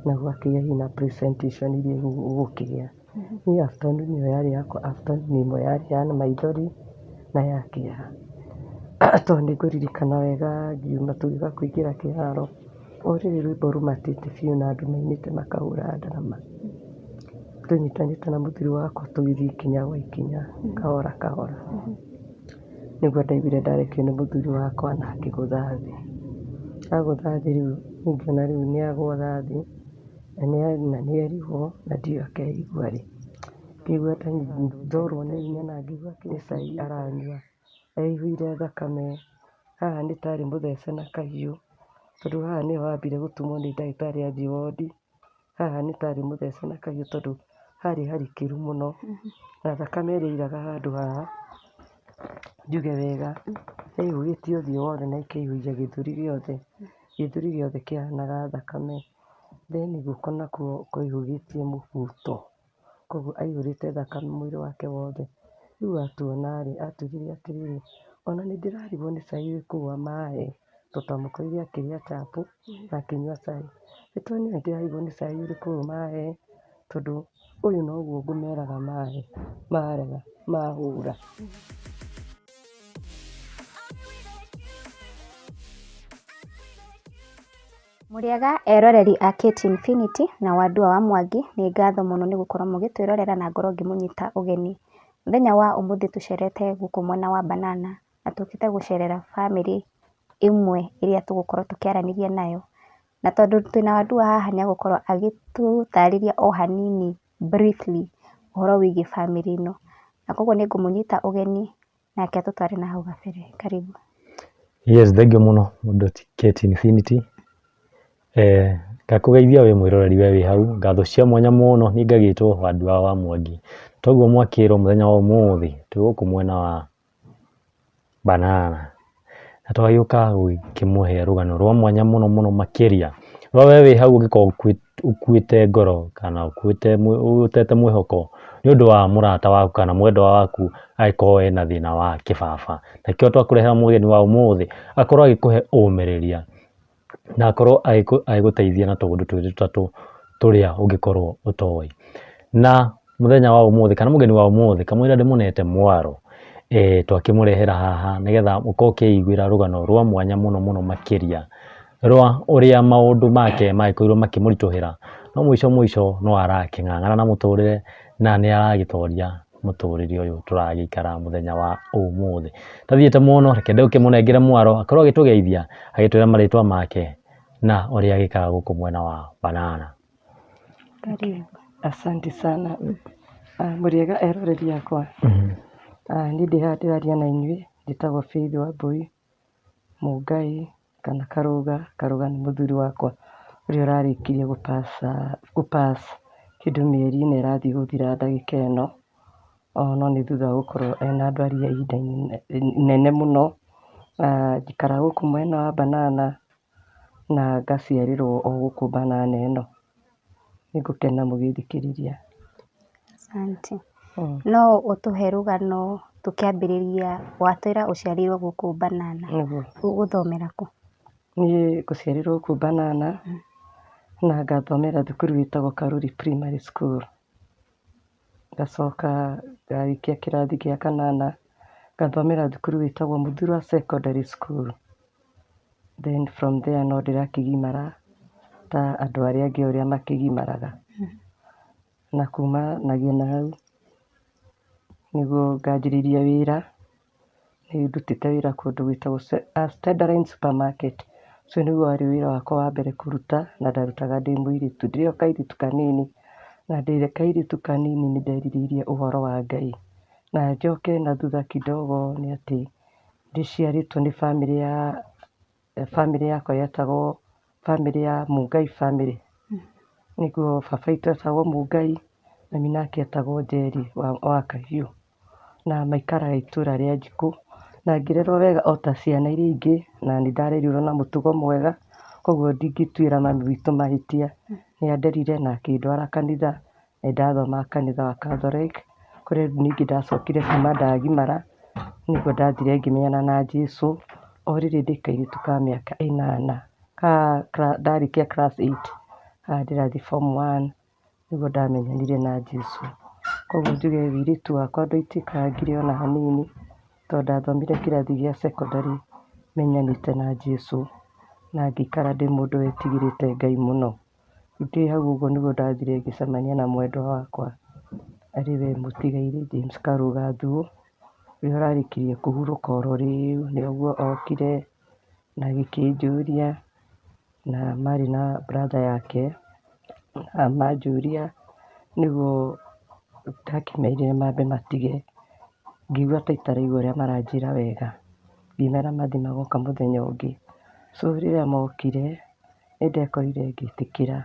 Na gwakĩgĩa hihi na presentation iria gũgũkĩgĩa. Niĩ afternoon ĩyo yarĩ yakwa afternoon ĩmwe yarĩ ya maithori na ya kĩeha. Tondũ nĩ ngũririkana wega ngiuma tũgĩũka kũingĩra kĩharo, o rĩrĩ rwĩmbo rũmatĩte biũ na andũ mainĩte makahũra ndarama. Tũnyitanĩte na mũthuri wakwa tũgĩthiĩ ikinya gwa ikinya, kahora kahora. Nĩguo ndaiguire ndarekio nĩ mũthuri wakwa na akĩgũtha thĩ. Agũtha thĩ rĩu ngĩona rĩu nĩ agũa thĩ, na nĩ erigwo na ndiũĩ akerigwo rĩ. Ngĩigua ndorwo nĩ hinya na ngĩigua nĩ cai aranyua, aihũire thakame, haha nĩ tarĩ mũthece na kahiũ, tondũ haha nĩho ambire gũtumwo nĩ ndagĩtarĩ athiĩ wondi, haha nĩ tarĩ mũthece na kahiũ tondũ harĩ harikĩru mũno, na thakame ĩrĩa yairaga handũ haha, njuge wega, yaihũgĩtie ũthiũ wothe na ĩkaihũgia gĩthũri gĩothe, gĩthũri gĩothe kĩahanaga thakame, then guoko nakuo kwaihũgĩtie mũbuto, koguo aihũrĩte thakame mwĩrĩ wake wothe. Rĩu atuona rĩ, atwĩrire atĩrĩrĩ, ona nĩ ndĩrarigwo nĩ cai ũrĩkũ wa maĩ, tondũ twamũkorire akĩrĩa chapo na akĩnyua cai. Nĩ ndĩrarigwo nĩ cai ũrĩkũ ũyũ mahe, tondũ ũyũ noguo ngũmeraga mahe, marega, mahũra. Mũrĩega eroreri a KT Infinity na Wandua wa Mwangi, nĩ ngatho mũno nĩ gũkorwo mũgĩtwĩrorera na ngorwo ngĩmũnyita ũgeni. Mũthenya wa ũmũthĩ tũcerete gũkũ mwena wa Banana na tũkĩte gũcerera bamĩrĩ ĩmwe ĩrĩa tũgũkorwo tũkĩaranĩria nayo. Na tondũ twĩna Wandua haha nĩ egũkorwo agĩtũtarĩria o hanini briefly ũhoro wĩgiĩ bamĩrĩ ĩno. Na koguo nĩ ngũmũnyita ũgeni nake atũtware na hau gabere. Karibu. Yes, thengiũ mũno mũndũ ti Kate Infinity. Ngakũgeithia wĩ mwĩroreri we wĩ hau, ngatho cia mwanya mũno niĩ ngagĩtwo Wandua wa Mwangi. Toguo mwakĩrwo mũthenya wa ũmũthĩ twĩ gũkũ mwena wa Banana na twagĩũka gũkĩmũhe rũgano rwa mwanya mũno mũno makĩria rwa we wĩ hau ũngĩkorwo ũkuĩte ngoro kana ũkuĩte ũtete mwĩhoko nĩ ũndũ wa mũrata waku kana mwendwa waku angĩkorwo ena thĩna wa kĩbaba. Nakĩo twakũrehera mũgeni wa ũmũthĩ akorwo agĩkũhe ũmĩrĩria na akorwo agĩgũteithia na tũũndũ twĩrĩ tũtatũ tũrĩa ũngĩkorwo ũtoĩ. Na mũthenya wa ũmũthĩ kana mũgeni wa ũmũthĩ kamũira ndĩmũnete mwaro, twakĩmũrehera haha nĩgetha ũkorwo ũkĩiguĩra rũgano rwa mwanya mũno mũno makĩria rwa ũrĩa maũndũ make magĩkorirwo makĩmũritũhĩra, no mũico mũico no arakĩng'ang'ana na mũtũrĩre na nĩ aragĩtoria mũtũrĩre ũyũ tũragĩikara mũthenya wa ũmũthĩ. Ndathiĩte mũno, reke ndĩkĩmũnengere mwaro akorwo agĩtũgeithia agĩtwĩra marĩtwa make na ũrĩa agĩkaga gũkũ mwena wa Banana. Karibu. Asante sana. Mũrĩega eroreri akwa. Niĩ ndĩ haha ndĩraria na inyuĩ, njĩtagwo Faith Wambui Mũngai kana Karũga. Karũga nĩ mũthuri wakwa ũrĩa ũrarĩkirie gũ pass kĩndũ mĩeri ĩna ĩrathiĩ gũthira ndagĩka ĩno. No nĩ thutha wa gũkorwo ena ndwari ya ihinda inene mũno. Njikaraga gũkũ mwena wa Banana na ngaciarĩrwo o gũkũ Banana ĩno. Nĩngũkena mũgĩthikĩrĩria. Asante. No ũtũhe rũgano tũkĩambĩrĩria, watwĩra ũciarĩirwo gũkũ Banana. Nĩguo. Ũgũthomera kũ? Niĩ ngũciarĩrwo gũkũ Banana na ngathomera thukuru wĩtagwo Karuri Primary School. Ngacoka ngarĩkia kĩrathi gĩa kanana ngathomera thukuru wĩtagwo Muthurwa Secondary School. Then from there no ndĩrakĩgimara ta andũ arĩa angĩ ũrĩa makĩgimaraga. Na kumanagia na hau nĩguo nganjĩrĩria wĩra. Nĩ ndutĩte wĩra kũndũ gwĩtagwo Stendaline Supermarket. Ũcio nĩguo warĩ wĩra wakwa wa mbere kũruta na ndarutaga ndĩ mũirĩtu, ndĩ o kairĩtu kanini. Na ndĩ kairĩtu kanini nĩ nderirĩirie ũhoro wa Ngai. Na njoke na thutha kidogo nĩ atĩ ndĩciarĩtwo nĩ bamĩrĩ ya bamĩrĩ yakwa yetagwo bamĩrĩ ya Mũngai family. Nĩguo baba witũ etagwo Mũngai, mami nake etagwo Njeri wa Kahiũ. Na maikaraga itũra rĩa Njikũ. Na ngĩrerwo wega o ta ciana iria ingĩ, na nĩ ndarerirwo na mũtugo mwega, koguo ndingĩtuĩra mami witũ mahĩtia. Nĩ anderire na akĩndwara kanitha, nĩ ndathomaga kanitha wa Catholic, kũrĩa ningĩ ndacokire kuma ndagimara, nĩguo ndathire ngĩmenyana na Jesũ, o rĩrĩ ndĩ kairĩtu ka mĩaka ĩnana, ndarĩkia class eight. Haha ndĩrathiĩ form one nĩguo ndamenyanire na Jesũ. Koguo njuge ũirĩtu wakwa ndwaitĩkangire ona hanini tondũ ndathomire kĩrathi gĩa secondary menyanĩte na Jesũ na ngĩikara ndĩ mũndũ wĩtigĩrĩte Ngai mũno. Ndĩ hau ũguo nĩguo ndathire ngĩcemania na mwendwa wakwa arĩ we mũtigairĩ James Karũga Thuo, ũrĩa ũrarĩkirie kũhurũka oro rĩu, nĩguo okire na agĩkĩnjũria na marĩ na brother yake na manjũria nĩguo ndakĩmerire mambe matige, ngĩigua ta itaraigua ũrĩa maranjĩra wega, ngĩmera mathiĩ magoka mũthenya ũngĩ. So rĩrĩa mokire, nĩ ndekorire ngĩtĩkĩra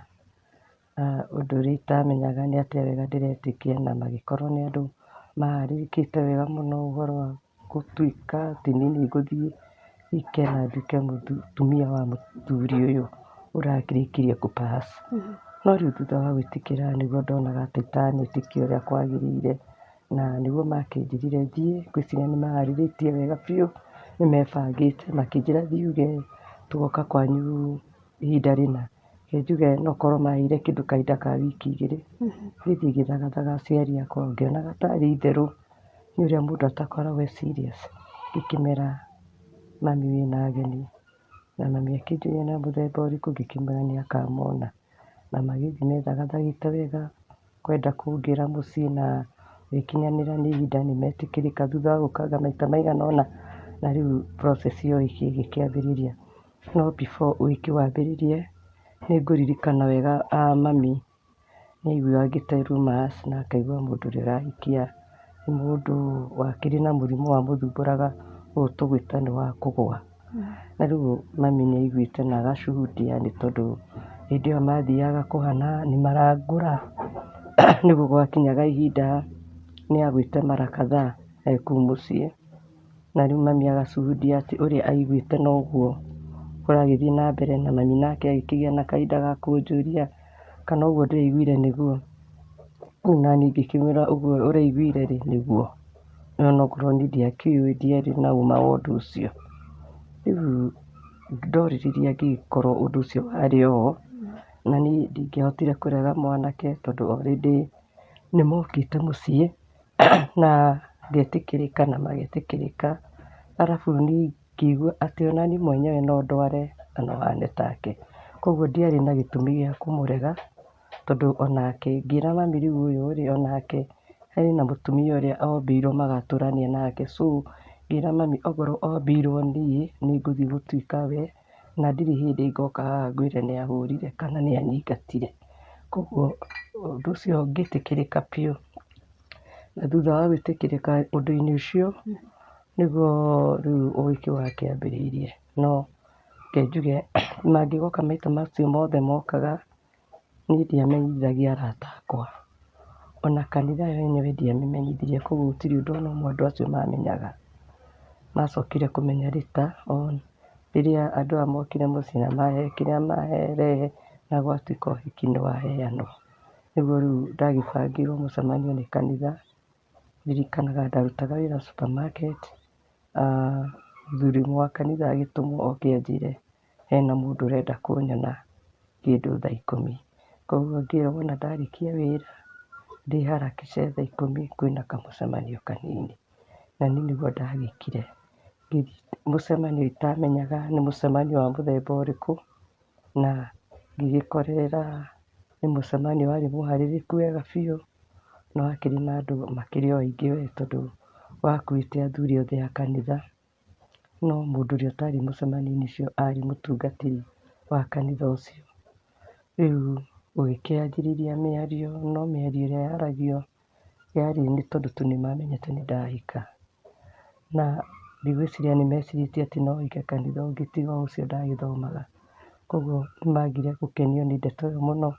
ũndũ ũrĩa itamenyaga nĩ atĩa wega ndĩretĩkia na magĩkorwo nĩ andũ maharĩrĩkĩte wega mũno ũhoro wa gũtuĩka atĩ niĩ nĩ ngũthiĩ hike na nduĩke mũtumia wa mũthuri ũyũ ũrakĩrĩkirie kũ pass. No rĩu thutha wa gwĩtĩkĩra nĩguo ndonaga ta itanetĩkia ũrĩa kwagĩrĩire, na nĩguo makĩnjĩrire thiĩ, ngwĩciria nĩ maharĩrĩtie wega biũ, nĩ mebangĩte, makĩnjĩra thiĩ uge tũgoka kwanyu ihinda rĩna. Reke njuge no korwo maheire kĩndũ kahinda ka wiki igĩrĩ, ngĩthiĩ ngĩthagathaga aciari akwa ngĩonaga tarĩ itherũ, nĩ ũrĩa mũndũ atakoragwo e serious, ngĩkĩmera mami wĩna ageni, na mami akĩnjũria nĩ a mũthemba ũrĩkũ, ngĩkĩmwĩra nĩ akamona. Na magĩthiĩ methagathagĩte wega kwenda kũngĩra mũciĩ na rĩkinyanĩra nĩ ihinda nĩ metĩkĩrĩka thutha wa gũkanga maita maigana ũna, na rĩu process ya ũhiki ĩgĩkĩambĩrĩria. No before ũhiki wambĩrĩrie, nĩ ngũririkana wega mami nĩ aiguangĩte rumours na akaigua mũndũ ũrĩa ũrahikia nĩ mũndũ wakĩrĩ na mũrimũ wamũthumbũraga ũyũ tũgwĩta nĩ wa kũgũa. Na rĩu mami nĩ aiguĩte na agashuhudia nĩ tondũ hĩndĩ ĩyo mathiaga kũhana nĩ marangũra nĩguo gwakinyaga ihinda nĩ agwĩte mara kadhaa e kũu mũciĩ. Na rĩu mami agashuhudia atĩ ũrĩa aiguĩte noguo kũragĩthiĩ na mbere, na mami nake agĩkĩgĩa na kahinda ga kũnjũria kana ũguo ndĩraiguire nĩguo. Rĩu naniĩ ngĩkĩmwĩra ũguo ũraiguire rĩ nĩguo, no onokorwo niĩ ndiakĩũĩ ndiarĩ na ũma wa ũndũ ũcio. Rĩu ndorĩrĩria ngĩkorwo ũndũ ũcio warĩ o, na niĩ ndingĩahotire kũrega mwanake tondũ already nĩ mokĩte mũciĩ na ngetĩkĩrĩka na magetĩkĩrĩka. Arabu niĩ ngĩigua atĩ ona niĩ mwenyewe no ndware na no hane take. Koguo ndiarĩ na gĩtũmi gĩa kũmũrega tondũ onake ngĩra mami rĩu ũyũ rĩ onake hena mũtumia ũrĩa ombĩirwo magatũrania nake. So ngĩra mami okorwo ombĩirwo niĩ, nĩ ngũthiĩ gũtuĩka we na ndirĩ hĩndĩ ngoka haha ngwĩre nĩ ahũrire kana nĩ anyingatire. Koguo ũndũ ũcio ngĩtĩkĩrĩka biũ. Na thutha wa gwĩtĩkĩrĩka ũndũ-inĩ ũcio, nĩguo rĩu ũhiki wakĩambĩrĩirie. No reke njuge mangĩgoka maita macio mothe mokaga, niĩ ndiamenyithagia arata akwa. Ona kanitha yo yenyewe ndiamenyithirie, koguo gũtirĩ ũndũ ona ũmwe andũ acio mamenyaga. Macokire kũmenya later on rĩrĩa andũ aya mokire mũciĩ na mahe kĩrĩa marehe na gwatuĩka ũhiki nĩ waheanwo. Nĩguo rĩu ndagĩbangĩirwo mũcemanio nĩ kanitha, ndirikanaga ndarutaga wĩra supermarket, mũthuri ũmwe wa kanitha agĩtũmwo oke anjĩre hena mũndũ ũrenda kũnyona kĩndũ thaa ikũmi. Koguo ngĩrwo wona ndarĩkia wĩra ndĩharakishe thaa ikũmi kwĩna kamũcemanio kanini. Na niĩ nĩguo ndagĩkire, ngĩthiĩ mũcemanio itamenyaga nĩ mũcemanio wa mũthemba ũrĩkũ, na ngĩgĩkorerera nĩ mũcemanio warĩ mũharĩrĩku wega biũ, na wakĩrĩ na andũ makĩrĩ o aingĩ we tondũ wakuĩte athuri othe a kanitha. No mũndũ ũrĩa ũtarĩ mũcemanio-inĩ ũcio arĩ mũtungatĩri wa kanitha ũcio. Rĩu gũgĩkĩanjĩrĩria mĩario, no mĩario ĩrĩa yaragio yarĩ nĩ tondũ tu nĩ mamenyete nĩ ndahika. Na ndigwĩciria nĩ mecirĩtie atĩ no hike kanitha ũngĩ tiga o ũcio ndagĩthomaga. Koguo nĩ magire gũkenio nĩ ndeto ĩyo mũno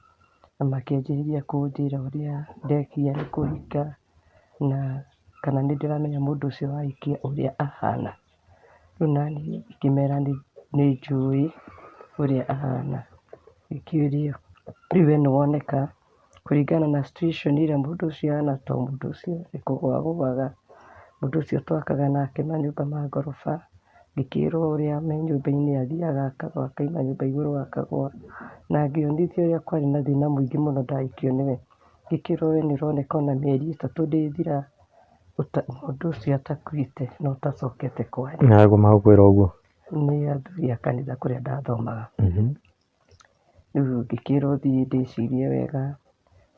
na makĩanjĩrĩria kũnjĩra ũrĩa ndekia nĩ kũhika na kana nĩ ndĩramenya mũndũ ũcio wahikia ũrĩa ahana. Rĩu naniĩ ngĩmera nĩ njũĩ ũrĩa ahana. Ngĩkĩũrio rĩu we nĩ woneka kũringana na situation ĩrĩa mũndũ ũcio ahana to mũndũ ũcio nĩ kũgũa agũaga, mũndũ ũcio twakaga nake manyũmba ma ngoroba. Ngĩkĩrwo ũrĩa me nyũmba-inĩ athiaga akagwa, akauma nyũmba igũrũ akagwa, na ngĩonithio ũrĩa kwarĩ na thĩna mũingĩ mũno ndahikio nĩwe. Ngĩkĩrwo we nĩ ũroneka ona mĩeri 3 ndĩthira mũndũ ũcio atakuĩte na ũtacokete kwaria. Na magũkwĩra ũguo? Nĩ athuri a kanitha kũrĩa ndathomaga. Rĩu ngĩkĩrwo thiĩ ndĩcirie wega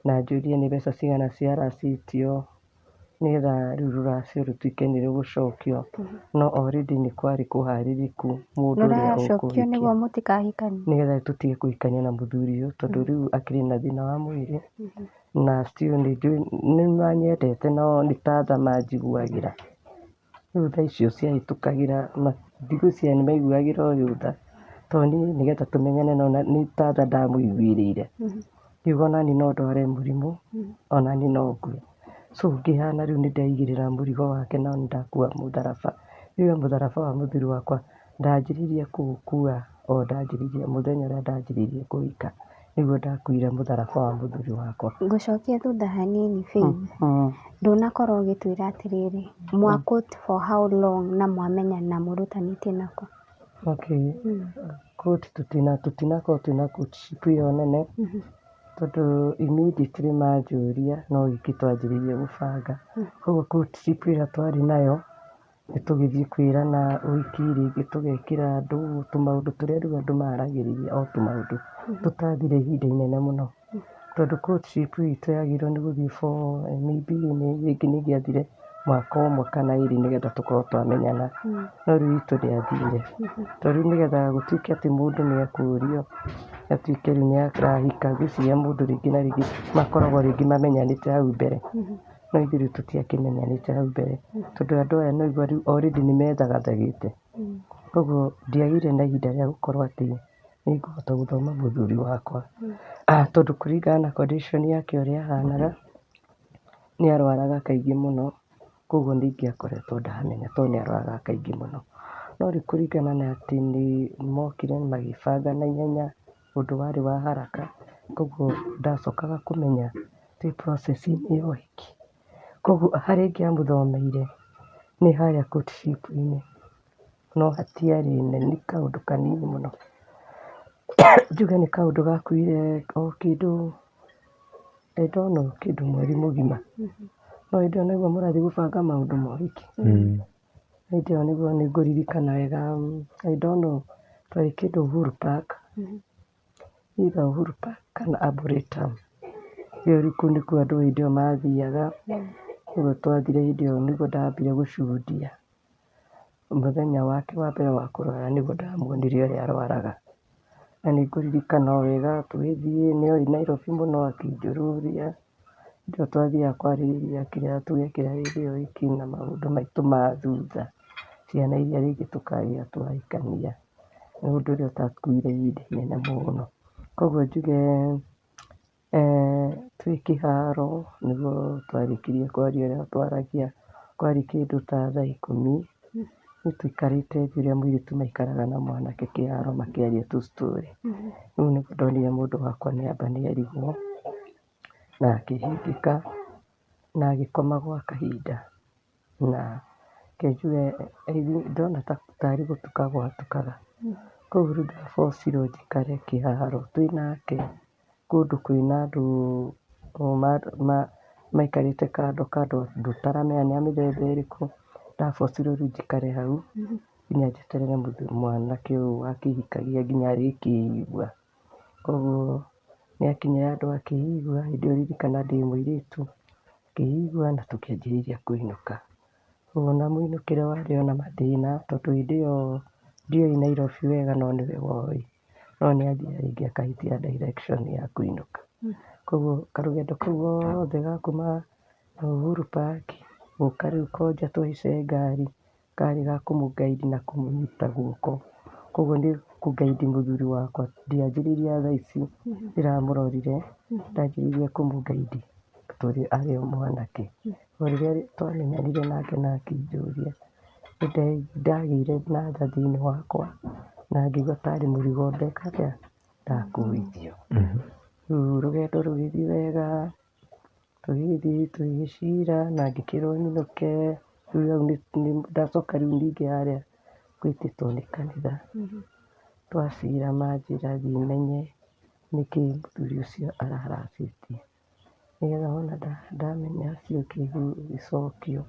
na njũrie nĩ mbeca cigana ciaracĩtio nĩgetha rĩu rũracio rũtuĩke nĩ rũgũcokio. No already nĩ kwarĩ kũharĩrĩku mũndũ ũrĩa Rũracokio ũkũhikia. Nĩguo mũtikahikanie? Nĩgetha tũtige kũhikania na mũthuri ũyũ, tondũ rĩu akĩrĩ na thĩna wa mwĩrĩ na still nĩ njũĩ nĩ manyendete no nĩ ta tha manjiguagĩra. Rĩu tha icio ciahĩtũkagĩra, ndigwĩciria nĩ maiguagĩra ũyũ tha, tondũ niĩ nĩgetha tũmenyane no nĩ ta tha ndamũiguĩrĩire. Ngiuga onaniĩ no ndware mũrimũ, onaniĩ no ngue. So ngĩhana rĩu nĩ ndeigĩrĩra mũrigo wake na nĩ ndakua mũtharaba. Rĩu mũtharaba wa mũthuri wakwa ndanjĩrĩirie kũũkua o ndanjĩrĩirie mũthenya ũrĩa ndanjĩrĩirie kũhika, nĩguo ndakuire mũtharaba wa mũthuri wakwa. Ngũcokia thutha hanini Faith. Ndũnakorwo ũgĩtwĩra atĩrĩrĩ, mwa court for how long na mwamenyana mũrutanĩtie nakũ? Okay, court tũtinakorwo twĩna courtship ĩyo nene, tondũ immediately manjũria no wiki twanjĩrĩirie gũbanga. Koguo courtship ĩrĩa twarĩ nayo nĩ tũgĩthiĩ kwĩrana ũhiki, rĩngĩ tũgekĩra andũ tũmaũndũ tũrĩa rĩu andũ maragĩrĩria, o tũmaũndũ tũtathire ihinda inene mũno. Tondũ courtship itũ yagĩrĩirwo nĩ gũthiĩ for maybe rĩngĩ nĩ ĩngĩathire mwaka ũmwe kana 2 nĩgetha tũkorwo twamenyana. No rĩu itũ ndĩathire. Tondũ rĩu nĩgetha gũtuĩke atĩ mũndũ nĩ ekũrio atuĩke rĩu nĩ arahika, ngwĩciria mũndũ rĩngĩ na rĩngĩ makoragwo rĩngĩ mamenyanĩte hau mbere. No ithuĩ rĩu tũtiakĩmenyanĩte hau mbere, tondũ andũ aya no igua rĩu already nĩ methagathagĩte. Koguo ndiagĩire na ihinda rĩa gũkorwo atĩ nĩ ngũhota gũthoma mũthuri wakwa. Tondũ kũringana na condition yake ũrĩa ahanaga, nĩ arwaraga kaingĩ mũno, koguo nĩ ingĩakoretwo ndamenya tondũ nĩ arwaraga kaingĩ mũno. No rĩu kũringana na atĩ nĩ mokire magĩbanga na ihenya, ũndũ warĩ wa haraka, koguo ndacokaga kũmenya twĩ process-inĩ ya ũhiki. Koguo harĩa ingĩamũthomeire nĩ harĩa courtship-inĩ, no hatiarĩ nĩ kaũndũ kanini mũno. Njuge nĩ kaũndũ gakuire o kĩndũ, I don't know, kĩndũ mweri mũgima. No hĩndĩ ĩyo nĩguo mũrathiĩ gũbanga maũndũ ma ũhiki. Hĩndĩ ĩyo nĩguo nĩ ngũririkana wega, I don't know, twarĩ kĩndũ Uhuru Park, either Uhuru Park kana Arboretum. Rĩu kũu nĩkuo andũ hĩndĩ ĩyo mathiaga, nĩguo twathire hĩndĩ ĩyo nĩguo ndambire gũcudia. Mũthenya wake wa mbere wa kũrwara nĩguo ndamuonire ũrĩa arwaraga. Na nĩ ngũririkana o wega tũgĩthiĩ, nĩ oĩ Nairobi mũno akĩnjũrũria. Hĩndĩ ĩyo twathiaga kwarĩrĩria kĩrĩa tũgekĩra hĩndĩ ya ũhiki na maũndũ maitũ ma thutha. Ciana iria rĩngĩ tũkagĩa twahikania. Nĩ ũndũ ũrĩa ũtakuire ihinda inene mũno. Koguo njuge twĩ kĩharo nĩguo twarĩkirie kwaria ũrĩa twaragia, kwarĩ kĩndũ ta thaa 10. Rĩu tũikarĩte thĩ ũrĩa mũirĩtu maikaraga na mwanake kĩharo makĩaria tũ story. Rĩu nĩguo ndonire mũndũ wakwa nĩ amba nĩ arigwo na akĩhingĩka na agĩkoma gwa kahinda. Na reke njuge ndona tarĩ gũtuka gwatukaga. Koguo rĩu ndabocirwo njikare kĩharo twĩnake kũndũ kwĩna andũ maikarĩte kando kando, andũ ũtaramenya nĩ a mĩthemba ĩrĩkũ. Ndabocirwo rĩu njikare hau nginya njeterere mwanake ũyũ wakĩhikagia nginya arĩkĩigua. Koguo nĩ akinyire handũ akĩigua, hĩndĩ ĩyo ririkana ndĩ mũirĩtu, akĩigua na tũkĩanjĩrĩria kũinũka. Koguo ona mũinũkĩre warĩ ona mathĩna, tondũ hĩndĩ ĩyo ndioĩ Nairobi wega no nĩwe woĩ. No nĩ athiaga rĩngĩ akahĩtia direction ya kũinũka. Koguo karũgendo kau gothe ga kuma Uhuru Park gũka rĩu Koja tũhaice ngari, karĩ ga kũmũ guide na kũmũnyita guoko. Koguo nĩ kũ guide mũthuri wakwa, ndianjĩrĩirie thaa ici ndĩramũrorire, ndanjĩrĩirie kũmũ guide tondũ arĩ o mwanake. O rĩrĩa twamenyanire nake na akĩnjũria, nĩ ndagĩire na tha thĩinĩ wakwa na ngĩigua tarĩ mũrigo ndeka atĩa, ndakuithio. Rĩu rũgendo rũgĩthiĩ wega, tũgĩgĩthiĩ tũgĩgĩcira na ngĩkĩrwo nyinũke, rĩu hau ndacoka rĩu ningĩ harĩa Gwĩtĩtwo nĩ kanitha. Twacira manjĩra thiĩ menye nĩkĩ mũthuri ũcio araracĩtie. Nĩgetha wona ndamenya ciũke gũcokio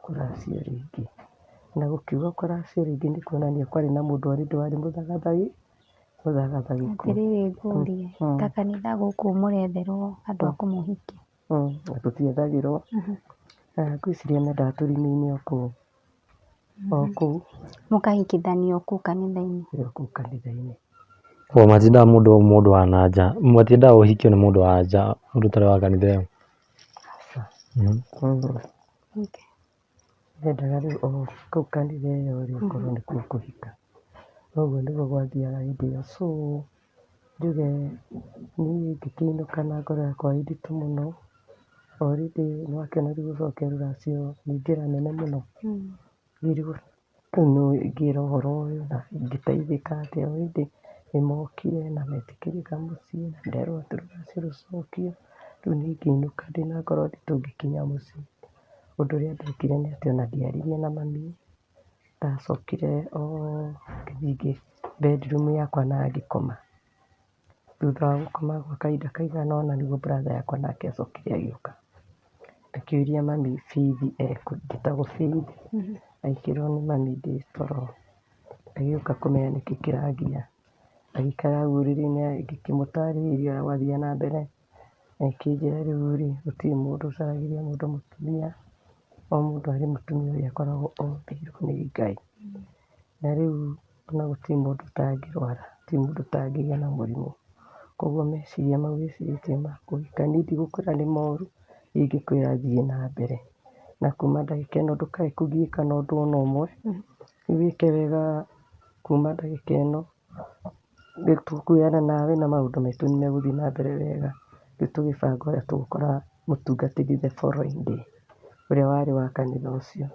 kũracio rĩngĩ. Na gũkiuga kũracio rĩngĩ nĩ kuonania kwarĩ na mũndũ already warĩ mũthagathagi mũthagathagĩku. Atĩrĩrĩ ngũrie, ta kanitha gũkũ mũretherwo andũ a kũmũhikia? Na tũtiethagĩrwo. Ngwĩciria mendaga tũrĩmĩine o kũu. O kũu. Mũkahikithanio kũu kanitha-inĩ? O kũu kanitha-inĩ. O matiendaga mũndũ wa na nja, matiendaga ũhikio nĩ mũndũ wa nja, mũndũ ũtarĩ wa kanitha ĩyo. Aca. Okay. Mendaga rĩu o kũu kanitha ĩyo rĩ, ũkorwo nĩkuo ũkũhika. Ũguo nĩguo gwathiaga hĩndĩ ĩyo. So njuge niĩ ngĩkĩinũka na ngoro yakwa ĩ nditũ mũno. Already nĩwakĩona rĩu gũcokia rũracio nĩ njĩra nene mũno. Ngĩrigwo rĩu nũ ingĩra ũhoro ũyũ na ingĩteithĩka atĩa. Already nĩmokire na metĩkĩrĩka mũciĩ na nderwo atĩ rũracio rũcokio. Rĩu niĩ ngĩinũka ndĩna ngoro nditũ ngĩkinya mũciĩ. Ũndũ ũrĩa ndekire nĩ atĩ ona ndiaririe na mami. Ndacokire o ngĩthiĩ bedroom yakwa na ngĩkoma. Thutha wa gũkoma gwa kahinda kaigana ũna nĩguo brother yakwa nake acokire agĩũka. Akĩũria mami Faith ekũ, njĩtagwo Faith. Agĩkĩrwo nĩ mami ndĩ toro. Agĩũka kũmenya nĩkĩ kĩrangia. Agĩikara hau ũrĩrĩ-inĩ ngĩkĩmũtarĩria ũrĩa gwathiaga na mbere. Agĩkĩnjĩra rĩu rĩ, gũtirĩ mũndũ ũcaragĩria mũndũ mũtumia, o mũndũ arĩ mũtumia ũrĩa akoragwo ombĩirwo nĩ Ngai. Na rĩu ona gũtirĩ mũndũ ũtangĩrwara, gũtirĩ mũndũ ũtangĩgĩa na mũrimũ. Koguo meciria mau wĩcirĩtie ma kũhika niĩ ndigũkwĩra nĩ moru, niĩ ingĩkwĩra thiĩ na mbere. Na kuma ndagĩka ĩno ndũkae kũgiĩka na ũndũ ona ũmwe, wĩke wega kuma ndagĩka ĩno, nĩ tũkuoyana nawe na maũndũ maitũ nĩ megũthiĩ na mbere wega. Rĩu tũgĩbanga ũrĩa tũgũkora mũtungatĩri the following day, ũrĩa warĩ wa kanitha ũcio.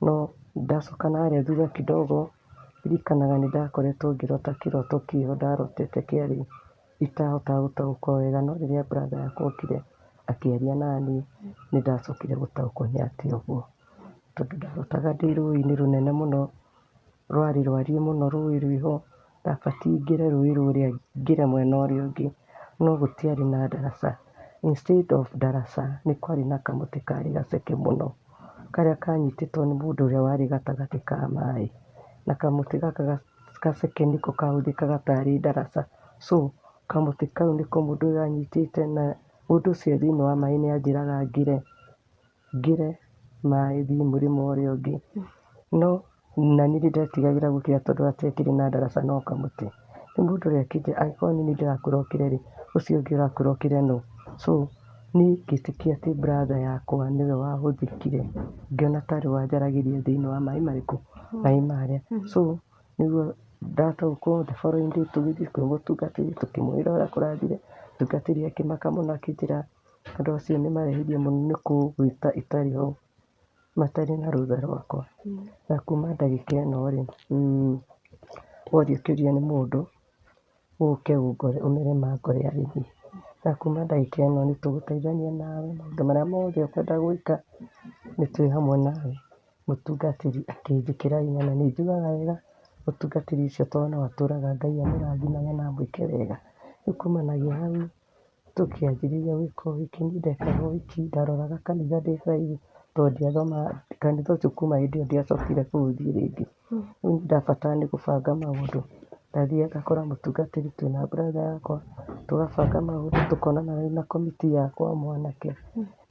No ndacoka narĩa thutha kidogo, ririkanaga nĩ ndakoretwo ngĩrota kĩroto kĩho ndarotete kĩarĩ itahotaga gũtaũkwo wega, no rĩrĩa brother yakwa okire akĩaria naniĩ, nĩ ndacokire gũtaũkwo nĩ atĩa ũguo. Tondũ ndarotaga ndĩ rũĩ-inĩ rũnene mũno, rwarĩ rwariĩ mũno rũĩ rwĩho, ndabatiĩ ngĩre rũĩ rũrĩa ngĩre mwena ũrĩa ũngĩ, no gũtiarĩ na ndaraca. Instead of ndaraca, nĩ kwarĩ na kamũtĩ karĩ gaceke mũno, karĩa kanyitĩtwo nĩ mũndũ ũrĩa warĩ gatagatĩ ka maĩ. Na kamũtĩ gaka gaceke nĩko kahũthĩkaga tarĩ ndaraca. So kamũtĩ kau nĩko mũndũ ũyũ anyitĩte na mũndũ ũcio thĩinĩ wa maĩ nĩ anjĩraga ngĩre ngĩre maĩ thiĩ mũrĩmo ũrĩa ũngĩ. No na niĩ nĩ ndetigagĩra gũkĩra tondũ hatiakĩrĩ na ndaraca no kamũtĩ. Rĩu mũndũ ũrĩa akĩnjĩra angĩkorwo nĩ niĩ ndĩrakwĩra ũkĩre rĩ, ũcio ũngĩ ũrakwĩra ũkĩre nũ? So niĩ ngĩtĩkia atĩ brother yakwa nĩwe wahũthĩkire, ngĩona tarĩ we wanjaragĩria thĩinĩ wa maĩ marĩkũ? Maĩ marĩa. So nĩguo ndataũkwo the following day tũgĩthiĩ kwĩ mũtungatĩri tũkĩmwĩra ũrĩa kũrathire, mũtungatĩri akĩmaka mũno akĩnjĩra andũ acio nĩ marehirie mũno nĩ kũgwĩta itarĩ ho matarĩ na rũtha rwakwa. Na kuma ndagĩka ĩno rĩ, worio kĩũria nĩ mũndũ, ũke ũngore ũmere mangore arĩ niĩ. Na kuma ndagĩka ĩno nĩ tũgũteithania nawe maũndũ marĩa mothe ũkwenda gwĩka, nĩ twĩ hamwe nawe. Mũtungatĩri akĩnjĩkĩra hinya na nĩ njugaga wega, mũtungatĩri ũcio tondũ no atũraga Ngai amũrathimage na amwĩke wega. Rĩu kumanagia hau tũkĩanjĩrĩria gwĩka ũhiki, niĩ ndekaga ũhiki, ndaroraga kanitha ndĩ haraihu tondũ ndiathomaga kanitha ũcio kuma hĩndĩ ĩyo ndiacokire kũũthiĩ rĩngĩ. Rĩu ndabatara nĩ gũbanga maũndũ, ndathiaga ngakora mũtungatĩri twĩna brother yakwa, tũgabanga maũndũ tũkonana rĩu na komiti ya kwa mwanake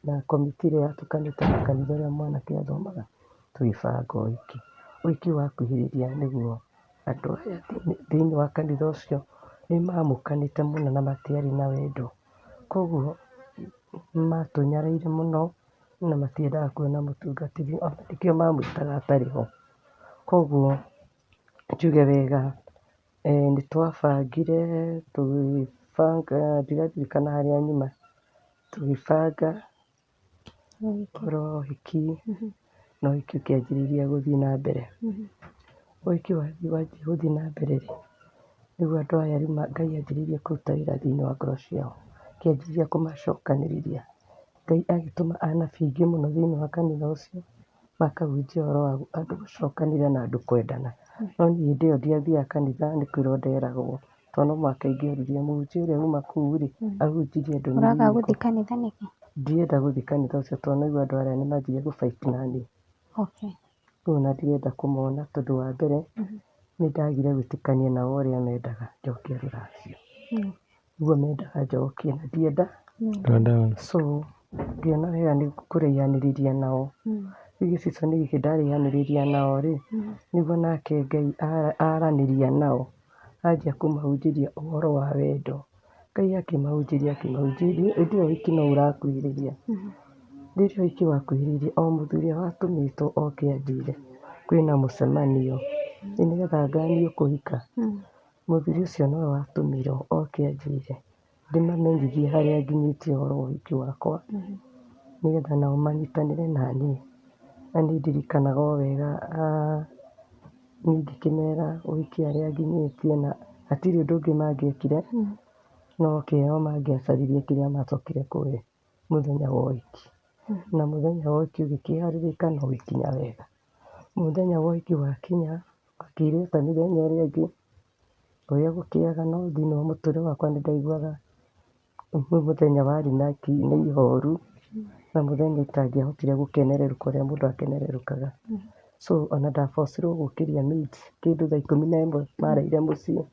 na komiti ĩrĩa yatukanĩte na kanitha ũrĩa mwanake athomaga, tũgĩbanga ũhiki. Ũhiki wakuhĩrĩria nĩguo andũ aya thĩinĩ wa kanitha ũcio nĩ mamũkanĩte mũno na matiarĩ na wendo. Koguo matũnyaraire mũno na matiendaga kuona mũtungatĩri, ona nĩkĩo mamwĩtaga atarĩ ho. Koguo njuge wega nĩ twabangire tũgĩbanga, ndiraririkana harĩa nyuma, tũgĩbanga ũhoro wa ũhiki na ũhiki ũkĩanjĩrĩria gũthiĩ na mbere. Ũhiki wanjia gũthiĩ na mbere rĩ, nĩguo andũ aya rĩu Ngai anjĩrĩirie kũruta wĩra thĩinĩ wa ngoro ciao, akĩanjĩrĩria kũmacokanĩrĩria. Ngai agĩtũma anabii aingĩ mũno thĩinĩ wa kanitha ũcio, Makahunjia ũhoro wa andũ gũcokanĩrĩra na andũ kwendana. No niĩ hĩndĩ ĩyo ndiathiaga kanitha, nĩ kwĩrwo nderagwo, tondũ no mũhaka ingĩoririe mũhunjia ũrĩa uma kũu rĩ, ahunjirie ndũmĩrĩri Ũraga ĩrĩkũ. gũthiĩ kanitha nĩkĩ? Ndienda gũthiĩ kanitha ũcio tondũ naigua andũ arĩa nĩ manjirie gũ fight naniĩ. Okay. Rĩu ona ndirenda kũmona tondũ wa mbere nĩ ndagire gwĩtĩkania nao ũrĩa mendaga njokie rũracio. Ũguo mendaga njokie na ndienda. So ngĩona wega nĩ kũraihanĩrĩria nao. Rĩu gĩcicio-inĩ gĩkĩ ndaraihanĩrĩria nao rĩ, nĩguo nake Ngai aranĩria nao, anjia kũmahunjĩria ũhoro wa wendo. Ngai akĩmahunjĩria akĩmahunjĩria, hĩndĩ ĩyo ũhiki no ũrakuhĩrĩria. Rĩrĩa ũhiki wakuhĩrĩirie, o mũthuri ũrĩa watũmĩtwo oke anjĩre kwĩna mũcemanio, ĩ nĩgetha nganio kũhika. Mũthuri ũcio nĩwe watũmirwo oke anjĩre ndĩmamenyithie harĩa nginyĩtie ũhoro wa ũhiki wakwa, nĩgetha nao manyitanĩre naniĩ. Na niĩ ndirikanaga o wega, niĩ ngĩkĩmera ũhiki harĩa nginyĩtie na hatirĩ ũndũ ũngĩ mangĩekire, no kĩheo mangĩacaririe kĩrĩa macokire kũhe mũthenya wa ũhiki. Na mũthenya wa ũhiki ũgĩkĩharĩrĩka na ũgĩkinya wega. Mũthenya wa ũhiki wakinya, wakĩire ta mĩthenya ĩrĩa ĩngĩ, ũrĩa gũkĩaga, no thĩinĩ wa mũtũrĩre wakwa nĩ ndaiguaga nĩ mũthenya warĩ na ihoru, na mũthenya itangĩahotire gũkenererũka ũrĩa mũndũ akenererũkaga. So ona ndabocirwo gũkĩria maids kĩndũ thaa 11 maraire mũciĩ,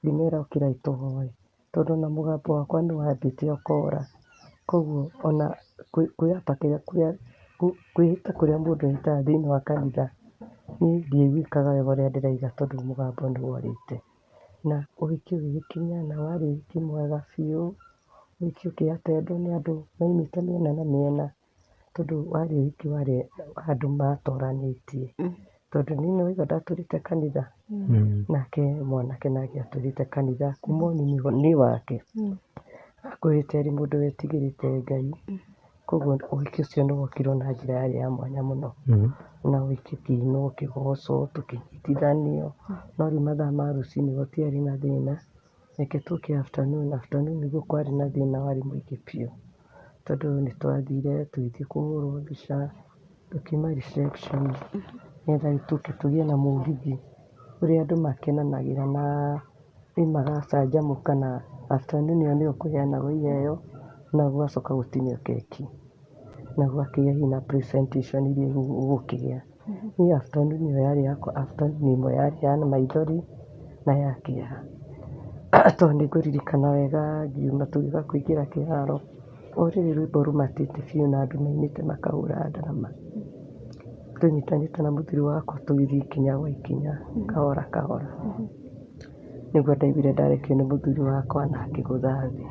ngĩmera ũkĩrai tũhoe, tondũ ona mũgambo wakwa nĩ wambĩte ũkora. Koguo ona kwĩyapa kĩrĩa kwĩhĩta kũrĩa mũndũ ehĩtaga thĩinĩ wa kanitha, niĩ ndiaiguĩkaga wega ũrĩa ndĩraiga tondũ mũgambo nĩ worĩte. Na ũhiki ũgĩgĩkinya na warĩ ũhiki mwega biũ, ũhiki ũkĩatendwo nĩ andũ maumĩte mĩena na mĩena, tondũ warĩ ũhiki warĩ andũ matoranĩtie. Tondũ niĩ nĩ waigua ndatũrĩte kanitha, nake mwanake nake atũrĩte kanitha kuma ũnini wake. Akũrĩte arĩ mũndũ wetigĩrĩte Ngai, koguo ũhiki ũcio nĩ wokirwo na njĩra yarĩ ya mwanya mũno. Na ũhiki ũkĩinwo, ũkĩgocwo, tũkĩnyitithanio, no rĩu mathaa ma rũcinĩ gũtiarĩ na thĩna. Reke tũke afternoon, afternoon nĩguo kwarĩ na thĩna warĩ mũingĩ biũ. Tondũ nĩ twathire tũgĩthiĩ kũhũrwo mbica, tũkiuma reception, nĩgetha rĩu tũke tũgĩe na mũgithi ũrĩa andũ makenanagĩra na magacanjamũka na afternoon ĩyo nĩyo kũheanagwo iheo na gũgacoka gũtinio keki na gũgakĩgĩa nginya presentation iria gũgũkĩgĩa. Niĩ afternoon ĩyo yarĩ yakwa afternoon ĩmwe yarĩ ya maithori na ya kĩeha. Tondũ nĩ ngũririkana wega ngiuma tũgĩũka kũingĩra kĩharo, o rĩrĩ rwĩmbo rũmatĩte biũ na andũ mainĩte makahũra ndarama. Tũnyitanĩte na mũthuri wakwa tũgĩthiĩ ikinya gwa ikinya, kahora kahora. Nĩguo ndaiguire ndarekio nĩ mũthuri wakwa na akĩgũtha thĩ.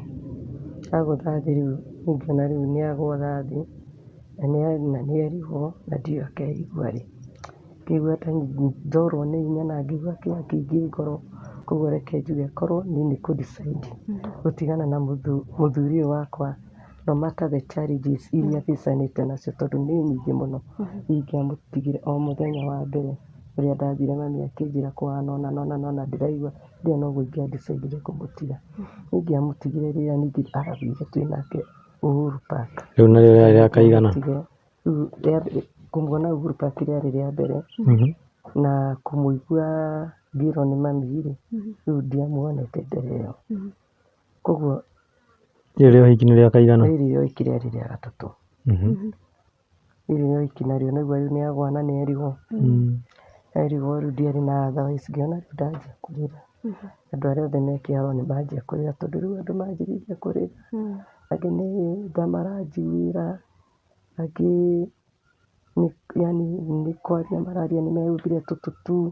Agũtha thĩ rĩu ngĩona rĩu nĩ agũtha thĩ na nĩ erigwo na ndiũĩ akeigua rĩ. Ngĩigua ta ndorwo nĩ hinya na ngĩigua kĩeha kĩingĩ ngoro. Koguo reke njuge korwo niĩ nĩ kũ decide gũtigana na mũthuri ũyũ wakwa, no matter the challenges iria bacanĩte nacio tondũ nĩ nyingĩ mũno, ingĩamũtigire o mũthenya wa mbere ũrĩa ndathire mami akĩnjĩra kũhana ũna na ũna na ũna ndĩraigua, hĩndĩ ĩyo noguo ingĩa decide kũmũtiga. Ingĩamũtigire rĩrĩa ningĩ aragũire twĩ nake Uhuru Park. Rĩu narĩo rĩarĩ rĩa kaigana? Rĩu kũmuona Uhuru Park rĩarĩ rĩa mbere, na kũmũigua ngĩrwo nĩ mami rĩ, rĩu ndiamuonete mbere ĩyo. Koguo Rĩrĩ rĩa ũhiki nĩ rĩa kaigana? Rĩrĩ rĩa ũhiki rĩarĩ rĩa gatatũ. Rĩrĩ rĩa ũhiki narĩo naigua rĩu nĩ agwa na nĩ erigwo. Erigwo rĩu ndiarĩ na otherwise, ngĩona rĩu ndanjia kũrĩra. Andũ arĩa othe me kĩharo nĩ manjia kũrĩra tondũ rĩu andũ manjĩrĩirie kũrĩra. Angĩ nĩ tha maranjiguĩra, angĩ yani nĩ kwaria mararia nĩ mehumbire tũtutu.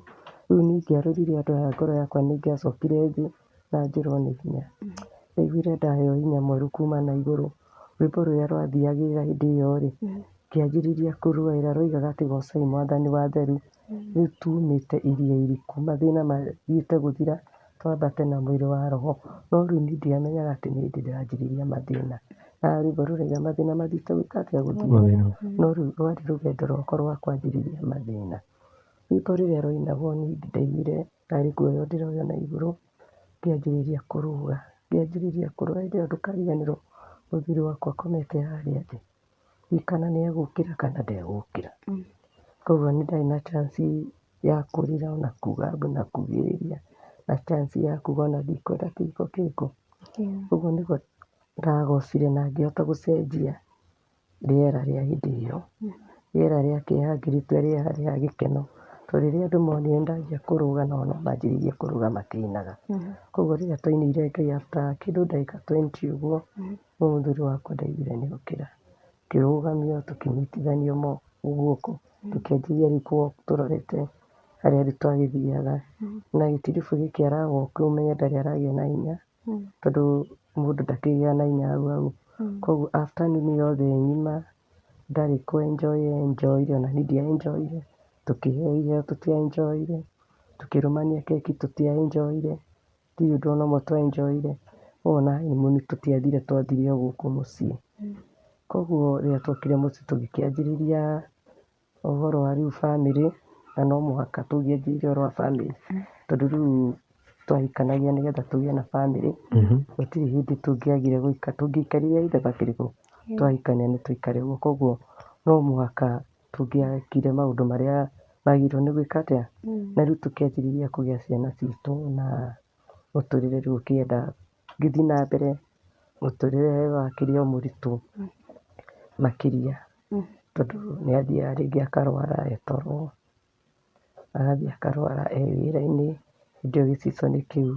Rĩu niĩ ingĩarorire andũ aya ngoro yakwa nĩ ingĩacokire thĩ na njũrwo nĩ hinya. Ndaiguire ndaheo hinya mwerũ kuma na igũrũ. Rwĩmbo rũrĩa rwathiagĩrĩra hĩndĩ ĩyo rĩ, ngĩanjĩrĩria kũrũaĩra, rwaugaga atĩ gocai mwathani wa theru. Rĩu tumĩte iria iriku, mathĩna mathiĩte gũthira, twambate na mwĩrĩ wa roho. No rĩu niĩ ndiamenyaga atĩ nĩ hĩndĩ ndĩranjĩrĩria mathĩna. Na rwĩmbo rũrauga mathĩna mathiĩte gwĩka atĩa gũthira. No rĩu rwarĩ rũgendo rwakwa rwa kwanjĩrĩria mathĩna. Rwĩmbo rĩrĩa rwainagwo niĩ ndaiguire tarĩ kuoywo ndĩroywo na igũrũ, ngĩanjĩrĩria kũrũga, ngĩanjĩrĩria kũrũga. Hĩndĩ ĩyo ndũkariganĩrwo mũthuri wakwa akomete harĩa thĩ, ndiũĩ kana nĩ egũkĩra kana ndegũkĩra. Koguo nĩ ndarĩ na chance ya kũrĩra ona kuga mbu na kugĩrĩria, na chance ya kuga ona ndikwenda kĩhiko kĩrĩkũ. Ũguo nĩguo ndagocire na ngĩhota gũcenjia rĩera rĩa hĩndĩ ĩyo. Rĩera rĩa kĩeha ngĩrĩtua rĩera rĩa gĩkeno. Tondũ rĩrĩa andũ monire nĩndanjia kũrũga nao no manjĩrĩirie kũrũga makĩinaga. Koguo rĩrĩa twainĩire Ngai after kĩndũ ndagĩka 20 ũguo, mũthuri wakwa ndaiguire nĩ okĩra. Akĩrũgamio tũkĩnyitithanio guoko, tũkĩanjĩrĩria rĩu kũ walk tũrorete harĩa rĩu twagĩthiaga. Na gĩtiribũ gĩkĩ ara walk ũmenye ndarĩ aragĩa na hinya, tondũ mũndũ ndakĩgĩaga na hinya hau hau. Koguo afternoon yothe ng'ima ndarĩ kũ enjoy e enjoy ire, ona niĩ ndia enjoy ire, tũkĩheo iheo tũtia enjoy ire, tũkĩrũmania keki tũtia enjoy ire, gũtirĩ ũndũ ona ũmwe twa enjoy ire. Ona honeymoon tũtiathire, twathire o gũkũ mũciĩ. Koguo rĩrĩa twokire mũciĩ tũgĩkĩanjĩrĩria ũhoro wa rĩu bamĩrĩ, na no mũhaka tũngĩanjĩrĩirie ũhoro wa bamĩrĩ, tondũ rĩu twahikanagia nĩgetha tũgĩe na bamĩrĩ. Gũtirĩ hĩndĩ tũngĩagire gũikara, tũngĩaikarire gĩthaka kĩrĩkũ, twahikania nĩ tũikare ũguo. Koguo no mũhaka tũngĩekire maũndũ marĩa magĩrĩirwo nĩ gwĩka atĩa. Na rĩu tũkĩanjĩrĩria kũgĩa ciana citũ na mũtũrĩre rĩu ũkĩenda ngĩthiĩ na mbere, mũtũrĩre wakĩrĩ o mũritũ makĩria, tondũ nĩ athiaga rĩngĩ akarwara e toro, agathiĩ akarwara e wĩra-inĩ. Hĩndĩ ĩyo gĩcicio-inĩ kĩu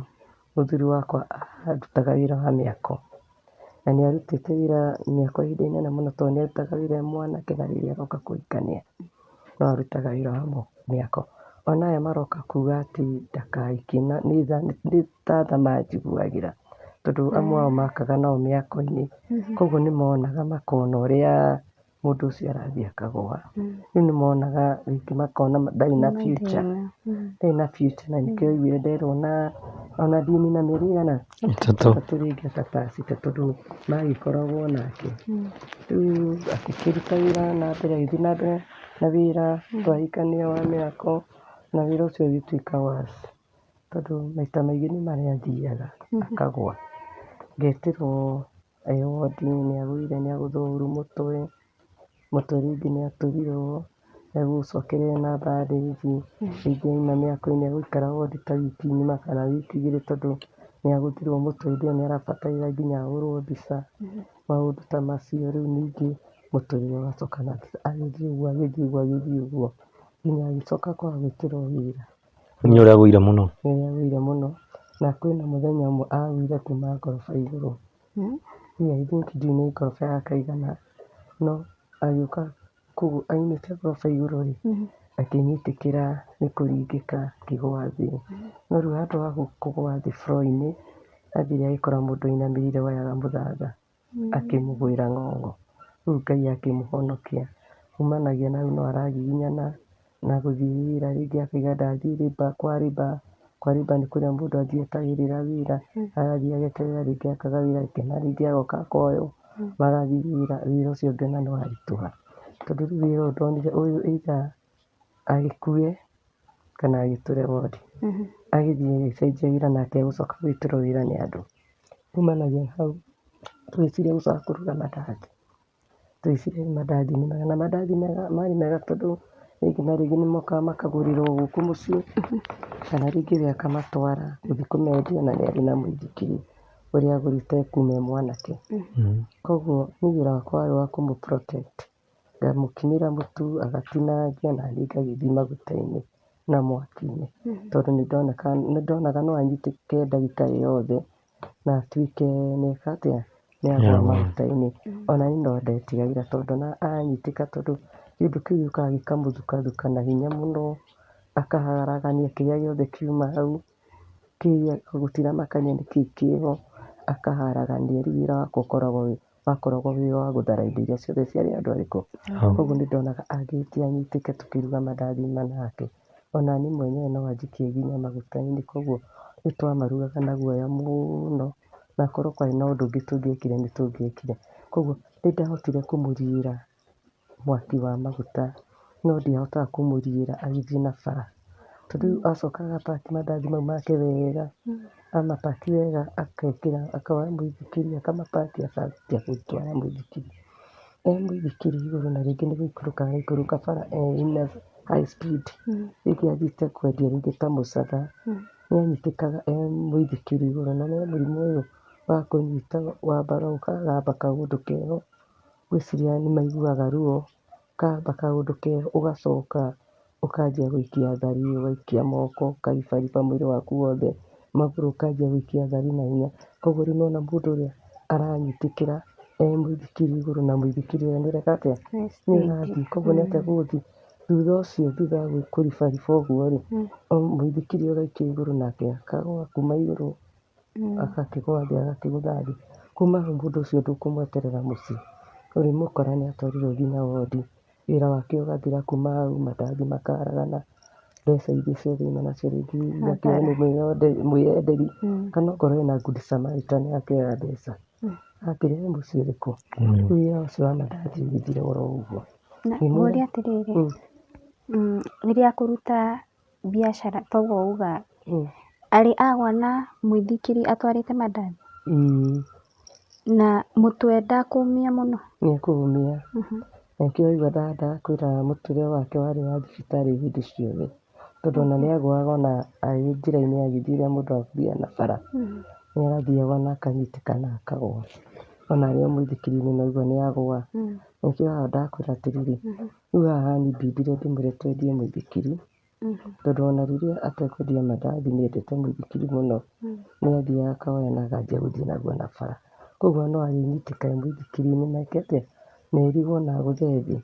mũthuri wakwa arutaga wĩra wa mĩako, na nĩ arutĩte wĩra mĩako ihinda inene mũno, tondũ nĩ arutaga wĩra e mwanake na rĩrĩa aroka kũhikania no arutaga wĩra wa mĩako. Ona aya maroka kuga atĩ ndakahikie nĩ ta tha manjiguagĩra, tondũ amwe ao makaga nao mĩako-inĩ, koguo nĩ monaga makona ũrĩa mũndũ ũcio arathiĩ akagũa. Rĩu nĩ monaga rĩngĩ makona ndarĩ na future, ndarĩ na future, na nĩkĩo waiguire nderwo na ona ndinina mĩeri ĩigana ĩtatũ rĩngĩ atapacĩte, tondũ magĩkoragwo nake. Rĩu akĩruta wĩra na mbere, agĩthiĩ na mbere na wĩra, twahikania wa mĩako, na wĩra ũcio ũgĩtuĩka worse, tondũ maita maingĩ nĩ marĩa athiaga akagũa. Ngetĩrwo e wodi nĩ agũire nĩ agũthwo ũru mũtwe, mũtwe rĩngĩ nĩ atũrirwo, egũcokerera na bandĩnji, rĩngĩ auma mĩako-inĩ egũikara wodi ta wiki ng'ima kana wiki igĩrĩ, tondũ nĩ agũthirwo mũtwe, hĩndĩ ĩyo nĩ arabatarire nginya ahũrwo mbica, maũndũ ta macio. Rĩu ningĩ mũtũrĩre ũgacoka na thutha, agĩthiĩ ũguo agĩthiĩ ũguo agĩthiĩ ũguo nginya agĩcoka kwaga gwĩtĩrwo wĩra. Nĩ ũrĩa agũire mũno. Nĩ ũrĩa agũire mũno, na kwĩna mũthenya ũmwe agũire kuma ngoroba igũrũ. I think ndiũĩ nĩ ngoroba ya kaigana, no agĩũka kũu aumĩte ngoroba igũrũ rĩ, akĩnyitĩkĩra nĩ kũringĩka akĩgũa thĩ. No rĩu handũ ha kũgũa thĩ floor-inĩ, athire agĩkora mũndũ ainamĩrĩire woyaga mũthanga, akĩmũgwĩra ng'ong'o. Rĩu Ngai akĩmũhonokia. Kumanagia na hau no aragiginyana na gũthiĩ wĩra, rĩngĩ akauga ndathiĩ labour, kwa labour, kwa labour nĩ kũrĩa mũndũ athiĩ etagĩrĩra wĩra, agathiĩ ageterera rĩngĩ akaga wĩra, na rĩngĩ agoka akoywo, magathiĩ wĩra, wĩra ũcio ũngĩ ona nĩ waritũha. Tondũ rĩu wĩra ũyũ ndonire ũyũ either agĩkue kana agĩtũre wodi. Agĩthiĩ agĩcenjia wĩra nake agũcoka gwĩtĩrwo wĩra nĩ andũ. Kumanagia na hau tũgĩciria gũcoka kũruga mandathi. Tũgĩciria mandathi nĩ mega, na mandathi marĩ mega tondũ rĩngĩ na rĩngĩ nĩ mokaga makagũrĩrwo gũkũ mũciĩ, kana rĩngĩ we akamatwara gũthiĩ kũmendia, na nĩ arĩ na mũithikiri ũrĩa agũrĩte kuma e mwanake. Koguo niĩ wĩra wakwa warĩ wa kũmũ protect, ngamũkinyĩra mũtu agatinangia, na niĩ ngagĩthiĩ maguta-inĩ na mwaki-inĩ, tondũ nĩ ndonaga no anyitĩke ndagĩka yothe na atuĩke nĩ eka atĩa, nĩ agũa maguta-inĩ. Ona niĩ no ndetigagĩra tondũ ndonaga anyitĩka, tondũ kĩndũ kĩu gĩũkaga gĩkamũthukathuka na hinya mũno, akaharagania kĩrĩa gĩothe kiuma hau, kĩrĩa gũtiramakania nĩkĩ kĩho, akaharagania. Rĩu wĩra wakwa ũkoragwo wakoragwo wĩ wa gũthara indo iria ciothe ciarĩ andũ arĩkũ. Koguo nĩ ndonaga angĩhĩtia anyitĩke tũkĩruga mandathi nake, ona niĩ mwenyewe no anjikie nginya maguta-inĩ. Koguo nĩ twamarugaga na guoya mũno, na korwo kwarĩ na ũndũ ũngĩ tũngĩekire nĩ tũngĩekire. Koguo nĩ ndahotire kũmũriĩra mwaki wa maguta, no ndiahotaga kũmũriĩra agĩthiĩ na bara. Tondũ rĩu acokaga agapaki mandathi mau make wega, amapaki wega akekĩra, akoya mũithikiri akamapaki akambia gũtwara mũithikiri. E mũithikiri igũrũ na rĩngĩ nĩ gũikũrũka araikũrũka bara high speed, rĩngĩ athiĩte kwendia rĩngĩ ta mũcatha, nĩ anyitĩkaga e mũithikiri igũrũ, na nĩ mũrimũ ũyũ wa kũnyita wambaga ũkagamba kaũndũ keho, ngwĩciria nĩ maiguaga ruo, ũkagamba kaũndũ keho ũgacoka ũkanjia gũikia thari, ũgaikia moko, ũkaribariba mwĩrĩ waku wothe, magũrũ ũkanjia gũikia thari na hinya, koguo rĩu nĩwona mũndũ ũrĩa aranyitĩkĩra e mũithikiri igũrũ na mũithikiri ũrĩa nĩ ũreka atĩa, nĩ ũrathiĩ, koguo nĩ atĩa gũgũthiĩ, thutha ũcio thutha wa kũribariba ũguo rĩ, mũithikiri ũgaikio igũrũ nake akagũa kuma igũrũ, agakĩgũa thĩ agakĩgũtha thĩ, kuma hau mũndũ ũcio ndũkũmweterera mũciĩ, ũrĩmũkora nĩ atwarirwo nginya wondi, wĩra wake ũgathira kuma hau, mandathi makaragana, mbeca iria ciothe auma nacio rĩngĩ igakĩoywo nĩ mwĩyenderi, kana okorwo ena good Samaritan agakĩoya mbeca, akĩrehe mũciĩ ũrĩkũ? Rĩu wĩra ũcio wa mandathi ũgĩthira oro ũguo. Na ngũrie atĩrĩrĩ, rĩrĩa akũruta biacara toguo uga, arĩ agwa na mũithikiri atwarĩte mandathi? Na mũtwe ndakũũmia mũno? Nĩ ekũũmia. Na nĩkĩo waigua ndakwĩra mũtũrĩre wake warĩ wa thibitarĩ hĩndĩ ciothe, tondũ ona nĩ agũaga ona arĩ njĩra-inĩ agĩthiĩ ũrĩa mũndũ athiaga na bara, nĩ arathiaga na akanyitĩkana akagũa, ona arĩ o mũithikiri-inĩ noguo nĩ agũa. Nĩkĩo haha ndakwĩra atĩrĩrĩ, rĩu haha hanibindire ndĩmwĩre twendie mũithikiri, tondũ ona rĩrĩa atekwendia mandathi nĩ endete mũithikiri mũno, nĩ athiaga akawoya na akanjia gũthiĩ naguo na bara. Koguo no arĩnyitĩka e mũithikiri-inĩ na eke atĩa, na erigwo na agũthe thĩ,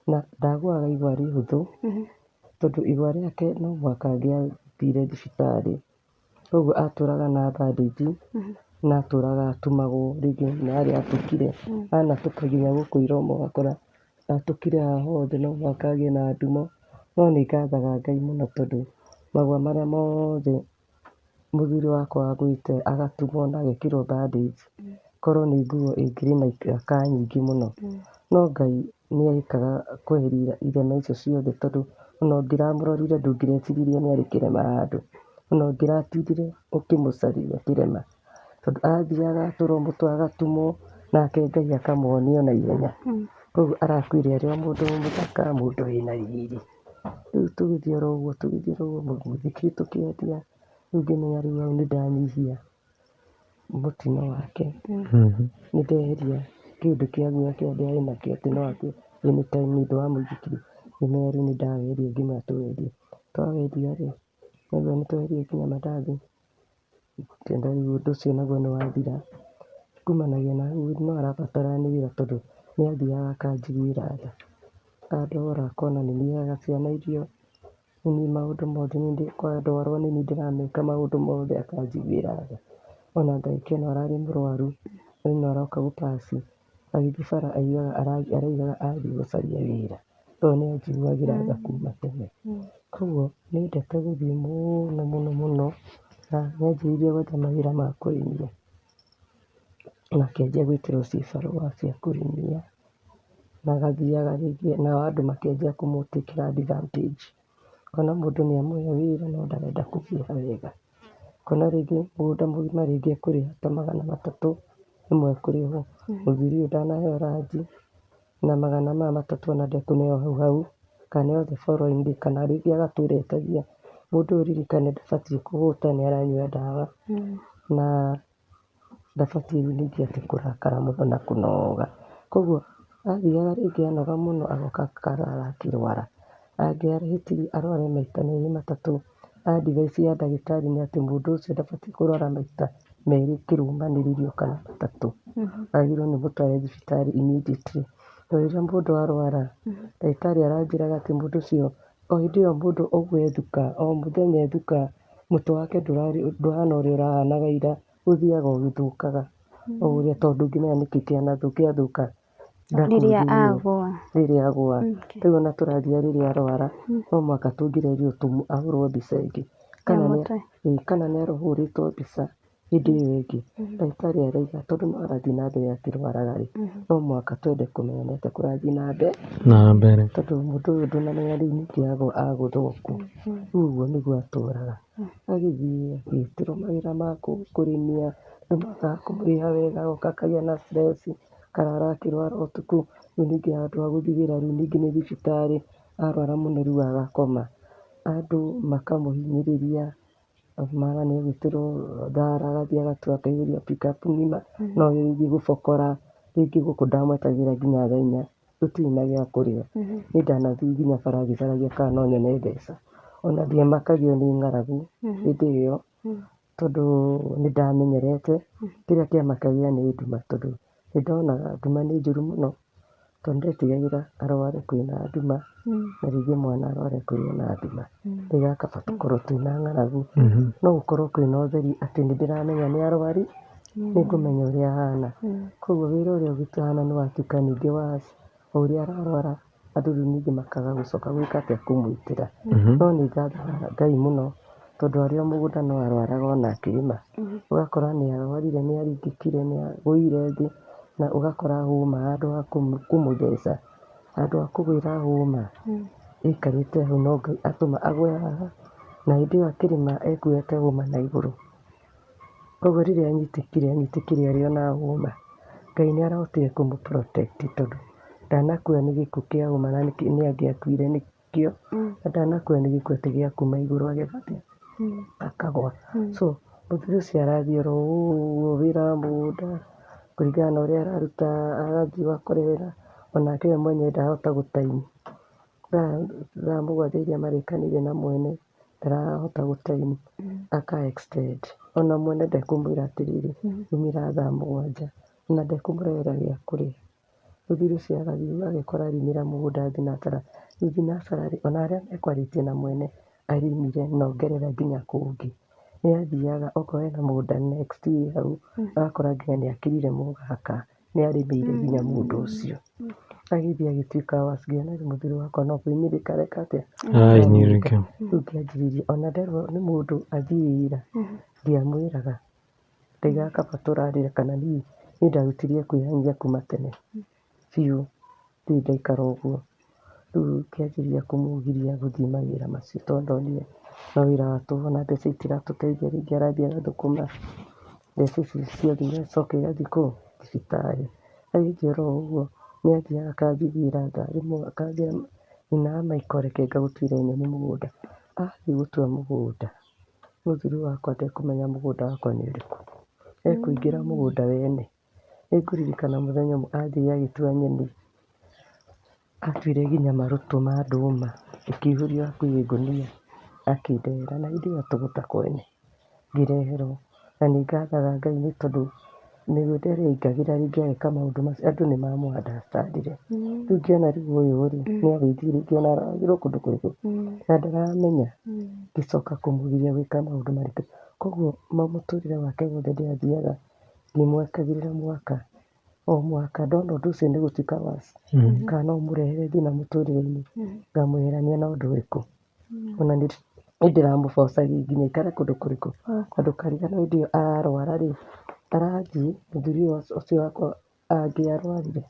na ndagũaga igwa rĩhũthũ, tondũ igwa rĩake no mũhaka angĩathire thibitarĩ, koguo atũraga na bandĩnji, na atũraga atumagwo rĩngĩ nĩ harĩa atũkire, anatũka nginya gũkũ iromo ũgakora atũkire haha hothe no mũhaka agĩe na ndumo, no nĩ ngathaga Ngai mũno tondũ magũa marĩa mothe mũthuri wakwa agwĩte agatumwo na agekĩrwo bandĩnji, korwo nĩ nguo ĩngĩrĩ na iraka nyingĩ mũno, no Ngai nĩ ekaga kweheria irema icio ciothe tondũ ona ũngĩramũrorire ndũngĩreciririe nĩ arĩ kĩrema handũ, ona ũngĩratindire ũkĩmũcarĩria kĩrema, tondũ athiaga agatũrwo mũtwe agatumwo, nake Ngai akamuhonia na ihenya. Koguo arakuire arĩ o mũndũ mũthaka, mũndũ wĩna riri. Rĩu tũgĩthiĩ oro ũguo, tũgĩthiĩ oro ũguo, mũithikiri tũkĩendia, rĩu ngĩmenya rĩu hau nĩ ndanyihia mũtino wake, nĩ ndeheria kĩũndũ kĩa guoya kĩrĩa ndĩrarĩ nakĩo atĩ no akue anytime nĩ ũndũ wa mũithikiri, ngĩmenya rĩu nĩ ndaweheria ngĩmwĩra tũwendie, twawendia rĩ, naguo nĩ twendirie nginya mandathi, ngĩona rĩu ũndũ ũcio naguo nĩ wathira, kumanagia na hau no arabatara nĩ wĩra tondũ nĩ athiaga akanjiguĩra tha, andora akona nĩ niĩ heaga ciana irio, nĩ niĩ maũndũ mothe, ndwarwo nĩ niĩ ndĩrameka maũndũ mothe akanjiguĩra tha, ona ndagĩka ĩno ararĩ mũrwaru, ĩno aroka gũpaci, agĩthiĩ bara araugaga arathiĩ gũcaria wĩra, tondũ nĩ anjiguagĩra tha kuma tene. Koguo nĩendete gũthiĩ mũno mũno mũno, na nĩanjĩrĩirie gwetha mawĩra ma kũrĩmia, na akĩanjia gwĩkĩrwo cibarũa cia kũrĩmia, na agathiaga rĩngĩ nao andũ makĩanjia kũmũtĩkĩra advantage, ũkona mũndũ nĩ amũhe wĩra no ndarenda kũmũrĩha wega, ũkona rĩngĩ mũgũnda mũgima rĩngĩ ekũrĩha ta 300 rĩmwe ekũrĩhwo, mũthuri ũyũ ndanaheo ranji na 300 ona ndekũneo hau hau, kana aneo the following day, kana rĩngĩ agatũra etagia, mũndũ ũyũ ũririkane ndabatiĩ kũhũta nĩ aranyua ndawa, na ndabatiĩ rĩu ningĩ atĩ kũrakara mũno na kũnoga, koguo athiaga rĩngĩ anoga mũno agoka akarara akĩrwara, angĩahĩtirie arware maita merĩ matatũ, advice ya ndagĩtarĩ nĩ atĩ mũndũ ũcio ndabatiĩ kũrwara maita merĩ kĩrũmanĩrĩrio kana matatũ, agĩrĩirwo nĩ mũtware thibitarĩ immediately, tondũ rĩrĩa mũndũ arwara, ndagĩtarĩ aranjĩraga atĩ mũndũ ũcio o hĩndĩ ĩyo mũndũ ũguo ethuka, o mũthenya ethuka, mũtwe wake ndũhana ũrĩa ũrahanaga ira, ũthiaga ũgĩthũkaga o ũrĩa tondũ ndũngĩmenya nĩkĩ kĩathũka Rĩrĩa agũa. Rĩrĩa agũa. Rĩu ona tũrathiĩ rĩrĩa arwara, no mũhaka tũngĩrerirwo ahũrwo mbica ĩngĩ. Kana nĩ arahũrĩtwo mbica hĩndĩ ĩyo ĩngĩ. Ndagĩtarĩ arauga tondũ no arathiĩ na mbere akĩrwaraga rĩ, no mũhaka twende kũmenya nĩ atĩa kũrathiĩ na mbere, tondũ mũndũ ũyũ ndũnamenya rĩu nĩkĩ agũthwo kũ. Rĩu ũguo nĩguo atũraga, agĩthiĩ agĩtĩrwo mawĩra ma kũrĩmia, andũ makaga kũmũrĩha wega, agoka akagĩa na stress, akarara akĩrwara ũtukũ, rĩu ningĩ handũ ha gũthiĩ wĩra rĩu ningĩ nĩ thibitarĩ, Arwara mũno rĩu agakoma. Andũ makamũhinyĩrĩria, mara nĩ egwĩtĩrwo thara, agathiĩ agatua akaihũria pickup ng'ima, no rĩngĩ gũbokora, rĩngĩ gũkũ ndamwetagĩrĩra nginya thaa inya, gũtirĩ na gĩa kũrĩa. Niĩ ndanathiĩ nginya bara ngĩcaragia kana no nyone mbeca. Ona ndiamakagio nĩ ng'aragu hĩndĩ ĩyo, tondũ nĩ ndamenyerete. Kĩrĩa kĩamakagia nĩ nduma, tondũ nĩ ndonaga nduma nĩ njũru mũno, tondũ ndetigagĩra arware kwĩna nduma, na rĩngĩ mwana arware kwĩna nduma. Ndaugaga kaba tũkorwo twĩna ng'aragu, no gũkorwo kwĩna ũtheri atĩ nĩ ndĩramenya nĩ arwaru, nĩ ngũmenya ũrĩa ahana. Koguo wĩra ũrĩa ũgĩtahana nĩ watuĩka ningĩ worse, o ũrĩa ararwara, andũ rĩu ningĩ makaga gũcoka gwĩka atĩa, kũmwĩtĩra. No nĩ ngathaga Ngai mũno, tondũ arĩ o mũgũnda no arwaraga ona akĩrĩma. Ũgakora nĩ arwarire, nĩ aringĩkire, nĩ agũire thĩ, na ũgakora hũma handũ ha kũmũtheca, handũ ha kũgwĩra hũma, ĩikarĩte hau no Ngai atũma agwe haha, na hĩndĩ ĩyo akĩrĩma ekuoete hũma na igũrũ. Koguo rĩrĩa anyitĩkire, anyitĩkire arĩ o na hũma. Ngai nĩ arahotire kũmũ protect tondũ ndanakua nĩ gĩkuũ kĩa hũma na nĩ angĩakuire nĩkĩo, na ndanakua nĩ gĩkuũ atĩ gĩa kuma igũrũ ageka atĩa, akagwa. So mũthuri ũcio arathiĩ oro ũguo wĩra wa mũgũnda kũringana na ũrĩa araruta, agathiĩ ũgakorerera, onake we mwenyewe ndarahota gũtaimu. Thaa mũgwanja iria marĩkanĩire na mwene ndarahota gũtaimu, aka extend. Ona mwene ndekũmwĩra atĩrĩrĩ, umĩra thaa mũgwanja, ona ndekũmũrehera gĩa kũrĩa. Mũthuri ũcio agathiĩ agekora arimĩra mũgũnda thinacara. Rĩu thinacara rĩ, ona arĩa mekwarĩtie na mwene arĩmire na ongerera nginya kũngĩ. Nĩ athiaga okorwo hena mũgũnda next wĩ hau, agakora nginya nĩ akĩrire mũhaka, nĩ arĩmĩire nginya mũndũ ũcio. Agĩthiĩ agĩtuĩka worse, ngĩona rĩu mũthuri wakwa no kũhinyĩrĩrĩka areka atĩa, Arahinyĩrĩrĩka. Rĩu ngĩanjĩrĩria ona nderwo nĩ mũndũ athiĩ wĩra, ndiamwĩraga. Ndaigaga kaba tũrarĩra kana niĩ ndarutirie kwĩhang'ia kuma tene biũ, ndirĩ ndaikara ũguo. Rĩu ngĩanjĩrĩria kũmũgiria gũthiĩ mawĩra macio tondũ ndonire no wĩra wa tũhũ na mbeca itiratũteithia, rĩngĩ arathiĩ agathũkũma mbeca ici ciothe igacoka igathiĩ kũ? Thibitarĩ. Agĩthiĩ oro ũguo, nĩ athiaga akanjiguĩra tha, rĩmwe akanjĩra nyina wa Michael reke ngagũtuĩre nyeni mũgũnda. Athiĩ gũtua mũgũnda, mũthuri wakwa ndekũmenya mũgũnda wakwa nĩ ũrĩkũ. Ekũingĩra mũgũnda wene. Nĩngũririkana mũthenya ũmwe athiĩ agĩtua nyeni, atuire nginya marũtũ ma ndũma, ĩkĩihũrio hakuhĩ ngũnia, akĩndehera na hĩndĩ ĩyo tũgũta kwene, ngĩreherwo. Na nĩ ngathaga Ngai nĩ tondũ mĩgũnda ĩrĩa aingagĩra rĩngĩ ageka maũndũ macio, andũ nĩ mamũ understand ire. Rĩu ngĩona rĩu ũyũ rĩ, nĩ agĩthiĩ rĩngĩ ona aragĩrwo kũndũ kũrĩkũ, na ndaramenya, ngĩcoka kũmũgiria gwĩka maũndũ maritũ. Koguo mũtũrĩre wake wothe ndĩrathiaga ngĩmwakagĩrĩra mwaka o mwaka, ndona ũndũ ũcio nĩ gũtuĩka worse, kana no ũmũrehere thĩna mũtũrĩre-inĩ, ngamweherania na ũndũ ũrĩkũ. Ona nĩ ndĩramũbocagia nginya aikare kũndũ kũrĩkũ, na ndũkariganĩrwo hĩndĩ ĩyo ararwara rĩ, arathiĩ mũthuri ũcio wakwa angĩarwarire,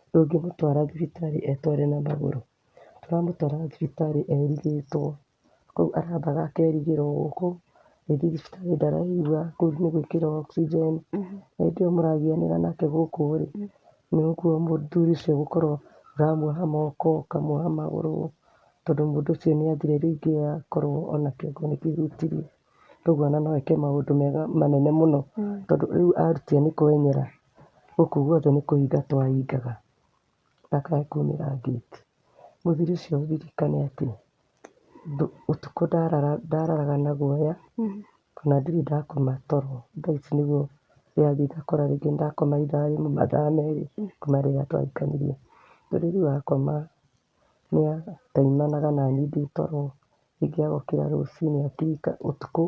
ndũngĩmũtwara thibitarĩ etware na magũrũ. Tũramũtwaraga thibitarĩ erigĩtwo, kũu arambaga akerigĩrwo gũkũ, rĩngĩ thibitarĩ ndaraigua, kũu nĩ gwĩkĩrwo oxygen. Na hĩndĩ ĩyo mũragianĩra nake gũkũ rĩ, nĩ ũguo mũthuri ũcio gũkorwo ũramuoha moko, ũkamuoha magũrũ, tondũ mũndũ ũcio nĩ athire rĩngĩ akorwo ona kĩongo nĩ kĩhutirie. Koguo ona no eke maũndũ mega manene mũno, tondũ rĩu arutia nĩ kwenyera, gũkũ guothe nĩ kũhinga twahingaga, ndakae kumĩra ngĩti. Mũthuri ũcio ũririkane atĩ ũtukũ ndararaga na guoya, ona ndirĩ ndakoma toro. Thaa ici nĩguo ndĩrathiĩ ngakora rĩngĩ ndakoma ithaa rĩmwe, mathaa merĩ kuma rĩrĩa twahikanirie. Tondũ rĩu akoma nĩ ataimanaga naniĩ ndĩ toro, rĩngĩ agokĩra rũcinĩ akirika ũtukũ,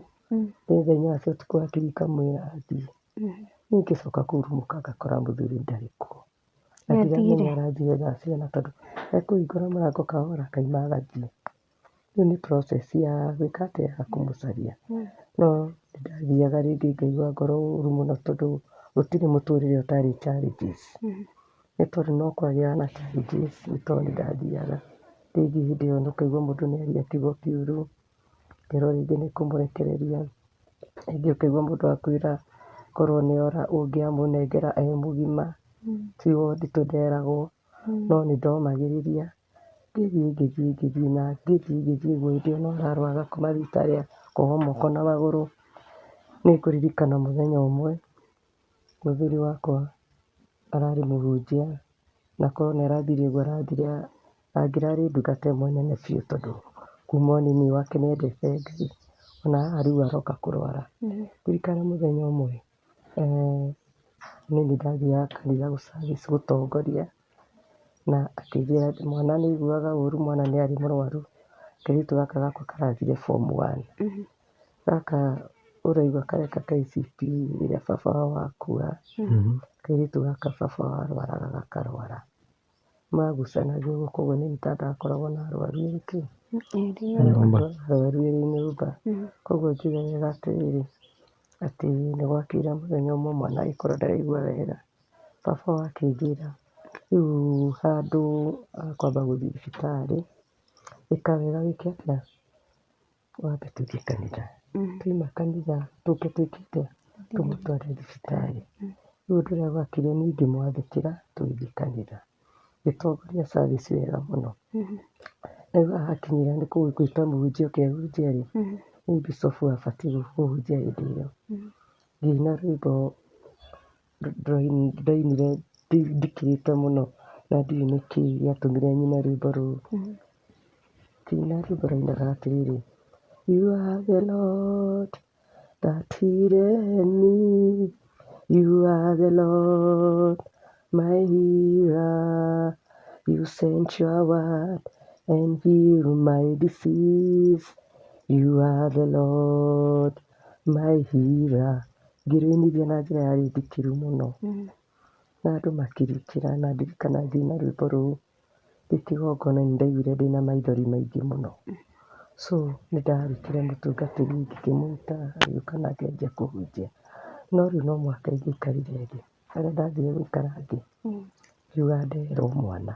nĩ thaa inyanya cia ũtukũ akirika mwĩra athiĩ. Niĩ ngĩcoka kũhurũka ngakora mũthuri ndarĩ kuo. Na ndiramenya arathire thaa cigana tondũ ekũhingũra mũrango kahora akauma agathiĩ. Rĩu nĩ process ya gwĩka atĩa, ya kũmũcaria. No ndathiaga rĩngĩ ngaigua ngoro ũru mũno tondũ gũtirĩ mũtũrĩre ũtarĩ challenges. Nĩ tondũ no kwagĩaga na challenges nĩ tondũ nĩ ndathiaga rĩngĩ hĩndĩ ĩyo ũkaigua mũndũ nĩ aria kiugo kĩũru, ũkerwo rĩngĩ nĩ kũmũrekereria, rĩngĩ ũkaigua mũndũ akwĩra korwo nĩ ora ũngĩamũnengera e mũgima, ti ũndũ nderagwo, no nĩ ndomagĩrĩria. Ngĩthiĩ ngĩthiĩ ngĩthiĩ na ngĩthiĩ ngĩthiĩ ũguo hĩndĩ ĩyo no ararwara agakoma thibitarĩ akohwo moko na magũrũ. Nĩ ngũririkana mũthenya ũmwe mũthuri wakwa ararĩ mũhunjia na korwo nĩ arathire ũguo arathire, angĩrarĩ ndungata ĩmwe nene biũ tondũ kuma ũnini wake nĩ endete Ngai, ona haha rĩu aroka kũrwara. Ngũririkana mũthenya ũmwe niĩ nĩ ndathiaga kanitha gũ service gũtongoria, na akĩnjĩra mwana nĩ aiguaga ũru, mwana nĩ arĩ mũrwaru, kairĩtu gaka gakwa karathire form one. Gaka ũraigua kareka KCPE rĩrĩa baba wao akua, kairĩtu gaka baba wao arwaraga gakarwara. Magucanagia ũguo koguo nĩ ta ndakoragwo na arwaru erĩ kĩ? Nyũmba. Arwaru erĩ nyũmba. Koguo njuge wega atĩrĩrĩ, atĩ nĩ gwakĩire mũthenya ũmwe mwana agĩkorwo ndaraigua wega. Baba wao akĩnjĩra rĩu handũ ha kwamba gũthiĩ thibitarĩ, ĩka wega wĩke atĩa, wambe tũthiĩ kanitha. Twauma kanitha tũke twĩke atĩa, tũmũtware thibitarĩ. Rĩu ũndũ ũrĩa gwakire niĩ ngĩmwathĩkĩra tũgĩthiĩ kanitha. Ngĩtongoria service wega mũno. Rĩu haha hakinyire nĩ gwĩta mũhunjia oke ahunjie rĩ, nĩ bishop abatiĩ kũhunjia hĩndĩ ĩyo. Ngĩina rwĩmbo ndainire ndikĩrĩte mũno na ndiũĩ nĩkĩ gĩatũmire nyine rwĩmbo rũu. Ngĩina rwĩmbo rwainaga atĩrĩrĩ, You are the Lord that healeth me, You are the Lord my healer, You sent your word and healed my disease, You are the Lord my healer. Ngĩrũinithia na njĩra yarĩ ndikĩru mũno na andũ makĩrikĩra na ndirikana ngĩina rwĩmbo rũu ndĩ kĩgongona nĩ ndaiguire ndĩna maithori maingĩ mũno. So nĩ ndarutire mũtungatĩri ngĩkĩmwĩta agĩũka na akĩanjia kũhunjia. No rĩu no mũhaka ingĩaikarire thĩ, harĩa ndathire gũikara thĩ ngiuga ndererwo mwana.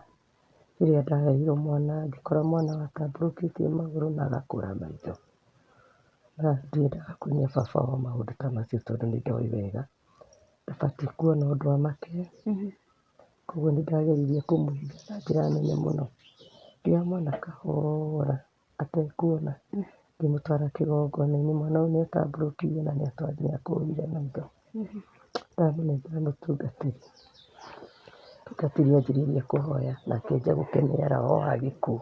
Rĩrĩa ndarerirwo mwana ngĩkora mwana atambũrũkĩtie magũrũ na agakũra maitho. Na ndiendaga kuonia baba wao maũndũ ta macio tondũ nĩ ndoĩ wega ndabatiĩ kuona ũndũ amake. Koguo nĩ ndageririe kũmũhitha na njĩra nene mũno. Ngĩoya mwana kahora atekuona ngĩmũtwara kĩgongona-inĩ. Mwana ũyũ nĩ atambũrũkirie na nĩ akũrire maitho. Ndamũnengera mũtungatĩri, mũtungatĩri anjĩrĩirie kũhoya na akĩanjia gũkenia roho wa gĩkuũ.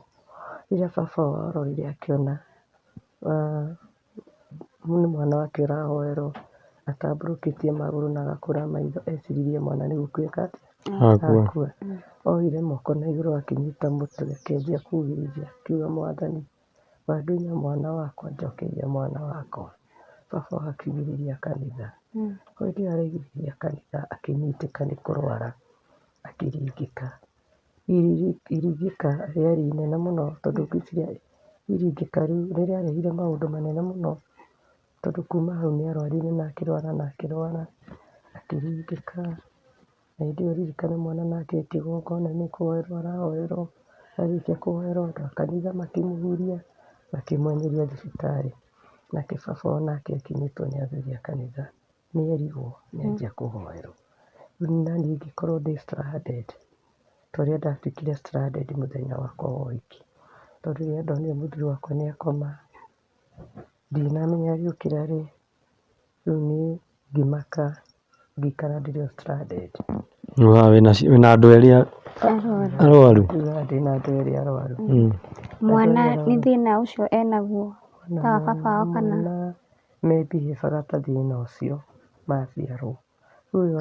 Rĩrĩa baba wao arorire akĩona nĩ mwana wake ũrahoerwo atambũrũkĩtie magũrũ na agakũra maitho, eciririe mwana nĩ gũkua eka atĩa? Akua. Oire moko na igũrũ akĩnyita mũtwe akĩanjia kugĩrĩria akiuga Mwathani wandunya mwana wakwa njokeria mwana wakwa. Baba wao akiugĩrĩria kanitha. Hĩndĩ ĩyo araugĩrĩria kanitha akĩnyitĩka nĩ kũrwara akĩringĩka. Iringĩka rĩarĩ inene mũno tondũ ngwĩciria iringĩka rĩu nĩ rĩarehire maũndũ manene mũno tondũ kuma hau nĩ arwarire na akĩrwara na akĩrwara akĩringĩka. Na hĩndĩ ĩyo ririkana mwana nake e kĩgongona nĩ kũhoerwo arahoerwo, arĩkia kũhoerwo andũ a kanitha makĩmũhuria makĩmweheria thibitarĩ. Nake baba onake akinyĩtwo nĩ athuri a kanitha nĩ erigwo nĩ anjia kũhoerwo. Rĩu naniĩ ngĩkorwo ndĩ stranded ta ũrĩa ndatuĩkire stranded mũthenya wakwa wa ũhiki. Tondũ rĩrĩa ndonire mũthuri wakwa nĩ akoma, ndinamenya arĩũkĩra rĩ, rĩu niĩ ngĩmaka ngĩikara ndĩrĩ o stranded. Wĩna andũ erĩ arwaru. Ndĩna andũ erĩ arwaru. Mwana nĩ thĩna ũcio enaguo ta wa baba wao kana? Mwana mebihebaga ta thĩna ũcio maciarwo. Rĩu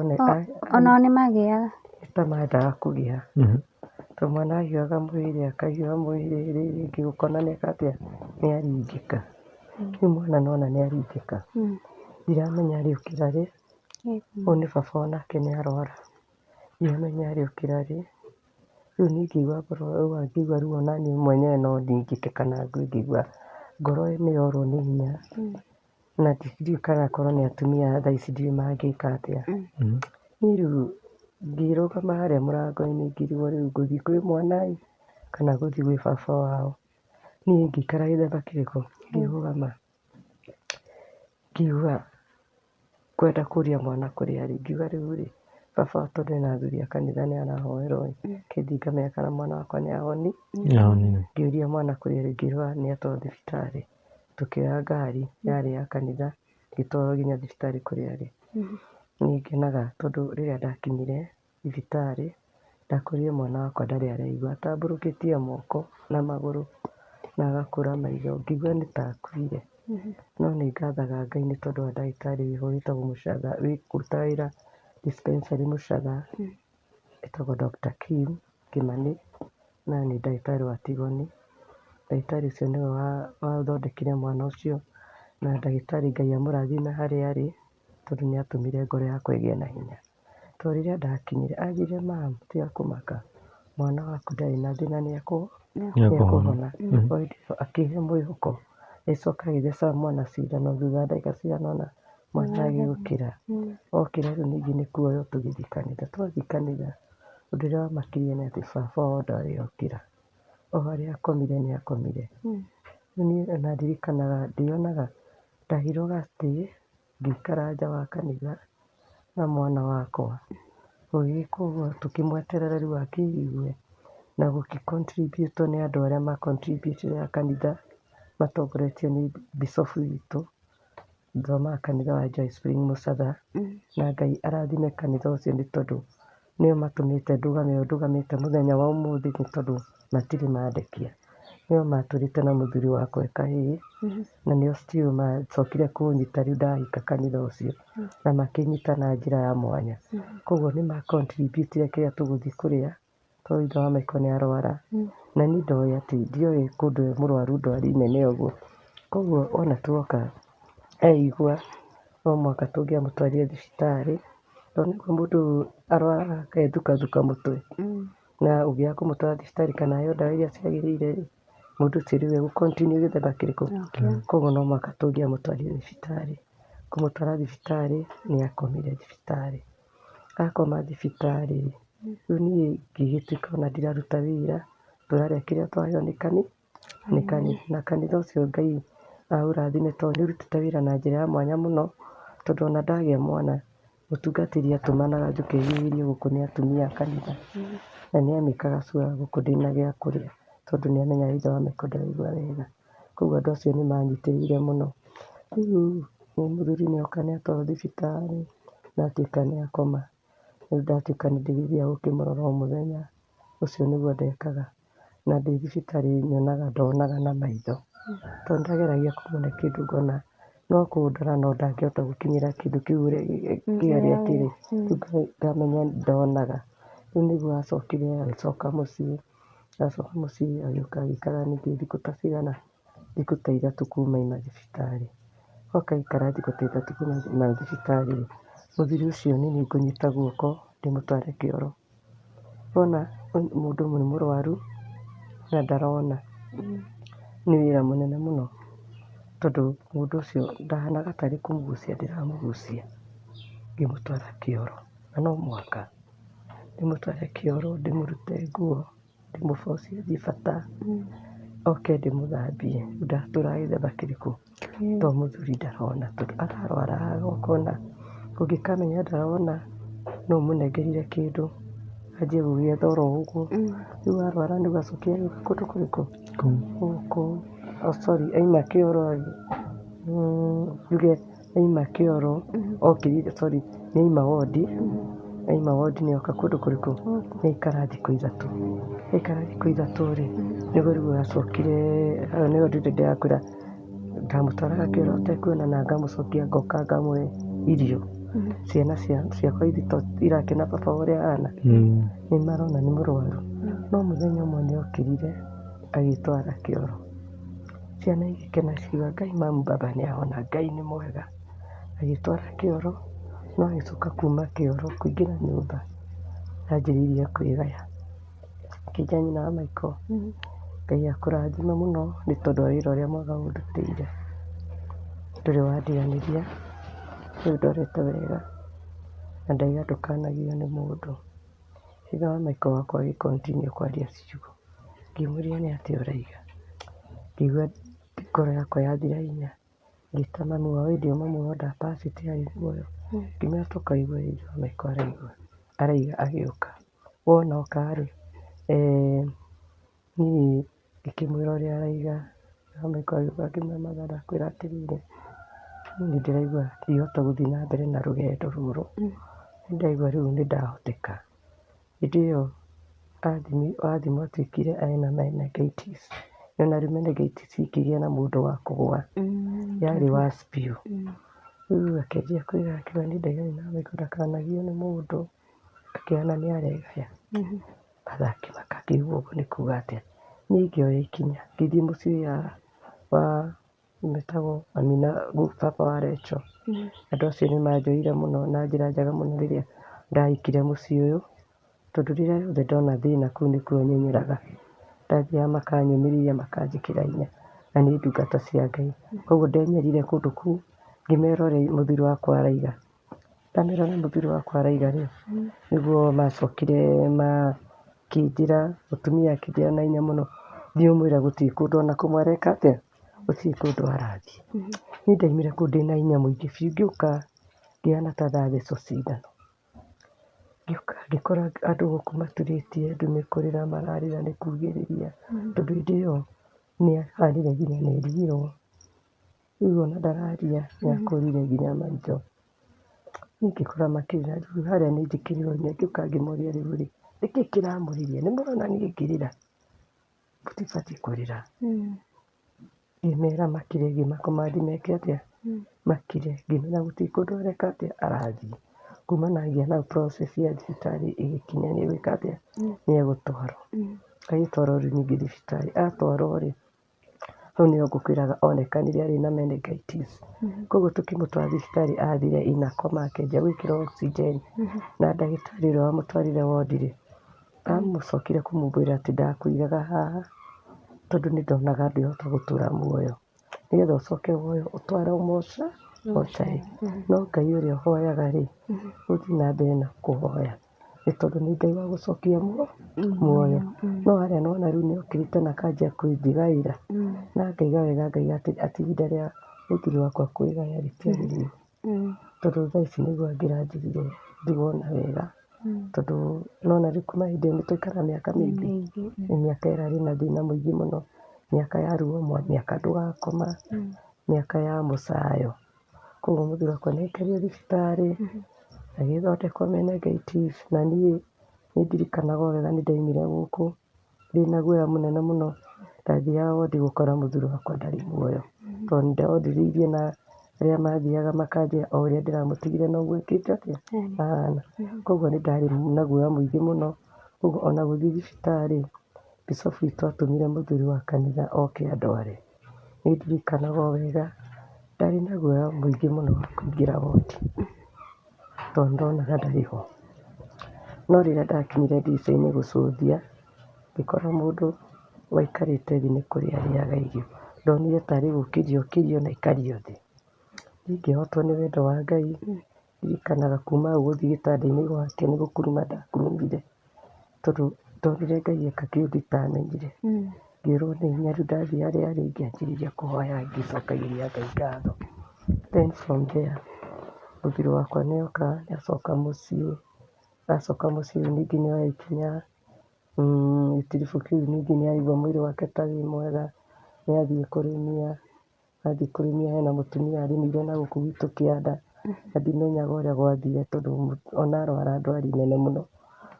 Onao nĩ magĩaga? Ta mendaga kũgĩa. Tondũ mwana ahiũhaga mwĩrĩ akahiũha mwĩrĩ rĩngĩ ũkona nĩeka atĩa, nĩ aringĩka. Rĩu mwana nona nĩ aringĩka, ndiramenya arĩũkĩra rĩ, ũyũ nĩ baba onake nĩ arwara, ndiramenya arĩũkĩra rĩ. Rĩu niĩ ngĩigua ngoro, ngĩigua ruo na niĩ mwenyewe no ndingĩke kana ngue, ngĩigua ngoro nĩ yorwo nĩ hinya. Na ndiũĩ kana korwo nĩ atumia thaa ici ndiũĩ mangĩka atĩa. Niĩ rĩu ngĩrũgama harĩa mũrango-inĩ ngĩrigwo rĩu ngũthiĩ kwĩ mwana ĩ kana ngũthiĩ gwĩ baba wao. Niĩ ngĩikara gĩthemba kĩrĩkũ, ngĩrũgama ngiuga kwenda kũria mwana kũrĩa arĩ, ngiuga rĩu rĩ Baba tondũ ena athuri a kanitha nĩ arahoerwo ĩ, ngĩthiĩ ngamenya kana mwana wakwa nĩ ahoni. Nĩahonire. Ngĩũria mwana kũrĩa arĩ, ngĩrwo nĩ atwarwo thibitarĩ. Tũkĩoya ngari yarĩ ya kanitha, ĩgĩtwarwo nginya thibitarĩ kũrĩa arĩ. Nĩ ngenaga tondũ rĩrĩa ndakinyire thibitarĩ, ndakorire mwana wakwa ndarĩ areigua, atambũrũkĩtie moko na magũrũ na agakũra maitho, ngĩigua nĩ ta akuire. No nĩ ngathaga Ngai nĩ tondũ wa ndagĩtarĩ wĩho wĩtagwo Mũcatha, wĩkũruta wĩra dispensary Mũcatha, etagwo Dr. Kim Kĩmani, na nĩ ndagĩtarĩ wa Tigoni. Ndagĩtarĩ ũcio nĩwe wathondekire mwana ũcio, na ndagĩtarĩ Ngai amũrathime harĩa arĩ, tondũ nĩ atũmire ngoro yakwa ĩgĩe na hinya. Tondũ rĩrĩa ndakinyire, anjĩrire mam, tiga kũmaka, mwana waku ndarĩ na thĩna nĩ Nĩekũhona. nĩekũhona. O hĩndĩ ĩyo akĩhe mwĩhoko, agĩcoka agĩtheca mwana cindano, thutha wa ndagĩka cigana ũna mwana agĩũkĩra. Okĩra rĩu ningĩ nĩ kuoywo tũgĩthiĩ kanitha. Twathiĩ kanitha, ũndũ ũrĩa wamakirie nĩ atĩ baba wao ndarĩ okĩra. O harĩa akomire nĩ akomire. Rĩu niĩ ona ndirikanaga ndĩonaga ndaheirwo gatĩ ngĩikara nja wa kanitha na mwana wakwa. Gũgĩkwo ũguo tũkĩmweterera rĩu akĩigue na gũkĩ contribute nĩ andũ arĩa ma contribute a kanitha matongoretio nĩ bicobu witũ. Thomaga kanitha wa Joy Spring Mũcatha, na Ngai arathime kanitha ũcio nĩ tondũ nĩo matũmĩte ndũgame ũũ ndũgamĩte mũthenya wa ũmũthĩ, nĩ tondũ matirĩ mandekia. Nĩo matũrĩte na mũthuri wakwa e kahĩĩ, na nĩo still macokire kũnyita rĩu ndahika kanitha ũcio, na makĩnyita na njĩra ya mwanya. Koguo nĩ ma contribute kĩrĩa tũgũthiĩ kũrĩa, tondũ ithe wa Michael nĩ arwara. Na niĩ ndoĩ atĩ ndioĩ kũndũ e mũrwaru ndwari nene ũguo. Koguo ona tuoka eigua no mũhaka tũngĩamũtwarire thibitarĩ, tondũ nĩguo mũndũ arwaraga akethukathuka mũtwe. Na ũngĩaga kũmũtwara thibitarĩ kana aheo ndawa iria ciagĩrĩire rĩ, mũndũ ũcio rĩu egũ continue gĩthemba kĩrĩkũ. Koguo no mũhaka tũngĩamũtwarire thibitarĩ. Kũmũtwara thibitarĩ nĩ akomire thibitarĩ. Akoma thibitarĩ rĩu niĩ ngĩgĩtuĩka ona ndiraruta wĩra, tũrarĩa kĩrĩa twaheo nĩ kanitha. Na kanitha ũcio Ngai aũrathime tondũ nĩ ũrutĩte wĩra na njĩra ya mwanya mũno, tondũ ona ndagĩa mwana mũtungatĩri atũmanaga njũke hihinywo gũkũ nĩ atumia a kanitha. Na nĩ amĩkaga sure gũkũ ndĩna gĩa kũrĩa, tondũ nĩ amenyaga ithe wa Michael ndaraigua wega. Koguo andũ acio nĩ manyitĩrĩire mũno. Rĩu mũthuri nĩ oka nĩ atwarwo thibitarĩ, na atuĩka nĩ akoma. Rĩu ndatuĩka nĩ ndĩrĩthiaga gũkĩmũrora o mũthenya, ũcio nĩguo ndekaga. Na ndĩ thibitarĩ nyonaga ndonaga na maitho. Tondũ ndageragia kũmũhe kĩndũ ngona no kũndora no ndangĩhota gũkinyĩra kĩndũ kĩu kĩarĩa kĩrĩ. Rĩu ngamenya ndonaga. Rĩu nĩguo acokire agĩcoka mũciĩ, acoka mũciĩ agĩũka agĩikara ningĩ thikũ ta cigana, thikũ ta ithatũ kuma aima thibitarĩ. Oka aikara thikũ ta ithatũ kuma aima thibitarĩ, mũthuri ũcio nĩ niĩ ngũnyita guoko ndĩmũtware kĩoro. Wona mũndũ nĩ mũrwaru na ndarona, nĩ wĩra mũnene mũno, tondũ mũndũ ũcio ndahanaga tarĩ kũmũgucia ndĩramũgucia ngĩmũtwara kĩoro, na no mũhaka ndĩmũtware kĩoro, ndĩmũrute nguo, ndĩmũbocie athiĩ bata, oke ndĩmũthambie. Ndatũraga gĩthemba kĩrĩkũ, tondũ mũthuri ndarona, tondũ ararwara ũkona, ũngĩkamenya ndarona no ũmũnengerire kĩndũ anjie gũgĩetha oro ũguo. Rĩu arwara nĩguo acokire agĩũka kũndũ kũrĩkũ gũkũ, oh sorry, aima kĩoro njuge aima kĩoro, okĩrire sorry, nĩ aima wondi, aima wondi nĩ oka kũndũ kũrĩkũ, nĩ aikara thikũ ithatũ. Aikara thikũ ithatũ rĩ, nĩguo rĩu acokire, hau nĩho ndĩrĩ ndĩrakwĩra ndamũtwaraga kĩoro atekuona na ngamũcokia ngoka ngamũhe irio. Ciana ciakwa irakena baba ũrĩa ahana, nĩ marona nĩ mũrwaru. No mũthenya ũmwe nĩ okĩrire agĩtwara kĩoro. Ciana igĩkena cikiuga Ngai mamu baba nĩ ahona, Ngai nĩ mwega. Agĩtwara kĩoro, no agĩcoka kuma kĩoro kũingĩra nyũmba anjĩrĩirie kwĩgaya. Akĩnjĩra nyina wa Michael, Ngai akũrathime mũno nĩ tondũ wa wĩra ũrĩa mwega ũndutĩire. Ndũrĩ wandiganĩria, rĩu ndorete wega na ndauga ndũkanagio nĩ mũndũ. Ithe wa Michael wakwa agĩ continue kwaria ciugo. Ngĩmũria nĩ atĩa ũraiga. Ngĩigua ngoro yakwa yathira hinya. Ngĩta mami wao, hĩndĩ ĩyo mami wao ndapacĩte arĩ muoyo. Ngĩmwĩra toka ũigue ũrĩa ithe wa Michael araigua. Araiga agĩũka. Wona oka rĩ, niĩ ngĩkĩmwĩra ũrĩa araiga, Michael agĩũka akĩmwĩra Martha ndakwĩra atĩrĩrĩ, niĩ nĩ ndĩraigua ndingĩhota gũthiĩ na mbere na rũgendo rũrũ, nĩ ndĩraigua rĩu nĩ ndahoteka. Hĩndĩ ĩyo athimwo atuĩkire ena meningitis. Na rĩu meningitis ĩngĩgĩa na mũndũ wa kũgũa, yarĩ worse biũ. Rĩu akĩanjia kwĩra akiuga niĩ ndaiganĩra na Michael ndakanagio nĩ mũndũ, akĩhana nĩ aregaya. Martha akĩmaka akĩigua ũguo nĩ kuga atĩa. Niĩ ngĩoya ikinya ngĩthiĩ mũciĩ wa metagwo mami na baba wa Rachel. Andũ acio nĩ manjoire mũno na njĩra njega mũno rĩrĩa ndahikire mũciĩ ũyũ, tondũ rĩrĩa rĩothe ndona thĩna kũu nĩkuo nyenyeraga. Ndathiaga makanyũmĩrĩria makanjĩkĩra hinya, na nĩ ndungata cia Ngai. Koguo ndenyerire kũndũ kũu ngĩmera ũrĩa mũthuri wakwa araiga. Ndamera ũrĩa mũthuri wakwa araiga rĩ, nĩguo macokire makĩnjĩra, mũtumia akĩnjĩra na hinya mũno, thiĩ ũmwĩre gũtirĩ kũndũ ona kũmwe areka atĩa, gũtirĩ kũndũ arathiĩ. Niĩ ndaumire kũu ndĩna hinya mũingĩ biũ, ngĩũka ngĩhana ta ndathecwo cindano. Ngĩũka ngĩkora andũ gũkũ maturĩtie ndu nĩ kũrĩra mararĩra nĩ kugĩrĩria, tondũ hĩndĩ ĩyo nĩ ahanire nginya nĩ erigirwo. Rĩu ona ndararia nĩ akũrire nginya maitho. Niĩ ngĩkora makĩrĩra, rĩu harĩa nĩ njĩkĩrirwo hinya, ngĩũka ngĩmoria rĩu rĩ, nĩkĩ kĩramũrĩria? Nĩ mũrona niĩ ngĩrĩra? Mũtibatiĩ kũrĩra. Ngĩmera makire, ngĩmacommand meke atĩa? Makire. Ngĩmera gũtirĩ kũndũ areka atĩa? Arathiĩ. Kumanagia na process ya thibitarĩ ĩgĩkinya nĩ egwĩka atĩa? Nĩ egũtwarwo. Agĩtwarwo rĩu ningĩ thibitarĩ, atwarwo rĩ, hau nĩho ngũkwĩraga onekanire arĩ na meningitis. Koguo tũkĩmũtwara thibitarĩ athire ina coma akĩanjia gwĩkĩrwo oxygen. Na ndagĩtarĩ ũrĩa wamũtwarire wondi rĩ, amũcokire kũmwĩra atĩ ndakũigaga haha tondũ nĩ ndonaga ndwĩhota gũtũra muoyo. Nĩgetha ũcoke woywo ũtwarwo mocarĩ. No Ngai ũrĩa ũhoyaga rĩ, ũthiĩ na mbere na kũhoya, nĩ tondũ nĩ Ngai wa gũcokia muoyo. No harĩa nĩwona rĩu nĩ okĩrĩte na akanjia kũnjigaĩra, na ngaiga wega ngaiga atĩ ihinda rĩa mũthuri wakwa kwĩgaya rĩtiagĩrĩire. Tondũ thaa ici nĩguo angĩranjĩrire ndigwona wega, tondũ nĩwona rĩu kuma hĩndĩ ĩyo nĩ twaikara mĩaka mĩingĩ, nĩ mĩaka ĩrarĩ na thĩna mũingĩ mũno, mĩaka ya ruo, mĩaka ndũgakoma, mĩaka ya mũcayo. Koguo mũthuri wakwa nĩ aikarire thibitarĩ, agĩthondekwo meningitis, na niĩ nĩ ndirikanaga o wega nĩ ndaumire gũkũ ndĩna guoya mũnene mũno, ndathiaga wondi gũkora mũthuri wakwa ndarĩ muoyo, tondũ nĩ ndonjorithĩirie na arĩa mathiaga makanjĩra o ũrĩa ndĩramũtigire noguo ekĩte atĩa, ahana. Koguo nĩ ndarĩ na guoya mũingĩ mũno, koguo ona gũthiĩ thibitarĩ, bishop witũ atũmire mũthuri wa kanitha oke andware. Nĩ ndirikanaga o wega, ndarĩ na guoya mũingĩ mũno wa kũingĩra wondi, tondũ ndonaga ndarĩ ho. No rĩrĩa ndakinyire ndirica-inĩ gũcũthia, ngĩkora mũndũ waikarĩte thĩ nĩ kũrĩa arĩaga irio. Ndonire tarĩ gũkĩrio okĩrio na aikario thĩ. Niĩ ngĩhotwo nĩ wendo wa Ngai, ndirikanaga kuma hau gũthiĩ gĩtanda-inĩ gwake nĩ gũkuruma ndakurumire, tondũ ndonire Ngai eka kĩũndũ itamenyire. Ngĩũrwo nĩ hinya rĩu ndathiĩ harĩa arĩ ngĩanjĩrĩria kũhoya ngĩcokagĩria Ngai ngatho. Then from there, mũthuri wakwa nĩ oka, nĩ acoka mũciĩ, acoka mũciĩ rĩu ningĩ nĩ oya ikinya, gĩtiribũ kĩu ningĩ nĩ araigua mwĩrĩ wake ta wĩ mwega, nĩ athiĩ kũrĩmia, athiĩ kũrĩmia hena mũtumia arĩmĩire na gũkũ gwitũ kĩanda, na ndimenyaga ũrĩa gwathire tondũ ona arwara ndwari nene mũno.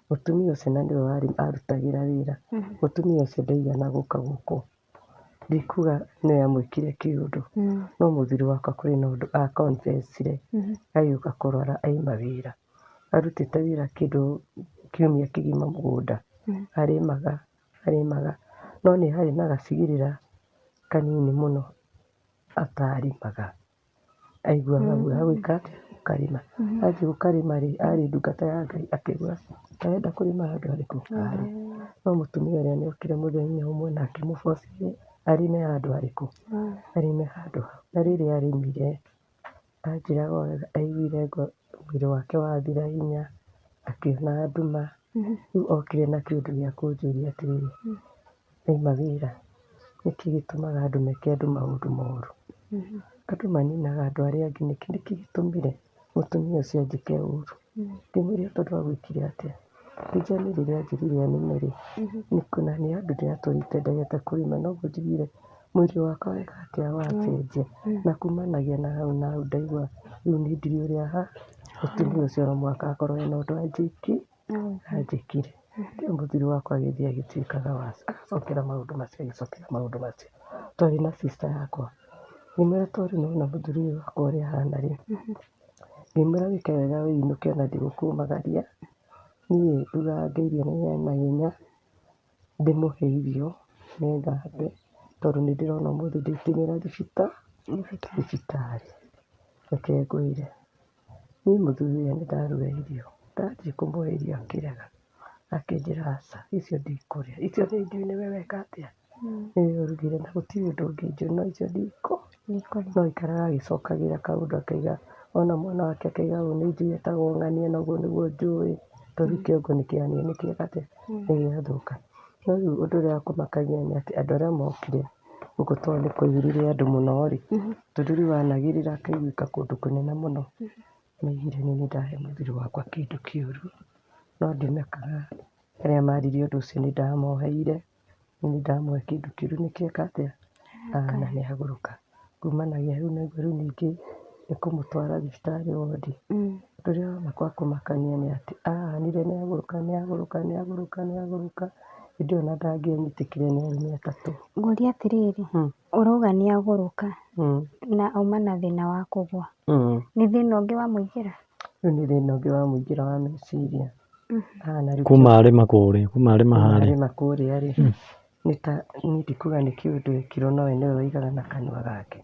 Mũtumia ũcio na nĩwe arutagĩra wĩra, mũtumia ũcio ndaigana gũka gũkũ. Ndikuga nĩwe amwĩkire kĩũndũ, no mũthuri wakwa kũrĩ na ũndũ a confess-ire agĩũka kũrwara aima wĩra. Arutĩte wĩra kĩndũ kiumia kĩgima mũgũnda, arĩmaga arĩmaga, no nĩ harĩ na gacigĩrĩra kanini mũno atarĩmaga. Aiguaga guoya gwĩka atĩa? Gũkarĩma. Athiĩ gũkarĩma rĩ, arĩ ndungata ya Ngai akĩigua arenda kũrĩma handũ harĩkũ? Harĩa. No mũtumia ũrĩa nĩ okire mũthenya ũmwe na akĩmũboci arĩme handũ harĩkũ? Arĩme handũ hau. Na rĩrĩa arĩmire, anjĩraga o wega aiguire mwĩrĩ wake wathira hinya, akĩona nduma. Rĩu okire na kĩũndũ gĩa kũnjũria atĩrĩrĩ, ndauma wĩra, nĩkĩ gĩtũmaga andũ meke andũ maũndũ moru? Andũ maninaga andũ arĩa angĩ nĩkĩ? Nĩkĩ gĩtũmire mũtumia ũcio anjĩke ũru? Ngĩmũria tondũ agwĩkire atĩa? Akĩnjĩra niĩ rĩrĩa anjĩrire anĩme rĩ, na nĩ handũ ndĩratũrĩte ndegete kũrĩma noguo njiguire mwĩrĩ wakwa weka atĩa wacenjia. Na kumanagia na hau na hau ndaigua rĩu niĩ ndirĩ ũrĩa ha, mũtumia ũcio no mũhaka akorwo ena ũndũ anjĩkire. Rĩu mũthuri wakwa agĩthiĩ agĩtuĩkaga wa agĩcokera maũndũ macio agĩcokera maũndũ macio. Twarĩ na sister yakwa, ngĩmwĩra tondũ nĩwona mũthuri ũyũ wakwa ũrĩa ahana rĩ, ngĩmwĩra wĩke wega wĩinũke ona ndigũkumagaria, niĩ ndugange irio naihenya naihenya, ndĩmũhe irio methambe, tondũ nĩ ndĩrona ũmũthĩ ndĩkinyĩra thibitarĩ. Reke ngwĩre, niĩ mũthuri ũrĩa nĩ ndaruga irio, ndathiĩ kũmũhe irio akĩrega, akĩnjĩra aca, icio ndikũrĩa, icio nĩ njũĩ nĩwe weka atĩa, nĩwe ũrugire na gũtirĩ ũndũ ũngĩ njũĩ no icio no aikaraga agĩcokagĩra kaũndũ akaiga, ona mwana wake akaiga ũyũ nĩ njũĩ etagwo ng'ania na ũguo nĩguo njũĩ, tondũ rĩu kĩongo nĩ nĩkĩeka atĩa, nĩgĩathũka. No rĩu ũndũ ũrĩa wa kũmakagia nĩ atĩ andũ arĩa mokire gũkũ tondũ nĩ kwaihũrire andũ mũno rĩ, tondũ rĩu anagĩrĩra akaiguĩka kũndũ kũnene mũno, maiguire nĩ niĩ ndahe mũthuri wakwa kĩndũ kĩũru, no ndimakaga arĩa maririe ũndũ ũcio nĩ ndamoheire, nĩ niĩ ndamũhe kĩndũ kĩũru nĩkĩeka atĩa, na nĩ agũrũka. Kumanagia hau naguo rĩu ningĩ nĩ kũmũtwara thibitarĩ wondi. Ũndũ ũrĩa wa kũmakania nĩ atĩ ahanire nĩ agũrũka nĩ agũrũka nĩ agũrũka nĩ agũrũka, hĩndĩ ĩyo ona ndangĩanyitĩkire nĩ arũme atatũ. Ngũrie atĩrĩrĩ, ũrauga nĩ agũrũka na auma na thĩna wa kũgũa. Nĩ thĩna ũngĩ wamũingĩra? Rĩu nĩ thĩna ũngĩ wamũingĩra wa meciria. Kuma arĩma kũrĩa, kuma arĩma harĩa. Arĩma kũrĩa rĩ, nĩ ta niĩ ndikuga nĩ kĩũndũ ekirwo nowe nĩwe waigaga na kanua gake.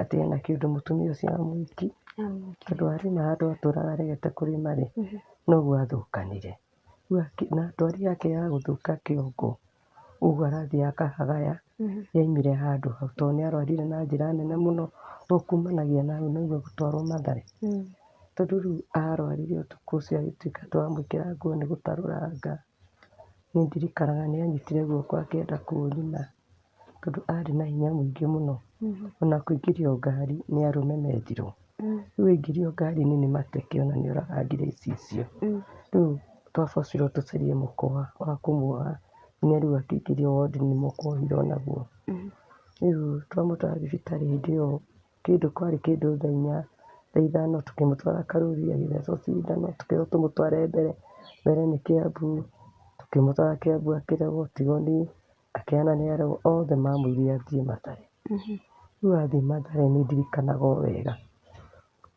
Atĩ ena kĩũndũ mũtumia ũcio amwĩki, tondũ arĩma handũ atũraga aregete kũrĩma rĩ, noguo athũkanire. Na ndwari yake ya gũthũka kĩongo, ũguo arathiĩ akahagaya, yaumire handũ hau tondũ nĩ arwarire na njĩra nene mũno, to kumanagia na hau noguo gũtwarwo Mathare. Tondũ rĩu arwarire ũtukũ ũcio agĩtuĩka twamwĩkĩra nguo nĩ gũtarũranga. Niĩ ndirikanaga nĩ anyitire guoko akĩenda kũnyuna, tondũ arĩ na hinya mũingĩ mũno. Ona kũingĩrio ngari nĩ arũme menjirwo. Rĩu aingĩrio ngari-inĩ nĩ mateke ona nĩ oragangire icicio. Rĩu twabocirwo tũcarie mũkwa wa kũmuoha, nginya rĩu akĩingĩrio wondi nĩ mũkwa ohirwo naguo. Rĩu twamũtwara thibitarĩ hĩndĩ ĩyo kĩndũ kwarĩ kĩndũ thaa inya, thaa ithano tũkĩmũtwara Karuri agĩthecwo cindano tũkĩrwo tũmũtware mbere, mbere nĩ Kiambu, tũkĩmũtwara Kiambu akĩregwo, Tigoni akĩhana nĩ aregwo, othe mamwĩrire athiĩ Mathare. Rĩu athiĩ Mathare nĩ ndirikanaga o wega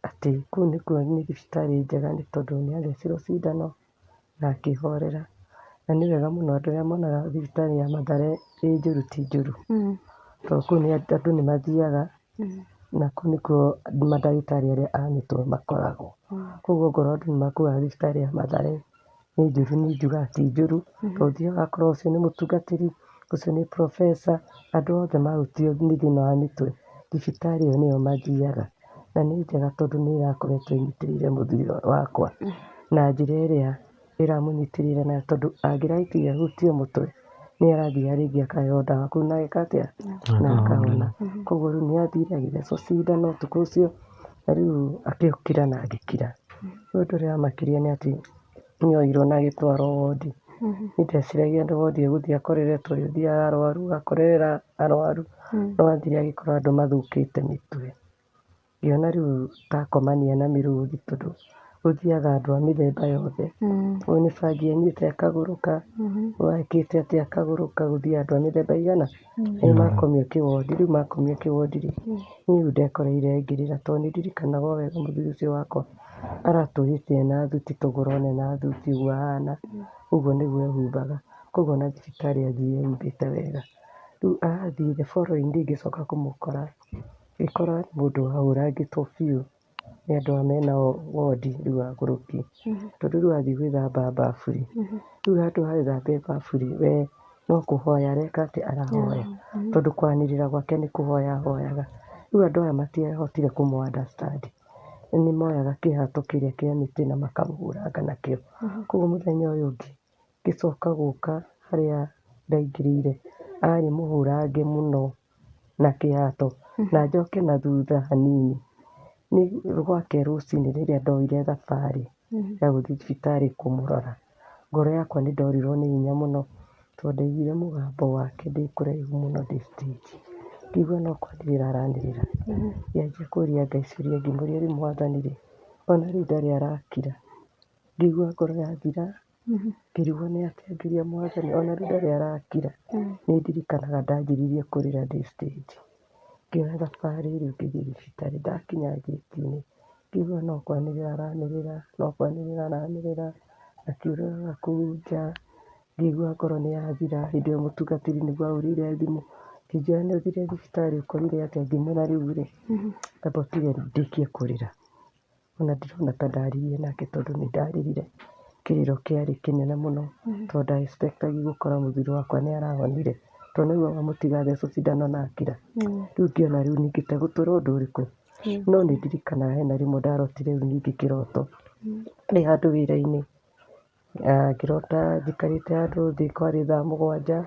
atĩ kũu nĩkuo nĩ thibitarĩ njega nĩ tondũ nĩ athecirwo cindano na akĩhorera. Na nĩ wega mũno andũ arĩa monaga thibitarĩ ya Mathare ĩ njũru ti njũru. Tondũ kũu andũ nĩ mathiaga na kũu nĩkuo mandagĩtarĩ arĩa a mĩtwe makoragwo. Koguo ongorwo andũ nĩ makuaga thibitarĩ ya Mathare nĩ njũru, niĩ njugaga ti njũru, tondũ ũthiaga ũgakora ũcio nĩ mũtungatĩri, ũcio nĩ professor, andũ othe mahutio nĩ thĩna wa mĩtwe, thibitarĩ ĩyo nĩyo mathiaga. Na nĩ njega tondũ nĩ ĩrakoretwo ĩnyitĩrĩire mũthuri wakwa na njĩra ĩrĩa ĩramũnyitĩrĩra nayo, tondũ angĩragĩtigire ahutio mũtwe, nĩ arathiaga rĩngĩ akaheo ndawa kũu na ageka atĩa, na akahona. Koguo rĩu nĩ athire agĩthecwo cindano ũtukũ ũcio, na rĩu agĩũkĩra na agĩkira. Rĩu ũndũ ũrĩa wamakirie nĩ atĩ nĩ oirwo na agĩtwarwo wondi. Niĩ ndeciragia nĩ wondi egũthiĩ akorere ta ũrĩa ũthiaga arwaru, agakorerera arwaru, no athire agĩkora andũ mathũkĩte mĩtwe. Ngĩona rĩu ta akomania na mĩrũthi tondũ gũthiaga andũ a mĩthemba yothe. Ũyũ nĩ bangi anyuĩte akagũrũka, ũyũ ekĩte atĩa akagũrũka, gũthiaga andũ a mĩthemba igana. Rĩu makomio kĩwondi, rĩu makomio kĩwondi rĩ, niĩ rĩu ndekoreire ngĩrĩra tondũ nĩ ndirikanaga o wega mũthuri ũcio wakwa aratũrĩte ena thuti tũgũrũ ena thuti ũguo ahana, ũguo nĩguo ehumbaga. Koguo ona thibitarĩ athire ehumbĩte wega. Rĩu athiĩ the following day ngĩcoka kũmũkora, ngĩkora mũndũ wahũrangĩtwo biũ nĩ andũ aya mena wondi rĩu agũrũki. Tondũ rĩu athiĩ gwĩthamba bafu rĩ, rĩu handũ ha ethambe bafu rĩ, we no kũhoya areka atĩa, arahoya. Tondũ kwanĩrĩra gwake nĩ kũhoya ahoyaga. Rĩu andũ aya matiahotire kũmũ understand. Nĩ moyaga kĩhato kĩrĩa kĩa mĩtĩ na makamũhũranga nakĩo. Koguo mũthenya ũyũ ũngĩ ngĩcoka gũka harĩa ndaingĩrĩire, arĩ mũhũrange mũno na kĩhato. Na njoke na thutha hanini, nĩ gwake rũcinĩ rĩrĩa ndoire thabarĩ, Ya gũthiĩ thibitarĩ kũmũrora. Ngoro yakwa nĩ ndorirwo nĩ hinya mũno tondũ ndaiguire mũgambo wake ndĩ kũraihu mũno ndĩ stage. Ngĩigua no kwanĩrĩra aranĩrĩra. Ngĩanjia kũria Ngai ciũria ngĩmũria rĩu mwathani rĩ, ona rĩu ndarĩ arakira. Ngĩigua ngoro yathira, ngĩrigwo nĩ atĩa, ngĩũria mwathani ona rĩu ndarĩ arakira. Nĩ ndirikanaga ndanjĩrĩirie kũrĩra ndĩ stage. Ngĩoya thabarĩ rĩu ngĩthiĩ thibitarĩ, ndakinya ngĩti-inĩ ngĩigua no kwanĩrĩra aranĩrĩra, no kwanĩrĩra aranĩrĩra, akĩũrũraga kũu nja, ngĩigua ngoro nĩ yathira. Hĩndĩ ĩyo mũtungatĩri nĩguo ahũrĩire thimũ, akĩnjĩra nĩ ũthire thibitarĩ ũkorire atĩa, ngĩmwĩra rĩu rĩ, amba ũtige ndĩkie kũrĩra. Ona ndirona ta ndaririe nake tondũ nĩ ndarĩrire kĩrĩro kĩarĩ kĩnene mũno, tondũ nda expect agi gũkora mũthuri wakwa nĩ arahonire. Tondũ nĩ augaga mũtigathecwo cindano na akira. Rĩu ngĩona rĩu ningĩ gũtũra ũndũ ũrĩkũ. No nĩ ndirikanaga hena rĩmwe ndarotire rĩu ningĩ kĩroto ndĩ handũ wĩra-inĩ, ngĩrota njikarĩte handũ thĩ kwarĩ thaa 7,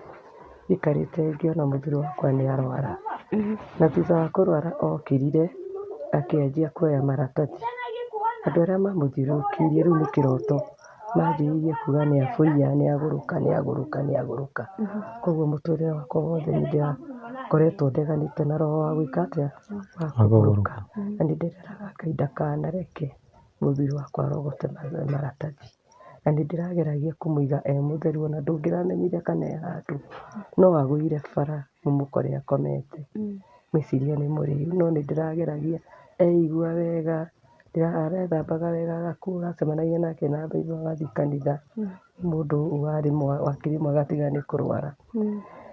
njikarĩte ngĩona mũthuri wakwa nĩ arwara. Na thutha wa kũrwara okĩrire akĩanjia kuoya maratathi. Andũ arĩa mamũthiũrũrũkĩirie rĩu nĩ kĩroto, manjĩrĩirie kuga nĩ abũiya, nĩ agũrũka, nĩ agũrũka, nĩ agũrũka. Koguo mũtũrĩre wakwa wothe nĩ ndĩrakoretwo ndeganĩte na roho wa gwĩka atĩa, wa kũgũrũka. Na nĩ ndĩreraga Ngai ndakanareke mũthuri wakwa arogote maratathi. Na nĩ ndĩrageragia kũmũiga e mũtheru ona ndũngĩramenyire kana e handũ. No agũire bara mũmũkore akomete. Meciria nĩ mũrĩu, no nĩ ndĩrageragia eigua wega, arethambaga wega agakua, wacemanagia nake na mbaibo agathiĩ kanitha. Mũndũ warĩ wakĩrĩ mwega tiga nĩ kũrwara.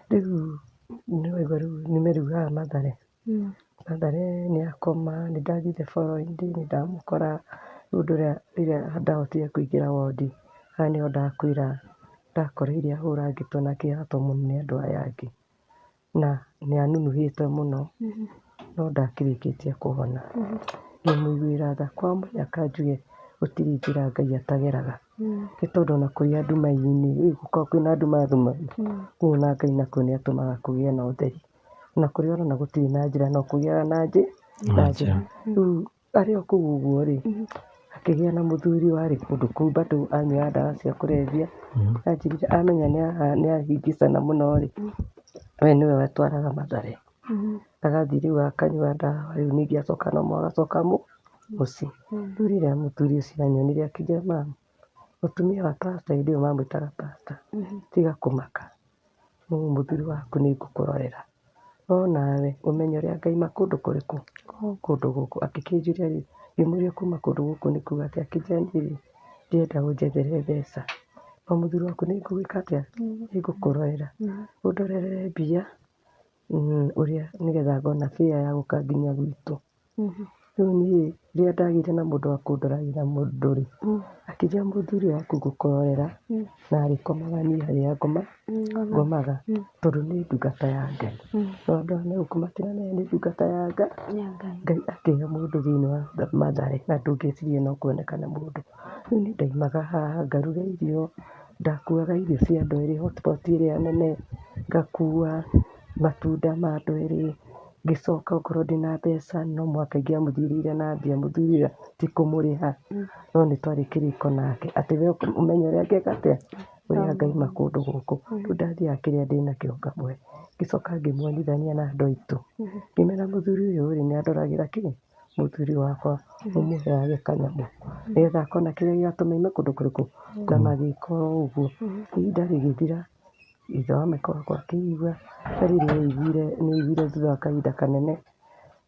Rĩu nĩ waigua rĩu nĩ haha Mathare. Mathare nĩ akoma, nĩ ndathire following day nĩ ndamũkora. Rĩu ũndũ ũrĩa rĩrĩa ndahotire kũingĩra wondi, haha nĩho ndakwĩra ndakoreire ahũrangĩtwo na akĩhatwo mũno nĩ andũ aya angĩ. Na nĩ anunuhĩte mũno, no ndakĩrĩkĩtie kũhona. Ngĩmũiguĩra tha, kwa mũnyaka njuge gũtirĩ njĩra Ngai atageraga. Nĩ tondũ ona kũrĩa nduma-inĩ, gũkoragwo kwĩna nduma ndumanu, kũu ona Ngai nakuo nĩ atũmaga kũgĩe na ũtheri. Na kũrĩa ũrona gũtirĩ na njĩra no kũgĩaga na njĩra. Rĩu arĩ o kũu ũguo rĩ, akĩgĩa na mũthuri warĩ kũndũ kũu bado anyuaga ndawa cia kũrebia. Anjĩrire amenya nĩ ahĩngĩcana mũno rĩ, we nĩwe wetwaraga Mathare. Agathiĩ rĩu akanyua ndawa rĩu ningĩ acoka no mũhaka acoka mũciĩ. Rĩu rĩrĩa mũthuri ũcio anyonire akĩnjĩra mama, mũtumia wa pastor hĩndĩ ĩyo mamwĩtaga pastor, tiga kũmaka, mũthuri waku nĩ ngũkũrorera. No nawe ũmenye ũrĩa ngaima kũndũ kũrĩkũ, kũndũ gũkũ. Akĩkĩnjũria rĩ, ngĩmũria kuma kũndũ gũkũ nĩ kuga atĩa, akĩnjĩra niĩ ndĩrenda ũnjethere mbeca. No mũthuri waku nĩ ngũgwĩka atĩa, nĩ ngũkũrorera. Ũndorere mbia ũrĩa nĩgetha ngona fare ya gũka nginya gwitũ. Rĩu niĩ rĩrĩa ndagĩire na mũndũ wa kũndoragĩra mũndũ rĩ, akĩnjĩra mũthuri waku ngũkũrorera na arĩkomaga niĩ harĩa ngomaga tondũ nĩ ndungata ya Ngai. No andũ aya me gũkũ matiramenya nĩ ndungata ya Ngai. Ngai akĩhe mũndũ thĩinĩ wa Mathare na ndũngĩciria no kuonekane mũndũ. Rĩu niĩ ndaimaga haha ngaruga irio, ndakuaga irio cia andũ erĩ hotpot ĩrĩa nene, ngakua matunda ma andũ erĩ, ngĩcoka okorwo ndĩna mbeca no mũhaka ingĩamũthirĩire na mbia, mũthuri ũrĩa ti kũmũrĩha, no nĩ twarĩ kĩrĩko nake atĩ we ũmenye ũrĩa ngeka atĩa, ũrĩa ngaima kũndũ gũkũ. Rĩu ndathiaga kĩrĩa ndĩnakĩo ngamũhe. Ngĩcoka ngĩmuonithania na andũ aitũ, ngĩmera mũthuri ũyũ rĩ, nĩ andoragĩra kĩ, mũthuri wakwa mũmũheage kanyamũ nĩgetha akona kĩrĩa gĩgatũma aime kũndũ kũrĩkũ, na magĩka o ũguo. Ihinda rĩgĩthira, ithe wa Michael wakwa akĩigua, na rĩrĩa aiguire nĩ aiguire thutha wa kahinda kanene,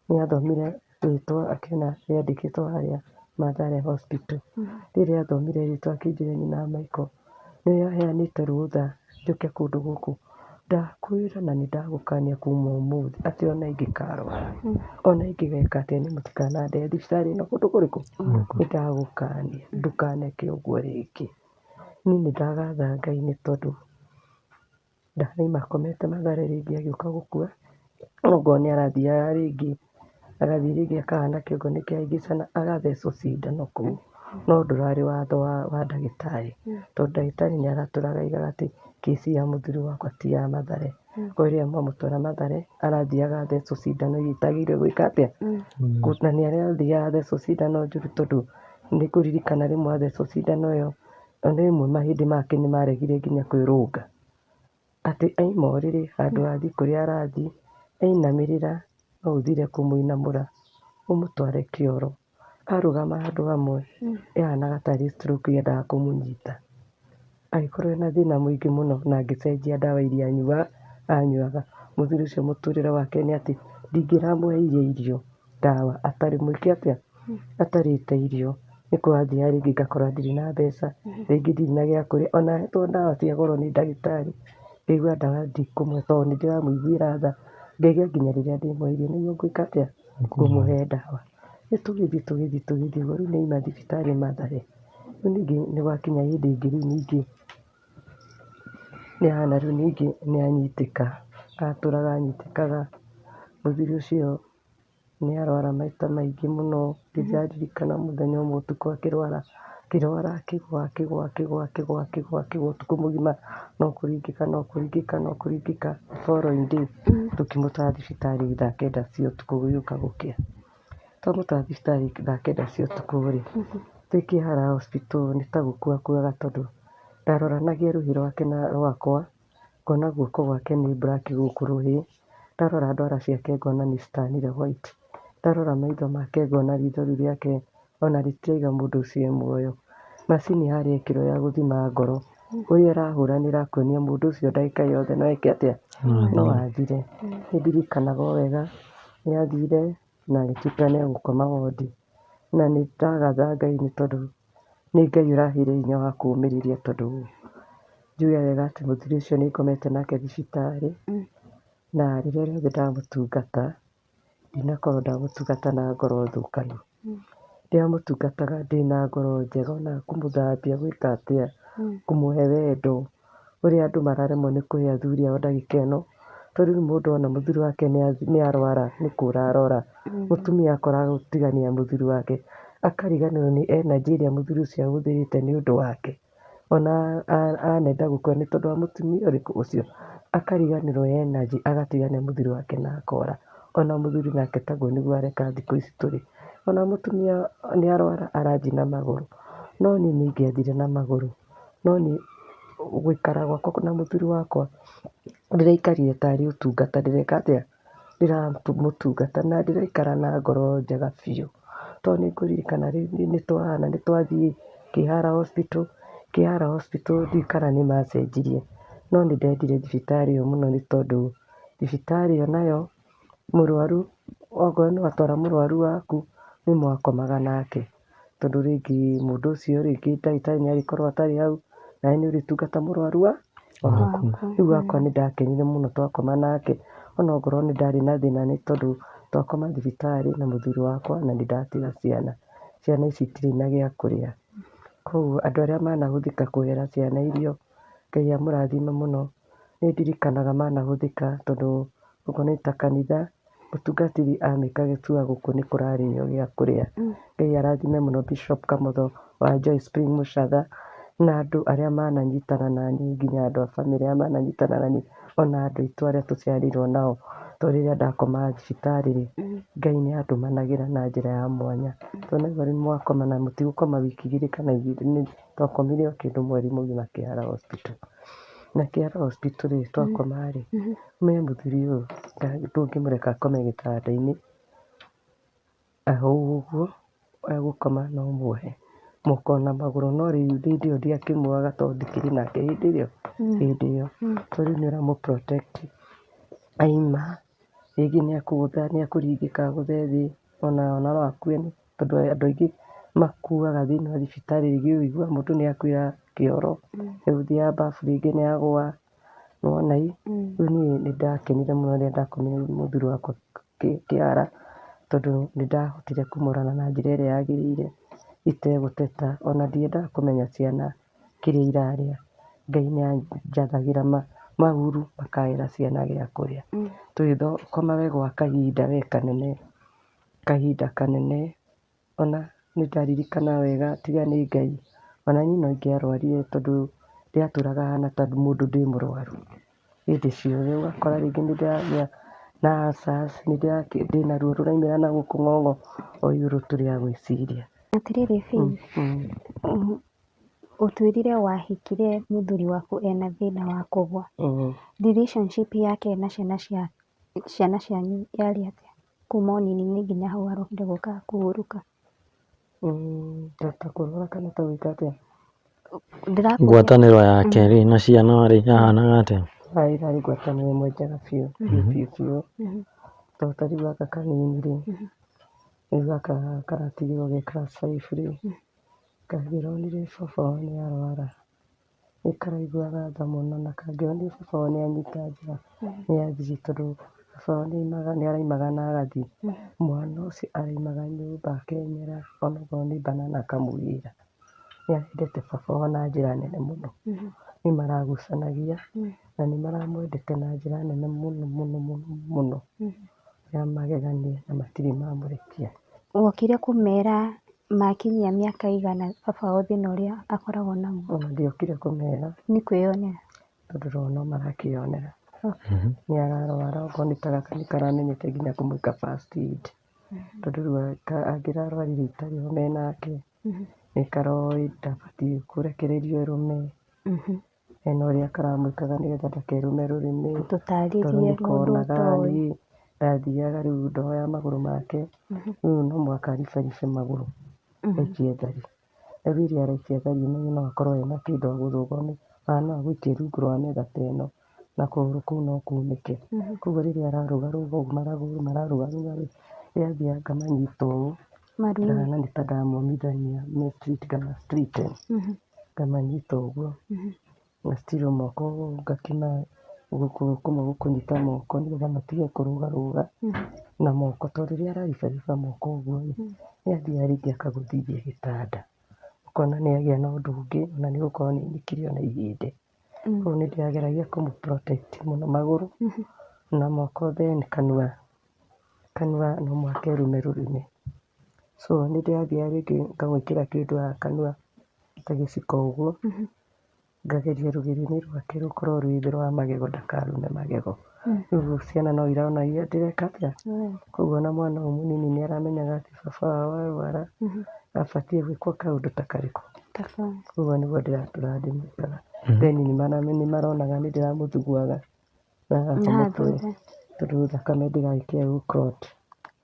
nĩ athomire rĩtwa akĩona rĩandĩkĩtwo harĩa Mathare Hospital. Rĩrĩa athomire rĩtwa akĩnjĩra nyina wa Michael, nĩ aheanĩte rũtha njũke kũndũ gũkũ. Ndakwĩra na nĩ ndagũkania kuma ũmũthĩ atĩ ona ingĩkarwara, ona ingĩgeka atĩa niĩ mũtikanandehe thibitarĩ ĩno kũndũ kũrĩkũ, nĩ ndagũkania ndũkaneke ũguo rĩngĩ. Niĩ nĩ ndagatha Ngai nĩ tondũ ndanaima akomete Mathare rĩngĩ agĩũka gũkua, okorwo nĩ arathiaga rĩngĩ, agathiĩ rĩngĩ akahana kĩongo nĩ kĩahĩngĩcana, agathecwo cindano kũu. No ndũrarĩ watho wa ndagĩtarĩ, tondũ ndagĩtarĩ nĩ aratũraga aigaga atĩ kĩci ya mũthuri wakwa ti ya Mathare. Koguo rĩrĩa mamũtwara Mathare, arathiaga athecwo cindano iria itagĩrĩire gwĩka atĩa, na nĩ arathiaga athecwo cindano njũru tondũ Nĩ ngũririkana rĩmwe athecwo cindano ĩyo, ona rĩmwe mahĩndĩ make nĩ maregire nginya kwĩrũnga. Atĩ aima ũrĩrĩ handũ athiĩ kũrĩa arathiĩ, ainamĩrĩra no ũthire kũmũinamũra ũmũtware kĩoro. Arũgama handũ hamwe, ĩhanaga tarĩ stroke yendaga kũmũnyita. Agĩkorwo ena thĩna mũingĩ mũno na ngĩcenjia ndawa iria anyuaga. Mũthuri ũcio mũtũrĩre wake nĩ atĩ ndingĩramũheire irio ndawa atarĩ mwĩke atĩa, atarĩte irio. Nĩ kwathiaga rĩngĩ ngakora ndirĩ na mbeca, rĩngĩ ndirĩ na gĩa kũrĩa, ona hetwo ndawa cia goro nĩ ndagĩtarĩ, ngaigua ndawa ndikũmũhe tondũ nĩ ndĩramũiguĩra tha, ngaigua nginya rĩrĩa ndĩmũhe irio nĩguo ngwĩka atĩa, ngũmũhe ndawa. Rĩu tũgĩthiĩ tũgĩthiĩ tũgĩthiĩ ũguo, rĩu nĩ auma thibitarĩ Mathare, rĩu ningĩ nĩ gwakinya hĩndĩ ĩngĩ rĩu ningĩ nĩ ahana rĩu ningĩ nĩ anyitĩka, atũraga anyitĩkaga, mũthuri ũcio nĩ arwara maita maingĩ mũno, ndĩraririkana mũthenya ũmwe ũtukũ akĩrwara, akĩrwara akĩgũa akĩgũa akĩgũa akĩgũa akĩgũa akĩgũa ũtukũ mũgima, no kũringĩka no kũringĩka no kũringĩka, following day tũkĩmũtwara thibitarĩ thaa kenda cia ũtukũ gũgĩũka gũkĩa. Twamũtwara thibitarĩ thaa kenda cia ũtukũ rĩ, twĩ Kĩhara hospital nĩ ta gũkua akuaga tondũ ndaroranagia rũhĩ rwake na rwakwa, ngona guoko gwake nĩ black gũkũ rũhĩ, ndarora ndwara ciake ngona nĩ citanire white, ndarora maitho make ngona ritho rĩu rĩake ona rĩtiraiga mũndũ ũcio e muoyo. Macini harĩa ĩkĩrwo ya gũthima ngoro, ũrĩa ĩrahũra nĩ ĩrakuonia mũndũ ũcio ndagĩka yothe no eke atĩa, no athire. Nĩ ndirikanaga o wega nĩ athire na agĩtuĩka nĩ egũkoma wondi, na nĩ ndagatha Ngai nĩ tondũ nĩ Ngai ũraheire hinya wa kũũmĩrĩria tondũ njuge wega atĩ mũthuri ũcio nĩ ngomete nake thibitarĩ, na rĩrĩa rĩothe ndamũtungata, ndinakorwo ndamũtungata na ngoro thũkanu. Ndĩramũtungataga ndĩna ngoro njega ona kũmũthambia gwĩka atĩa, kũmũhe wendo, ũrĩa andũ mararemwo nĩ kũhe athuri ao ndagĩka ĩno, tondũ rĩu mũndũ ona mũthuri wake nĩ arwara nĩ kũra arora, mũtumia akora gũtigania mũthuri wake, akariganĩrwo nĩ energy ĩrĩa mũthuri ũcio ahũthĩrĩte nĩ ũndũ wake. Ona anenda gũkua nĩ tondũ wa mũtumia ũrĩkũ ũcio, akariganĩrwo energy agatigania mũthuri wake na akora. Ona mũthuri nake taguo nĩguo areka thikũ ici tũrĩ. Ona mũtumia nĩ arwara arathiĩ na magũrũ, no niĩ nĩ ingĩathire na magũrũ, no niĩ gũikara gwakwa na mũthuri wakwa ndĩraikarire tarĩ ũtungata ndĩreka atĩa, ndĩramũtungata na ndĩraikara na ngoro njega biũ. Tondũ nĩ ngũririkana nĩ twahana nĩ twathiĩ Kĩhara hospital, Kĩhara hospital ndiũĩ kana nĩ macenjirie, no nĩ ndendire thibitarĩ ĩyo mũno nĩ tondũ thibitarĩ ĩyo nayo mũrwaru okorwo nĩ watwara mũrwaru waku nĩ mwakomaga nake, tondũ rĩngĩ mũndũ ũcio rĩngĩ ndagĩtarĩ nĩ arĩkorwo atarĩ hau, nawe nĩ ũrĩtungata mũrwaru waku. Rĩu wakwa nĩ ndakenire mũno twakoma nake, onokorwo nĩ ndarĩ na thĩna nĩ tondũ twakoma thibitarĩ na mũthuri wakwa na nĩ ndatiga ciana, ciana ici itirĩ na gĩa kũrĩa. Koguo andũ arĩa manahũthĩka kũhera ciana irio, Ngai amũrathime mũno. Nĩ ndirikanaga manahũthĩka tondũ okorwo nĩ ta kanitha, mũtungatĩri amĩkage sure gũkũ nĩ kũrarĩo gĩa kũrĩa. Ngai arathime mũno Bishop Kamotho wa Joy Spring Mũcatha, na andũ arĩa mananyitana naniĩ nginya andũ a bamĩrĩ arĩa mananyitana naniĩ, ona andũ aitũ arĩa tũciaranĩirwo nao, tondũ rĩrĩa ndakomaga thibitarĩ rĩ, Ngai nĩ andũmanagĩra na njĩra ya mwanya. Tondũ nĩ mwakoma na mũtigũkoma wiki igĩrĩ kana igĩrĩ, twakomire o kĩndũ mweri mũgima Kĩhara hospital. Na Kĩhara hospital rĩ, twakoma rĩ, me mũthuri ũyũ ndũngĩmũreka akome gĩtanda-inĩ ũguo, egũkoma no muohe moko na magũrũ, no rĩu hĩndĩ ĩyo ndiakĩmuohaga tondũ ndikĩrĩ nake hĩndĩ ĩyo, hĩndĩ ĩyo, tondũ rĩu nĩ ũramũ protect aima rĩngĩ nĩ akũgũtha nĩ akũringĩka agũthe thĩ, ona no akue tondũ andũ aingĩ makuaga thĩinĩ wa thibitarĩ, rĩngĩ ũiguaga mũndũ nĩ akuĩra kĩoro, egũthiaga bafu rĩngĩ nĩ agũa, nĩwona ĩ, rĩu niĩ nĩ ndakenire mũno rĩrĩa ndakomire mũthuri wakwa Kĩara, tondũ nĩ ndahotire kũmũrora na njĩra ĩrĩa yagĩrĩire, itegũteta, ona ndiendaga kũmenya ciana kĩrĩa irarĩa. Ngai nĩ anjathagĩra maguru makaĩra ciana gĩa kũrĩa. Tũgĩkoma we gwa kahinda we kanene, kahinda kanene, ona nĩ ndaririkana wega tiga nĩ Ngai, ona niĩ no ingĩarwarire tondũ ndĩratũraga hana ta mũndũ ndĩ mũrwaru hĩndĩ ciothe, ũgakora rĩngĩ nĩ ndĩragĩa na ulcers, ndĩna ruo rũraumĩra na gũkũ ng'ong'o o igũrũ tu rĩa gwĩciria. Atĩrĩrĩ Faith, ũtwĩrire wahikire mũthuri waku ena thĩna wa kũgwa. Relationship yake na ciana cia ciana cianyu yarĩ atĩa? Kuma ũnini-inĩ nginya hau arokire gũka kũhurũka. Ta kũrwara kana ta gwĩka atĩa? Ndĩrakũria Ngwatanĩro yake rĩ na ciana rĩ yahanaga atĩa? Ĩrarĩ ngwatanĩro ĩmwe njega biũ biũ biũ biũ. Tondũ ta rĩu gaka kanini rĩ, rĩu gaka karatigirwo ge class 5 rĩ, kangĩronire baba wao nĩ arwara, nĩ karaiguaga tha mũno, na kangĩonire baba wao nĩ anyita njĩra nĩ athiĩ, tondũ baba wao nĩ araimaga na agathiĩ, mwana ũcio araimaga nyũmba akenyera onokorwo nĩ banana akamũgĩra. Nĩ endete baba wao na njĩra nene mũno. Nĩ maragucanagia na nĩ maramwendete na njĩra nene mũno mũno mũno mũno ya magegania, na matirĩ mamũrekia. Wokire kũmera makinyia mĩaka igana baba wao thĩna ũrĩa akoragwo naguo? Ona ndiokire kũmera. Nĩ kwĩyonera. Tondũ no marakĩonera. Nĩ ararwara, okorwo nĩ ta gaka nĩ karamenyete nginya kũmwĩka first aid. Tondũ rĩu angĩrarwarire itarĩ ho menake, nĩ karoĩ ndabatiĩ kũrekererio ĩrũme. Hena ũrĩa karamwĩkaga nĩgetha ndakerũme rũrĩmĩ. Tũtarĩrie Tondũ nĩ mũndũ konaga ũtoĩ. niĩ ndathiaga rĩu ndoya magũrũ make, rĩu no mũhaka aribaribe magũrũ aikie thari. Rĩu rĩrĩa araikia thari ũmenye no akorwo ena kĩndũ agũthũkwo nĩ, kana no agũikie rungu rwa metha ta ĩno, na kũgũrũ kũu no kunĩke. Koguo rĩrĩa ararũgarũga ũguo maragũrũ mararũgarũga rĩ, nĩathiaga ngamanyita ũũ, ngahana nĩ ta ndamomithania ngama straighten, ngamanyita ũguo, na still moko ngakima gũkũ kũmwe gũkũnyita moko nĩgetha matige kũrũgarũga na moko, tondũ rĩrĩa araribariba moko ũguo rĩ, nĩ athiaga rĩngĩ akagũthithia gĩtanda, ũkona nĩ agĩa na ũndũ ũngĩ, na nĩ gũkorwo nĩ ainĩkire ona ihĩndĩ. Koguo nĩ ndĩrageragia kũmũ protect mũno magũrũ na moko, then kanua, kanua no mũhaka ĩrũme rũrĩmĩ. So nĩ ndĩrathiaga rĩngĩ ngamwĩkĩra kĩndũ haha kanua ta gĩciko ũguo, ngageria rũrĩmĩ rwake rũkorwo rwĩ thĩ rwa magego ndakarũme magego. Rĩu ciana no irona ndĩreka atĩa. Koguo ona mwana ũyũ mũnini nĩ aramenyaga atĩ baba wao arwara abatiĩ gwĩkwo kaũndũ ta karĩkũ. Koguo nĩguo ndĩratũra ndĩmwĩkaga. Then nĩ maronaga nĩ ndĩramũthuguaga na haha mũtwe, tondũ thakame ndĩgagĩkĩae gũ clot.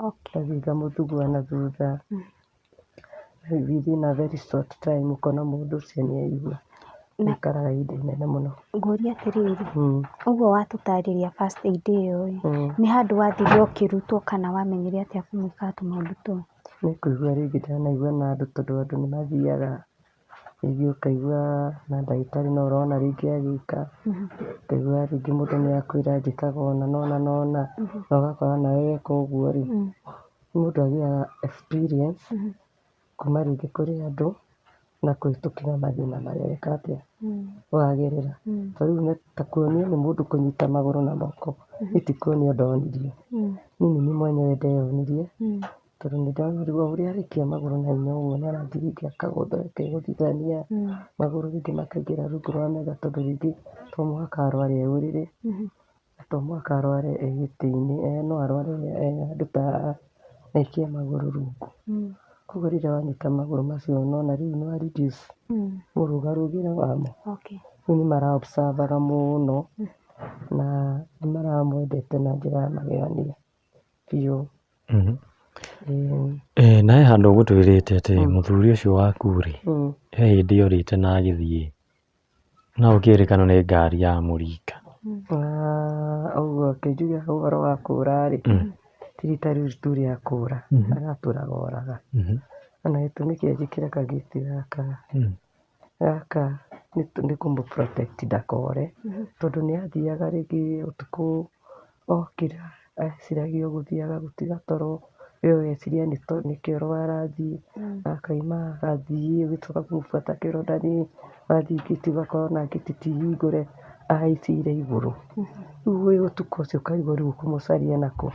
Ngathiĩ ngamũthugua na thutha, within a very short time ũkona mũndũ ũcio nĩ aigua. Aikaraga ihinda inene mũno. Ngũrie atĩrĩrĩ, ũguo watũtarĩria first aid ĩyo ĩ, nĩ handũ wathire ũkĩrutwo kana wamenyire atĩa kũmwĩka tũmaũndũ tũu? Nĩ kũigua rĩngĩ ndanaigua na andũ, tondũ andũ nĩ mathiaga rĩngĩ ũkaigua na ndagĩtarĩ no ũrona rĩngĩ agĩka, ũkaigua rĩngĩ mũndũ nĩ akwĩra njĩkaga ũna na ũna na ũna, na ũgakora nawe weka ũguo rĩ, mũndũ agĩaga experience kuma rĩngĩ kũrĩ andũ na kũhĩtũkĩra mathĩna marĩa weka atĩa wagerera. Ta rĩu ta kuonio nĩ mũndũ kũnyita magũrũ na moko, niĩ ti kuonio ndonirio, niĩ nĩ niĩ mwenyewe ndeyonirie, tondũ nĩ ndonire o ũrĩa araikia magũrũ na hinya ũguo nĩ arathiĩ rĩngĩ akagũtha akegũthithania, magũrũ rĩngĩ makaingĩra rungu rwa metha, tondũ rĩngĩ to mũhaka arware e ũrĩrĩ, na to mũhaka arware e gĩtĩ-inĩ, no arware e handũ ta haha na aikie magũrũ rungu. Koguo rĩrĩa wanyita magũrũ macio nĩwona rĩu nĩ wa reduce mũrũgarũgĩre wamo. Rĩu nĩ mara observe aga mũno na nĩ maramwendete na njĩra ya magegania biũ. Na he handũ ũgũtwĩrĩte atĩ mũthuri ũcio waku rĩ, he hĩndĩ orĩte na agĩthiĩ na ũkĩrĩkana nĩ ngari ya mũringa. Ũguo kĩnjuge ũhoro wa kũra rĩ, ti rita rĩu tu rĩa kũra, aratũraga oraga. Ona gĩtũmi kĩa njĩkĩre kagĩti gaka, gaka nĩ kũmũ protect ndakore, tondũ nĩ athiaga rĩngĩ ũtukũ okĩra eciragia o gũthiĩ agagũtiga toro, we ũgeciria nĩ kĩoro arathiĩ, akauma agathiĩ, ũgĩcoka kũmũbuata kĩoro ndarĩ, wathiĩ ngĩti ũgakora ona ngĩti ti hingũre, ahaicĩire igũrũ. Rĩu wĩ ũtukũ ũcio ũkarigwo rĩu ũkũmũcaria nakũ.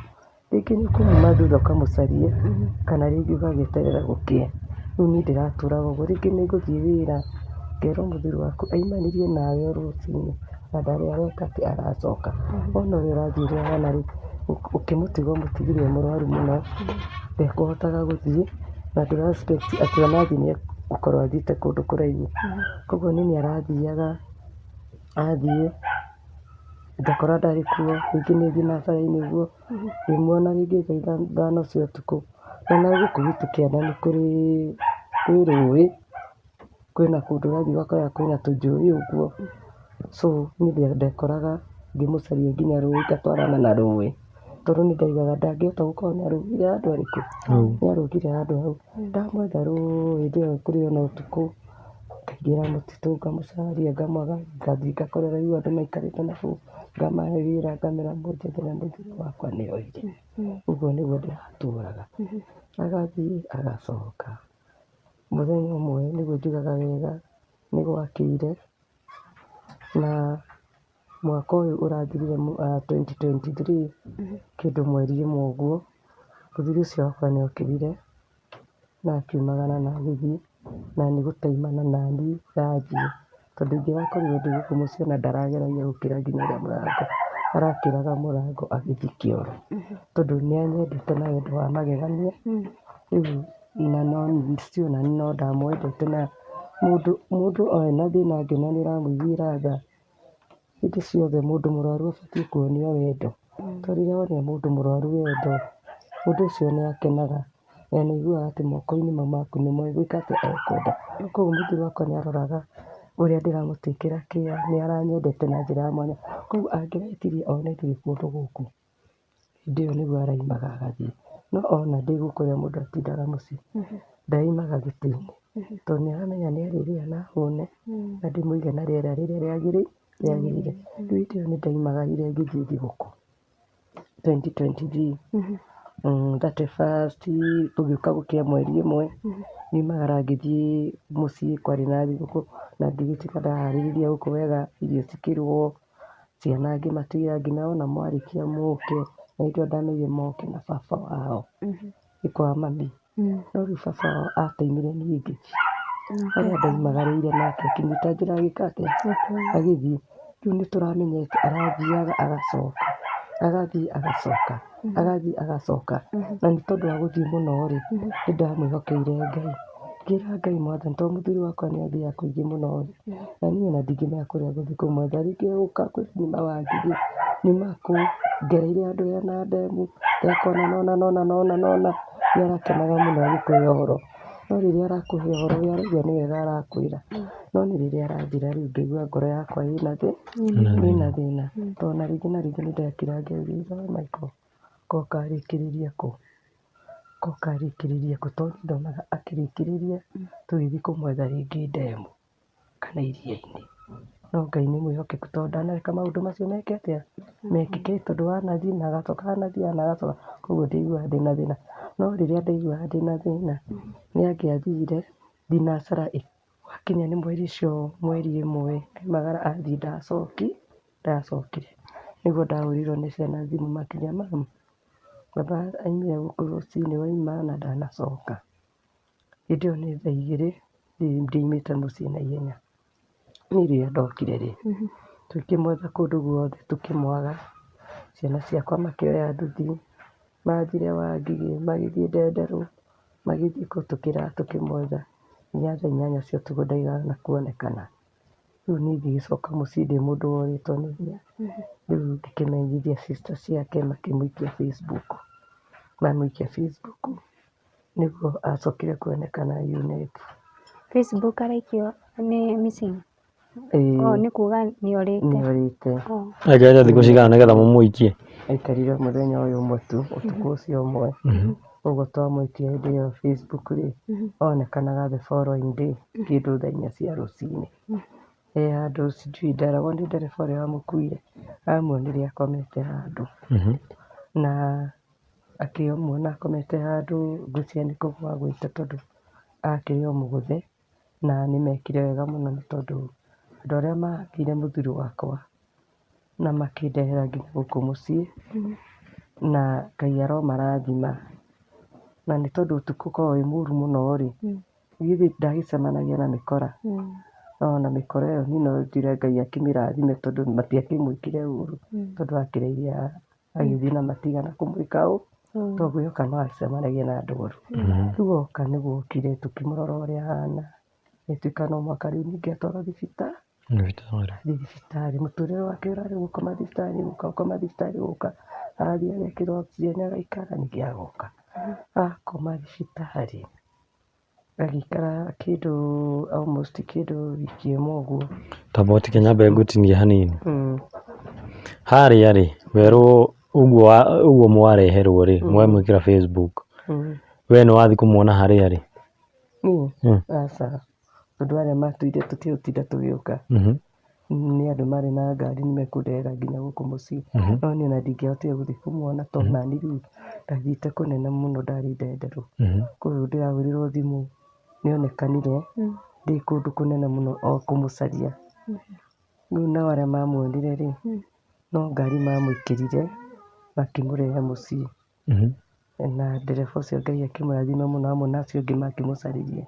Rĩngĩ nĩ ũkũmuma thutha ũkamũcarie, kana rĩngĩ ũgagĩeterera gũkĩe. Rĩu niĩ ndĩratũraga ũguo, rĩngĩ nĩ ngũthiĩ wĩra, ngerwo mũthuri waku aimanire nawe o rũcinĩ na ndarĩ areka atĩ aracoka. Wona ũrĩa ũrathiĩ ũrĩa ahana rĩ, ũkĩmũtiga ũmũtigire e mũrwaru mũno, ndekũhotaga gũthiĩ, Na ndũra expect atĩ ona athiĩ nĩ egũkorwo athiĩte kũndũ kũraihu. Koguo niĩ nĩ arathiaga, athiĩ ngakora ndarĩ kuo, rĩngĩ nĩ thiĩ na bara-inĩ ũguo, ngĩmuona rĩngĩ thaa ithano cia ũtukũ. Na gũkũ gwitũ kĩanda nĩ kũrĩ, kwĩ rũĩ, kwĩna kũndũ ũrathiĩ ũgakora kwĩna tũnjũĩ ũguo, so niĩ ndekoraga ngĩmũcaria nginya rũĩ ngatwarana na rũĩ, tondũ nĩ ndaugaga ndangĩhota gũkorwo nĩ arũgire handũ harĩkũ? Nĩ arũgire handũ hau. Ndamwetha rũĩ hĩndĩ ĩyo kũrĩ ona ũtukũ, ngaingĩra mũtitũ ngamũcaria ngamwaga, ngathiĩ ngakorera rĩu andũ maikarĩte na kũu, ngamahe wĩra ngamera mũnjethere mũthuri wakwa nĩ orire. Ũguo nĩguo ndĩratũraga. Agathiĩ agacoka. Mũthenya ũmwe nĩguo njugaga wega nĩ gwakĩire, na mwaka ũyũ ũrathirire 2023, kĩndũ mweri ĩmwe ũguo, mũthuri ũcio wakwa nĩ okĩrire na akiumagara na agĩthiĩ, na nĩ gũtaimana naniĩ ndathiĩ, tondũ ingĩrakorirwo ndĩ gũkũ mũciĩ ona ndarageragia gũkĩra nginya mũrango, arakĩraga mũrango agĩthiĩ kĩoro, tondũ nĩ anyendete na wendo wa magegania, rĩu na no still ona niĩ no ndamwendete na mũndũ ena thĩna angĩona nĩ ũramũiguĩra tha, hĩndĩ ciothe mũndũ mũrwaru abatiĩ kuonio wendo, tondũ rĩrĩa wonia mũndũ mũrwaru wendo, mũndũ ũcio nĩ akenaga na nĩ aiguaga atĩ moko-inĩ mau maku nĩmo egwĩka atĩa, ekwenda. Koguo mũthuri wakwa nĩ aroraga ũrĩa ndĩramũtĩkĩra care, nĩ aranyendete na njĩra ya mwanya. Koguo angĩretirie one ndirĩ kũndũ gũkũ, hĩndĩ ĩyo nĩguo araimaga agathiĩ. No ona ndĩ gũkũ ũrĩa mũndũ atindaga mũciĩ, ndaimaga gĩtĩ-inĩ, tondũ nĩ aramenya nĩ arĩrĩa na ahũne, na ndĩmũige na rĩera rĩrĩa rĩagĩrĩire. Rĩu hĩndĩ ĩyo nĩ ndaimagarire ngĩthiĩ thigũkũ 2023, 31st gũgĩũka gũkĩa mweri ĩmwe, ngiumagara ngĩthiĩ mũciĩ kwarĩ na thigũkũ, na ngĩgĩtiga ndaharĩrĩria gũkũ wega, irio cikĩrugwo, ciana ngĩmatigĩra ngĩmera wona mwarĩkia mũke, na hĩndĩ ĩyo ndamerire moke na baba wao, nĩ kwa mami. No rĩu baba wao ataimire niĩ ngĩthiĩ, harĩa ndaimagarĩire nake akĩnyita njĩra agĩka atĩa, agĩthiĩ. Rĩu nĩ tũramenyete arathiaga agacoka, agathiĩ agacoka, agathiĩ agacoka. Na nĩ tondũ wa gũthiĩ mũno rĩ, nĩ ndamwĩhokeire Ngai. Ngĩra Ngai mwathani, tondũ mũthuri wakwa nĩ athiaga kũingĩ mũno rĩ, na niĩ ona ndingĩmenya kũrĩa ngũthiĩ kũmwetha, rĩngĩ egũka anjĩre nyuma Wangigĩ, nyuma kũ, ngereire handũ hena ndemu, ndekona nona nona nona nona, nĩ arakenaga mũno agĩkũhe ũhoro. No rĩrĩa arakũhe ũhoro ũrĩa araigua nĩ wega arakwĩra, no nĩ rĩrĩa arathira rĩu ngaigua ngoro yakwa ĩna thĩna. Tondũ na rĩngĩ na rĩngĩ nĩ ndakira ngeũria Michael, ko karĩkĩrĩria kũ? Ko karĩkĩrĩria kũ? Tondũ ndonaga akĩrĩkĩrĩria tũgĩthiĩ kũmwetha rĩngĩ ndemu kana iria-inĩ. No Ngai nĩ mwĩhokeku tondũ ndanareka maũndũ macio meke atĩa? Mekĩke tondũ wanathiĩ na agacoka, wanathiĩ na agacoka, koguo ndiguaga ndĩna thĩna. No rĩrĩa ndaiguaga ndĩna thĩna, nĩ angĩathire thinacara wakinya nĩ mweri ũcio mweri ĩmwe, aumagara athiĩ ndacokire. Nĩguo ndahũrĩirwo nĩ ciana thimũ makĩnjĩra mum, baba aumire gũkũ rũcinĩ wauma na ndanacoka. Hĩndĩ ĩyo nĩ thaa igĩrĩ ndiumĩte mũciĩ na ihenya. Niĩ rĩrĩa ndokire rĩ, tũkĩmwetha kũndũ guothe tũkĩmwaga, ciana ciakwa makĩoya nduthi, mathire Wangigĩ, magĩthiĩ Ndenderũ, magĩthiĩ kũ tũkĩraha tũkĩmwetha, nginya thaa inyanya cia ũtukũ ndaigana kuonekana. Rĩu niĩ ngĩgĩcoka mũciĩ ndĩ mũndũ worĩtwo nĩ hinya, rĩu ngĩkĩmenyithia sister ciake makĩmũikia Facebook. Mamũikia Facebook nĩguo acokire kuonekana UNEP. Facebook araikio nĩ missing? Oh, nĩ kuga nĩ orĩte. Nĩ orĩte. Aikarĩte thikũ cigana nĩgetha mũmũikie? Aikarire mũthenya ũyũ ũmwe tu, ũtukũ ũcio ũmwe. Ũguo twamũikia hĩndĩ ĩyo Facebook rĩ, onekanaga the following day kĩndũ thaa inya cia rũcinĩ. E handũ sijui nderagwo nĩ ndereba ũrĩa wamũkuire, amuonire akomete handũ. Na akĩmuona akomete handũ, ngwĩciria nĩ kũgũa agũĩte tondũ akĩrĩ o mũgũthe. Na nĩ mekire wega mũno nĩ tondũ andũ arĩa mahakire mũthuri wakwa na makĩndehera nginya gũkũ mũciĩ, na Ngai aromarathima. Na nĩ tondũ ũtukũ ũkoragwo wĩ mũru mũno rĩ, githĩ ndagĩcemanagia na mĩkora. No na mĩkora ĩyo niĩ no njuge Ngai akĩmĩrathime tondũ matiakĩmwĩkire ũru, tondũ akĩrĩire agĩthiĩ na matigana kũmwĩka Tondũ ngwĩhoka no acemanagia na andũ oru. Rĩu oka nĩguo okire tũkĩmũrora ũrĩa ahana, ĩtuĩka no mũhaka rĩu ningĩ atwarwo thibitarĩ. Thibitarĩ. Athiĩ thibitarĩ, mũtũrĩre wake ũrarĩ gũkoma thibitarĩ, gũka gũkoma thibitarĩ, gũka arathiĩ agekĩrwo oxygen agaikara ningĩ agoka. Akoma thibitarĩ, agĩikara kĩndũ almost kĩndũ wiki ĩmwe ũguo. Tamba ũtige nyambe ngũtinie hanini. Harĩa rĩ, werwo ũguo ũguo mwareherwo rĩ, mwamwĩkĩra Facebook, we nĩ wathiĩ kũmuona harĩa arĩ? Niĩ? Aca, tondũ arĩa matũire tũtiũtinda tũgĩũka. Nĩ andũ marĩ na ngari nĩ mekũndehera nginya gũkũ mũciĩ. No niĩ ona ndingĩahotire gũthiĩ kũmuona tondũ nani rĩu ndathiĩte kũnene mũno, ndarĩ ndenderũ. Koguo ndĩrahũrĩrwo thimũ nĩonekanire ndĩ kũndũ kũnene mũno o kũmũcaria. Rĩu nao arĩa mamuonire rĩ, no ngari mamwĩkĩrire makĩmũrehe mũciĩ. Na ndereba ũcio Ngai akĩmũrathima mũno hamwe na acio angĩ makĩmũcaririe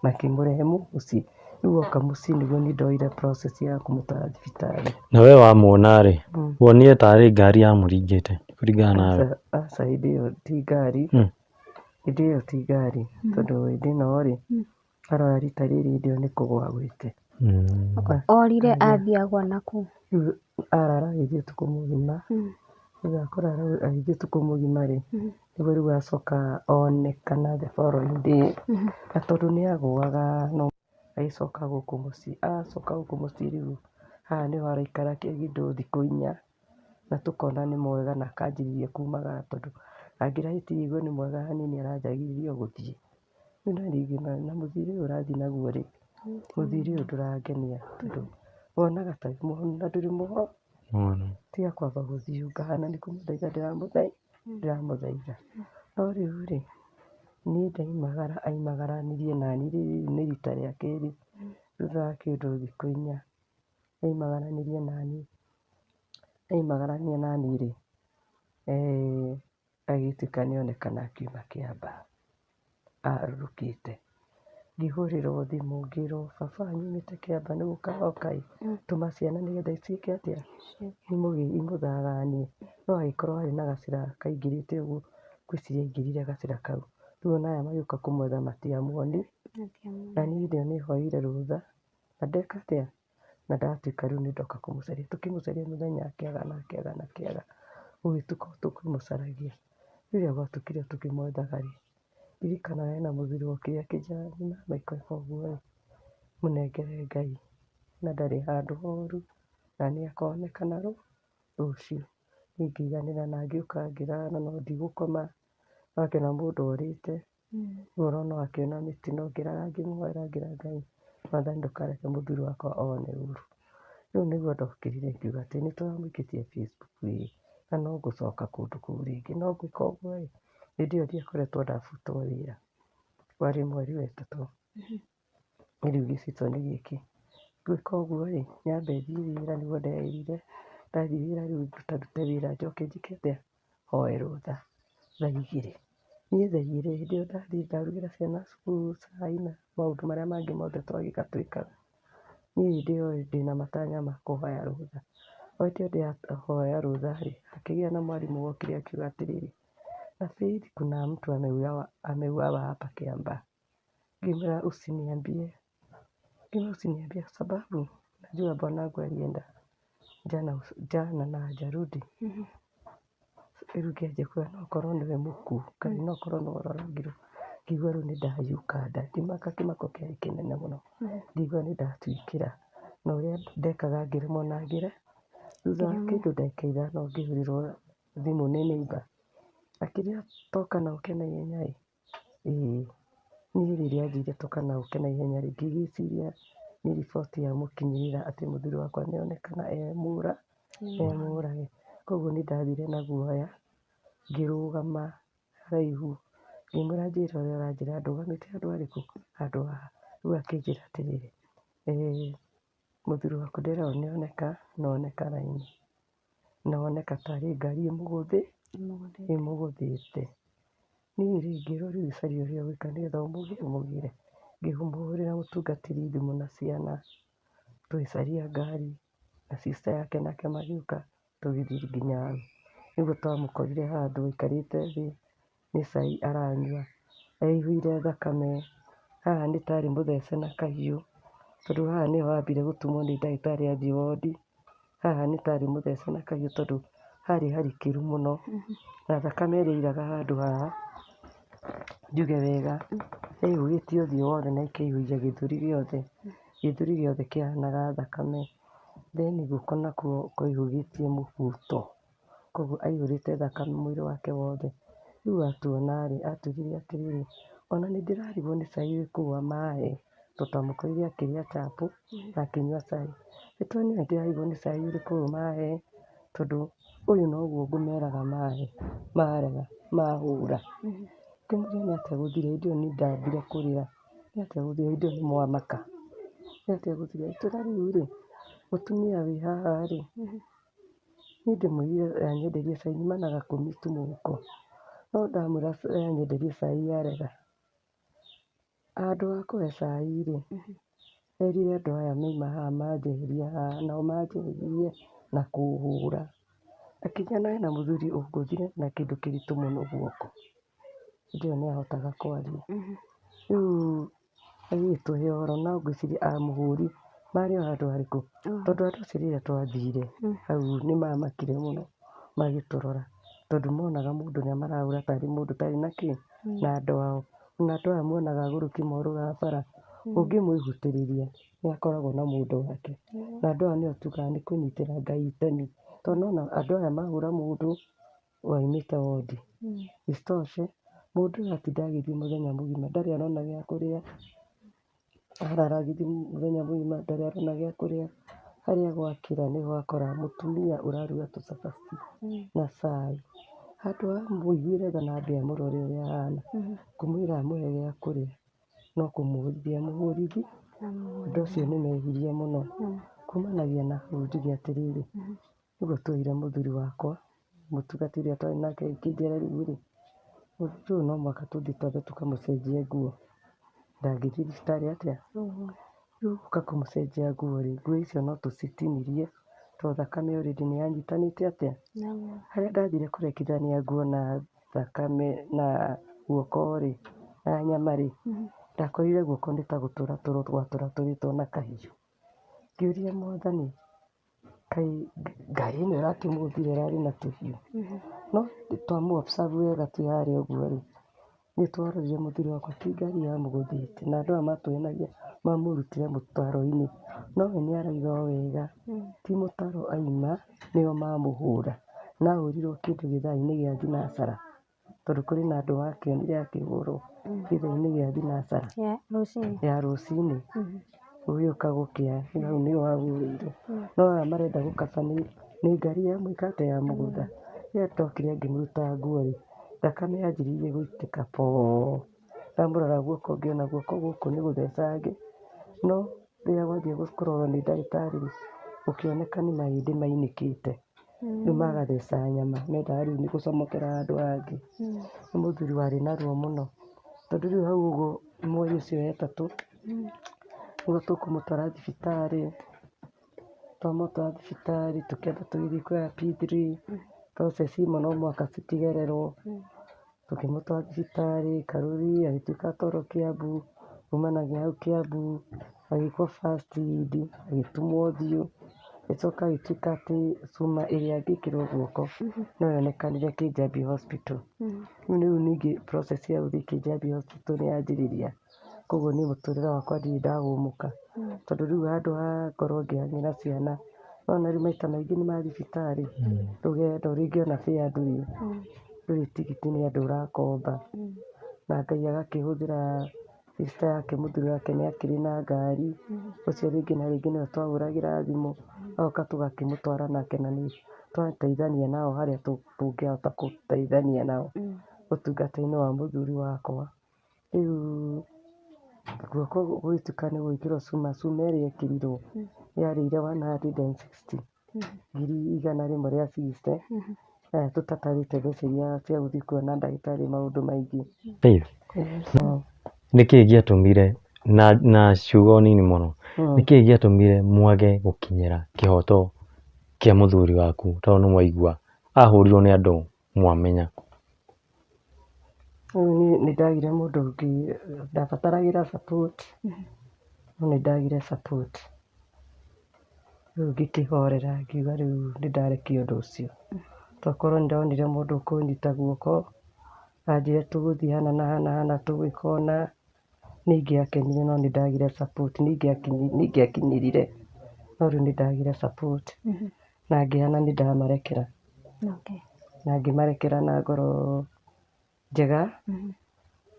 makĩmũrehe mũciĩ. Rĩu oka mũciĩ nĩguo niĩ ndoire process ya kũmũtwara thibitarĩ. Na we wamuona rĩ, wonire tarĩ ngari yamũringĩte kũringana nawe? Aca, aca, hĩndĩ ĩyo ti ngari, hĩndĩ ĩyo ti ngari, tondũ hĩndĩ ĩno rĩ, arora rita rĩrĩ hĩndĩ ĩyo nĩ kũgũa agwĩte. Orire athiĩ agwa nakũ? Rĩu arara agĩthiĩ ũtukũ mũgima, thutha wa kũrara agĩthiĩ ũtukũ mũgima rĩ, nĩguo rĩu acoka onekana the following day. Na tondũ nĩ agũaga no agĩcoka gũkũ mũciĩ, acoka gũkũ mũciĩ rĩu haha nĩho araikara kĩndũ thikũ 4, na tũkona nĩ mwega na akanjĩrĩria kumagara tondũ angĩrahĩtirie igue nĩ mwega hanini aranjagĩrĩria gũthiĩ. Rĩu na rĩngĩ na mũthiĩre ũyũ ũrathiĩ naguo rĩ, mũthiĩre ũyũ ndũrangenia tondũ wonaga ta wĩ mũhonu na ndũrĩ mũhonu. Tiga kwamba gũthiĩ ngahana nĩ kũmũthaitha ndĩramũthaitha. No rĩu rĩ, niĩ ndaimagara aimagaranirie nani rĩu nĩ rita rĩa kerĩ thutha wa kĩndũ thikũ 4 aimagaranirie nani, aimagarania nani rĩ, agĩtuĩka nĩonekana akiuma Kĩambaa arũrũkĩte. Ngĩhũrĩrwo thimũ ngĩrwo baba wanyu aumĩte Kĩambaa nĩ gũka oka ĩ, tũma ciana nĩgetha ciĩke atĩa, imũthaganie. No agĩkorwo harĩ na gacĩra kaingĩrĩte ũguo, ngwĩciria aingĩrire gacĩra kau. Rĩu ona aya magĩũka kũmwetha matiamuonire, na niĩ hĩndĩ ĩyo nĩhoire rũtha na ndeka atĩa, na ndatuĩka rĩu nĩndoka kũmũcaria. Tũkĩmũcaria mũthenya akĩaga na akĩaga na akĩaga, gũgĩtuĩka o tũkũmũcaragia. Rĩrĩa gwatukire tũkĩmwethaga rĩ, ndirikanaga hena mũthuri wokire akĩnjĩra mama ĩka ũguo ĩ, mũnengere Ngai na ndarĩ handũ horu na nĩakonekana rũciũ. Niĩ ngĩiganĩra na ngĩũka ngĩrara no ndigũkoma, wakĩona mũndũ orĩte, rĩu ũrona akĩona mĩtino ngĩrara ngĩmũhoera ngĩra Ngai, Mwathani ndũkareke mũthuri wakwa one ũru. Rĩu nĩguo ndokĩrire ngiuga atĩ nĩtũramũikĩtie Facebook ĩ, na no ngũcoka kũndũ kũu rĩngĩ, no ngwĩka ũguo ĩ. Hĩndĩ ĩyo ndiakoretwo ndabutwo wĩra, warĩ mweri wa 3. Rĩu gĩcito nĩ gĩkĩ, ngwĩka ũguo rĩ, nyambe thiĩ wĩra nĩguo ndeĩrire, ndathiĩ wĩra rĩu ndute wĩra njoke njĩke atĩa, hoe rũtha thaa 2. Niĩ thaa 2 hĩndĩ ĩyo ndathiĩ ndarugĩra ciana cukuru cai na maũndũ marĩa mangĩ mothe twagĩka twĩkaga. Niĩ hĩndĩ ĩyo ndĩna matanya ma kũhoya rũtha. O hĩndĩ ĩyo ndĩrahoya rũtha rĩ, hakĩgĩa na mwarimũ wokire akiuga atĩrĩrĩ, na Faith kuna mtu ameuawa hapa Kiambaa. Ngĩmwĩra usiniambie. Ngĩmwĩra usiniambie sababu najua bwanangu alienda jana na hajarudi. Rĩu ngĩanjia kuga no korwo nĩwe mũkuũ, kana no korwo nĩwe ũroragirwo. Ngĩigua rĩu nĩndayuka nda, ngĩmaka kĩmako kĩarĩ kĩnene mũno. Ngĩigua nĩndatuĩkĩra. Na ũrĩa ndekaga ngĩremwo na ngĩre. Thutha wa kĩndũ ndagĩka 5 ngĩhũrĩrwo thimũ nĩ neighbour. Akĩnjĩra toka na ũke na ihenya ĩ. Ĩĩ, niĩ rĩrĩa anjĩrire toka na ũke na ihenya rĩ, ngĩgĩciria nĩ riboti yamũkinyĩrĩra atĩ mũthuri wakwa nĩonekana e mũrage. Koguo nĩ ndathire na guoya, ngĩrũgama haraihu, ngĩmwĩra njĩra ũrĩa ũranjĩra ndũgamĩte handũ harĩkũ, handũ haha. Rĩu akĩnjĩra atĩrĩrĩ, mũthuri waku ndĩrona nĩoneka, na oneka raini, na oneka tarĩ ngari ĩmũgũthĩte. Niĩ rĩ, ngĩrwo rĩu ũcarie ũrĩa ũgwĩka nĩgetha ũmũgĩre. Ngĩmũhũrĩra mũtungatĩri thimũ na ciana, tũgĩcaria ngari, na sister yake nake magĩũka, tũgĩthiĩ nginya hau. Nĩguo twamũkorire handũ aikarĩte thĩ nĩ cai aranyua, aihũire thakame, haha nĩ tarĩ mũthece na kahiũ, tondũ haha nĩho ambire gũtumwo nĩ ndagĩtarĩ athiĩ wondi, haha nĩ tarĩ mũthece na kahiũ tondũ harĩ harikĩru mũno, na thakame ĩrĩa yairaga handũ haha, njuge wega, yaihũgĩtie ũthiũ wothe na ĩkaihũgia gĩthũri gĩothe, gĩthũri gĩothe kĩahanaga thakame, then guoko nakuo kwaihũgĩtie mũbuto, koguo aihũrĩte thakame mwĩrĩ wake wothe. Rĩu atuona rĩ, atwĩrire atĩrĩrĩ, ona nĩ ndĩrarigwo nĩ cai ũrĩkũ wamahe, tondũ twamũkorire akĩrĩa chapo na akĩnyua cai. Nĩtuonire nĩndĩrarigwo nĩ cai ũrĩkũ ũyũ mahe, tondũ ũyũ noguo ngũmeraga mahe, marega, mahũra. Ngĩmũria nĩ atĩa gũthire, hĩndĩ ĩyo niĩ ndambire kũrĩra, nĩ atĩa gũthire hĩndĩ ĩyo nĩ mwamaka, nĩ atĩa gũthire, akĩnjĩra rĩu rĩ, mũtumia wĩ haha rĩ, niĩ ndĩmwĩrire anyenderie cai nyuma na gakũmi tu mũhuko, no ndamwĩra anyenderie cai arega. Handũ ha kũhe cai rĩ, erire andũ aya mauma haha manjeherie haha, nao manjeheririe na kũhũra. Akĩnjĩra hena mũthuri ũngũthire na kĩndũ kĩritũ mũno guoko. Hĩndĩ ĩyo nĩ ahotaga kwaria. Rĩu agĩgĩtũhe ũhoro no ngwĩciria amũhũri marĩ o handũ harĩkũ? Tondũ andũ acio rĩrĩa twathire hau nĩ mamakire mũno magĩtũrora tondũ monaga mũndũ ũrĩa marahũra tarĩ mũndũ ũtarĩ na kĩ, na andũ ao. Na andũ aya muonaga agũrũki morũraga bara, ũngĩmwĩhutĩrĩria nĩ akoragwo na mũndũ wake. Na andũ aya nĩo tugaga nĩ kũnyitĩra Ngai itemi. Tondũ nĩwona andũ aya mahũra mũndũ waumĩte wondi. Isitoshe, mũndũ ũyũ atinda agĩthiĩ mũthenya mũgima ndarĩ arona gĩa kũrĩa, arara agĩthiĩ mũthenya mũgima ndarĩ arona gĩa kũrĩa, harĩa gwakĩra nĩho akora mũtumia ũraruga tũcabaci na cai. Handũ ha amũiguĩre tha na ambe amũrore ũrĩa ahana, kũmwĩra amũhe gĩa kũrĩa, no kũmũhũrithia amũhũrithia. Ũndũ ũcio nĩ mehirie mũno. Kumanagia na hau njuge atĩrĩrĩ, nĩguo tuoire mũthuri wakwa, mũtungatĩri ũrĩa twarĩ nake akĩnjĩra rĩu rĩ, mũthuri ũyũ no mũhaka tũthiĩ twambe tũkamũcenjie nguo, ndangĩthiĩ thibitarĩ atĩa? Rĩu gũka kũmũcenjia nguo rĩ, nguo icio no tũcitinirie tondũ thakame already nĩ yanyitanĩte atĩa? Harĩa ndathire kũrekithania nguo na thakame na guoko rĩ, na nyama rĩ, ndakorire guoko nĩ ta gũtũra gwatũratũrĩtwo na kahiũ. Ngĩũria Mwathani, kaĩ ngari ĩno ĩrakĩmũgũthire ĩrarĩ na tũhiũ? No twamũ observe wega twĩ harĩa ũguo rĩ, nĩ twarorire mũthuri wakwa ti ngari yamũgũthĩte na andũ aya matũhenagia mamũrutire mũtaro-inĩ, no we nĩ arauga o wega ti mũtaro auma nĩo mamũhũra, na ahũrirwo kĩndũ gĩthaa-inĩ gĩa thinacara, tondũ kũrĩ na andũ makĩonire akĩhũrwo gĩthaa-inĩ gĩa thinacara ya rũcinĩ gũgĩũka gũkĩa hau nĩho ahũrĩirwo, no aya marenda gũkaba nĩ ngari yamwĩka atĩa yamũgũtha. Rĩrĩa ndokire ngĩmũruta nguo rĩ, thakame yanjĩrĩirie gũitĩka poo, ndamũrora guoko ngĩona guoko gũkũ nĩ gũthecange, no rĩrĩa gwathiĩ kũrorwo nĩ ndagĩtarĩ rĩ, gũkĩoneka nĩ mahĩndĩ mainĩkĩte, rĩu magatheca nyama, mendaga rĩu gũcomokera handũ hangĩ. Nĩ mũthuri warĩ na ruo mũno, tondũ rĩu hau ũguo mweri ũcio wetatũ, nĩguo tũkũmũtwara thibitarĩ, twamũtwara thibitarĩ tũkĩamba tũgĩthiĩ kuoya P3, process imwe no mũhaka citigererwo, tũkĩmũtwara thibitarĩ Karuri, agĩtuĩka atwarwo Kiambu, kumanagia hau Kiambu agĩkwo first aid, agĩtumwo ũthiũ, agĩcoka agĩtuĩka atĩ cuma ĩrĩa angĩkĩrwo guoko no yonekanire Kijabi Hospital. Rĩu ningĩ process ya gũthiĩ Kijabi Hospital nĩ yanjĩrĩria, koguo niĩ mũtũrĩre wakwa ndirĩ ndahũmũka, tondũ rĩu handũ ha ngorwo ngĩhang'ĩra ciana, nĩwona rĩu maita maingĩ nĩ mathibitarĩ, rũgendo rĩngĩ ona fare ndũrĩ, ndũrĩ tigiti nĩ andũ ũrakomba, na Ngai agakĩhũthĩra sister yake mũthuri wake nĩ akĩrĩ na ngari, ũcio rĩngĩ na rĩngĩ nĩwe twahũragĩra thimũ, agoka tũgakĩmũtwara nake na nĩ twateithania nao harĩa tũngĩhota gũteithania nao ũtungata-inĩ wa mũthuri wakwa. Rĩu guoko gũgĩtuĩka nĩ gwĩkĩrwo cuma, cuma ĩrĩa ĩkĩrirwo yarĩire 160, 160,000, tũtatarĩte mbeca iria cia gũthiĩ kuona ndagĩtarĩ maũndũ maingĩ. Faith, nĩkĩ gĩatũmire na ciugo nini mũno, nĩkĩ gĩatũmire mwage gũkinyĩra kĩhoto kĩa mũthuri waku tondũ nĩ mwaigua Ahũrirwo nĩ andũ mwamenya. Rĩu niĩ nĩ ndagire mũndũ ũngĩ ndabataragĩra support, no nĩ ndagire support. Rĩu ngĩkĩhorera ngiuga rĩu nĩ ndarekia ũndũ ũcio. Tokorwo nĩ ndonire mũndũ ũkũnyita guoko, anjĩre tũgũthiĩ hana na hana hana tũgwĩka ũna, nĩ ingĩakenire no nĩ ndagire support, nĩ ingĩakinyĩrire no rĩu nĩ ndagire support. Na ngĩhana nĩ ndamarekera. Na ngĩmarekera na ngoro njega,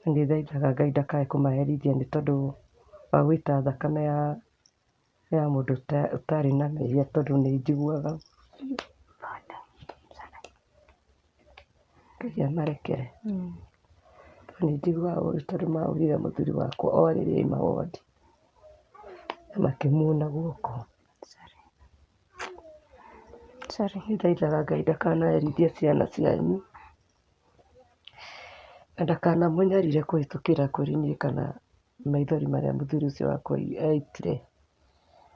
na nĩ thaithaga Ngai ndakae kũmaherithia nĩ tondũ wa gũita thakame ya mũndũ ũtarĩ na mehia tondũ nĩ njiguaga Ngai amarekere. Tondũ nĩ njiguaga ũru tondũ mahũrire mũthuri wakwa o rĩrĩa auma wondi na makĩmuna guoko. Nĩ thaithaga Ngai ndakanaherithie ciana cianyu na ndakanamũnyarire kũhĩtũkĩra kũrĩ niĩ kana maithori marĩa mũthuri ũcio wakwa aitire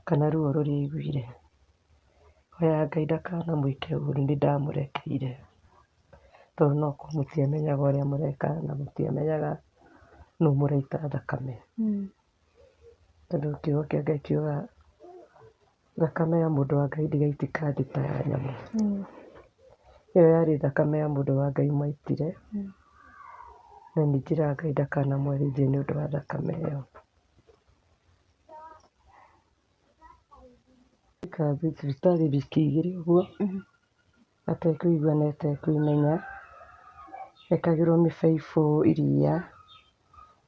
kana ruo rũrĩa aiguire. Hoyaga Ngai ndakanamwĩke ũru, nĩ ndamũrekeire tondũ no korwo mũtiamenyaga ũrĩa mũreka na mũtiamenyaga nũ mũraita thakame. Tondũ kiugo kĩa Ngai kiugaga thakame ya mũndũ wa Ngai ndĩgaitĩka thĩ ta ya nyamũ. Ĩyo yarĩ thakame ya mũndũ wa Ngai mwaitire, na nĩ njĩraga Ngai ndakanamũherithie nĩ ũndũ wa thakame ĩyo. Aikara thibitarĩ wiki igĩrĩ ũguo, atekũigua na atekwĩmenya, ekagĩrwo mĩbaibũ iria,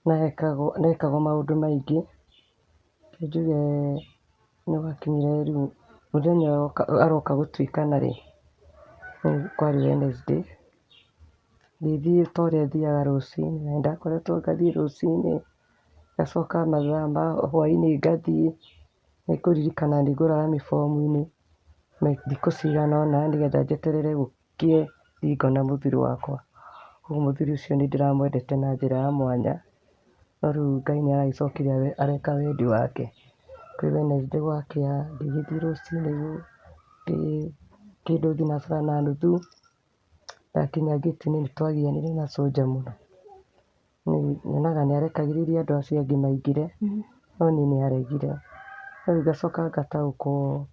na ekagwo maũndũ maingĩ. Reke njuge nĩ gwakinyire rĩu mũthenya aroka gũtuĩkana rĩ, kwarĩ Wednesday, ngĩthiĩ ta ũrĩa thiaga rũcinĩ, na nĩndakoretwo ngathiĩ rũcinĩ, ngacoka mathaa ma hwainĩ ngathiĩ, nĩngũririkana nĩngũraga mĩbomu-inĩ thikũ cigana ũna nĩgetha njeterere gũkĩe thiĩ ngone mũthuri wakwa. Koguo mũthuri ũcio nĩ ndĩramwendete na njĩra ya mwanya, no rĩu Ngai nĩ aragĩcokire areka wendi wake. Kwĩ Wednesday gwakĩa, ngĩgĩthiĩ rũcinĩ kĩndũ thinacara na nuthu, ndakinya ngĩti-inĩ nĩ twagianire na soldier mũno. Nyonaga nĩ arekagĩrĩria andũ acio angĩ maingĩre, no niĩ nĩ aregire. No rĩu ngacoka ngataũkwo,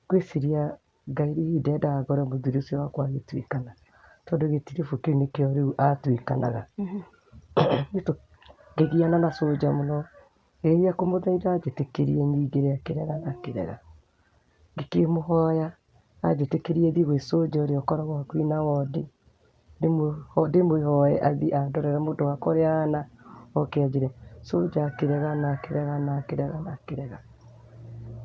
ngwĩciria Ngai hihi ndendaga ngorwo mũthuri ũcio wakwa agĩtuĩkana, tondũ gĩtiribũ kĩu nĩkĩo rĩu atuĩkanaga. Ngĩgiana na soldier mũno, ngĩgeria kũmũthaitha anjĩtĩkĩrie nyingĩre akĩrega na akĩrega. Ngĩkĩmũhoya anjĩtĩkĩrie thiĩ gwĩ soldier ũrĩa ũkoragwo hakuhĩ na wondi, ndĩmũhoe athiĩ andorere mũndũ wakwa ũrĩa ahana, oke anjĩre. Soldier akĩrega na akĩrega na akĩrega na akĩrega.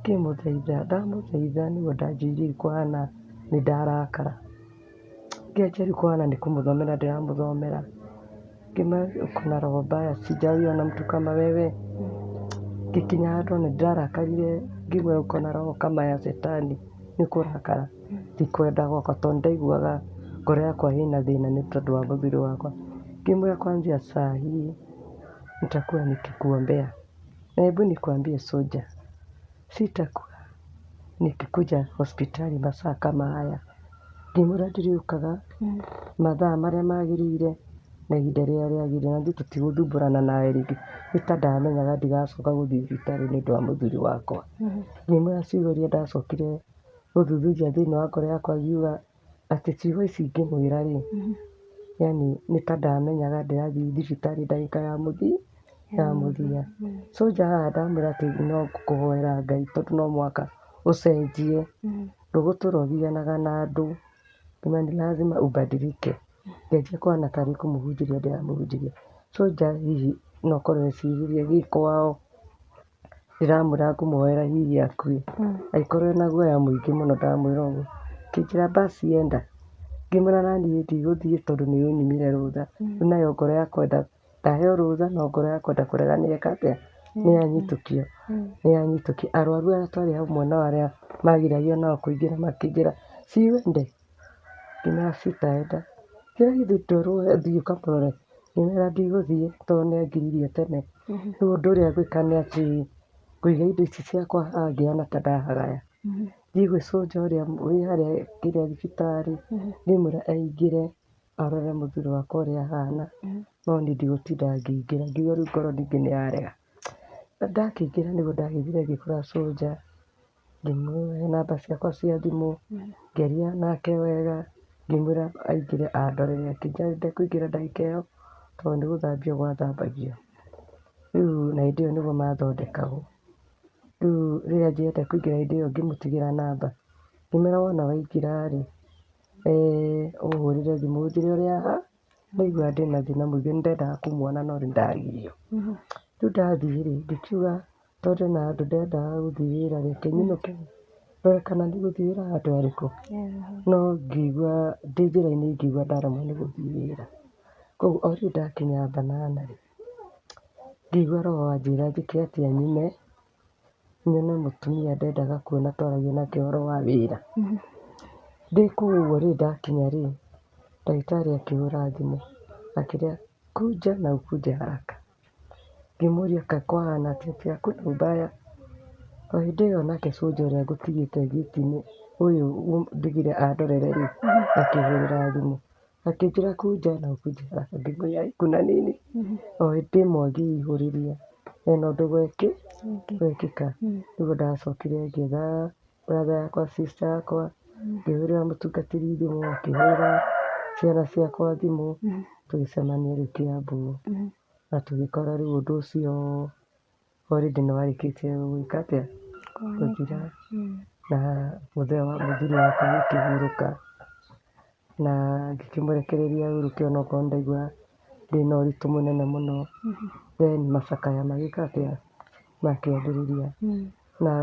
Ngĩmũthaitha, ndamũthaitha nĩguo ndanjĩrĩirie kũhana nĩ ndarakara. Ngĩanjia rĩu kũhana nĩ kũmũthomera ndĩramũthomera. Ngĩmwĩra uko na roho mbaya, sijawahi ona mtu kama wewe. Ngĩkinya handũ nĩ ndarakarire, ngĩmwĩra uko na roho kama ya shetani, nĩ kũrakara, ti kwenda gwakwa tondũ nĩ ndaiguaga ngoro yakwa ĩna thĩna nĩ tondũ wa mũthuri wakwa. Ngĩmwĩra kwanzia saa hii nitakuwa nikikuombea. Na hebu nikuambie soldier, sitakuwa nikikuja hospitali masaa kama haya. Ngĩmwĩra ndĩrĩũkaga mathaa marĩa magĩrĩire na ihinda rĩrĩa rĩagĩrĩire, na ithuĩ tũtigũthumbũrana nawe rĩngĩ. Nĩ ta ndamenyaga ndigacoka gũthiĩ thibitarĩ nĩ ũndũ wa mũthuri wakwa. Ngĩmwĩra ciugo iria ndacokire gũthuthuria thĩinĩ wa ngoro yakwa ngiuga atĩ ciugo ici ingĩmwĩra rĩ, yani nĩ ta ndamenyaga ndĩrathiĩ thibitarĩ ndagĩka ya mũthia. Soldier haha ndamwĩra atĩ no ngũkũhoera Ngai tondũ no mũhaka ũcenjie, ndũgũtũra ũgianaga na andũ, ngĩmwĩra ni lazima ubadilike. Ngĩanjia kũhana tarĩ kũmũhunjĩria ndĩramũhunjĩria. Soldier hihi no akorwo eciririe gĩ kwao ndĩramwĩra ngũmũhoera hihi akue, agĩkorwo ena guoya mũingĩ mũno ndamwĩra ũguo. Akĩnjĩra basi enda, ngĩmwĩra naniĩ ndigũthiĩ tondũ nĩ ũnyimire rũtha. Rĩu nayo ngoro yakwa ndaheo rũtha no ngoro yakwa kũrega nĩ yeka atĩa, nĩ yanyitũkio, nĩ yanyitũkio. Arwaru arĩa twarĩ hamwe nao arĩa magiragio nao kũingĩra makĩnjĩra si uende, ngĩmera sitaenda. Akĩnjĩra githĩ ndwerwo ũthiĩ ũkamũrore, ngĩmwĩra ndigũthiĩ tondũ nĩ angiririe tene. Rĩu ũndũ ũrĩa ngwĩka nĩ atĩ ngũiga indo ici ciakwa haha ngĩhana ta ndahagaya. Thiĩ gwĩ cũnja ũrĩa wĩ harĩa kĩrĩa thibitarĩ, ndĩmwĩre aingĩre arore mũthuri wakwa ũrĩa ahana, no niĩ ndigũtinda ngĩingĩra, ngĩigua rĩu ngoro ningĩ nĩyarega. Na ndakĩingĩra nĩguo ndagĩthire ngĩkora cũnja, ngĩmũhe namba ciakwa cia thimũ, ngĩaria nake wega, ngĩmwĩra aingĩre andorere, akĩnjĩra ndekũingĩra ndagĩka ĩyo, tondũ nĩ gũthambio gwathambagio. Rĩu na hĩndĩ ĩyo nĩguo mathondekagwo. Rĩu rĩrĩa anjĩrire ndekũingĩra hĩndĩ ĩyo ngĩmũtigĩra namba, ngĩmwĩra wona waingĩra rĩ, ũhũrĩre thimũ ũnjĩre ũrĩa ndaigua ndĩna thĩna mũingĩ, nĩndendaga kũmuona no nĩndagirio. Rĩu ndathiĩ rĩ, ngĩkiuga tondũ ndĩna handũ ndendaga gũthiĩ wĩra reke nyinũke ndore kana ndigũthiĩ wĩra handũ harĩkũ, no ngĩigua ndĩ njĩra-inĩ ngĩigua ndaremwo nĩ gũthiĩ wĩra. Koguo o rĩu ndakinya Banana rĩ, ngĩigua roho anjĩra njĩke atĩa nyume, nyone mũtumia ndendaga kuona twaragia nake ũhoro wa wĩra. Ndĩ kũu ũguo rĩ ndakinya rĩ, ndagĩtarĩ akĩhũra thimũ akĩnjĩra kuja na ukuje haraka. Ngĩmũria kaĩ kwahana atĩa, atĩ hakuna ubaya. O hĩndĩ ĩyo nake cũnja ũrĩa ngũtigĩte gĩti-inĩ ũyũ ndigire andorere rĩ, akĩhũrĩra thimũ akĩnjĩra kuja na ukuje haraka. Ngĩmwĩra kuna nini? O hĩndĩ ĩmwe ngĩihũrĩria hena ũndũ gwekĩka. Nĩguo ndacokire ngĩetha brother yakwa, sister yakwa, ngĩhũrĩra mũtungatĩri thimũ, akĩhũrĩra ciana ciakwa thimũ, tũgĩcemania rĩu Kiambu na tũgĩkora rĩu ũndũ ũcio already nĩwarĩkĩtie gwĩka atĩa, gũthira, na mũthee wa mũthuri wakwa agĩkĩhurũka na ngĩkĩmũrekereria ahurũke onokorwo nĩndaiguaga ndĩna ũritũ mũnene mũno. Then macakaya magĩka atĩa, makĩambĩrĩria na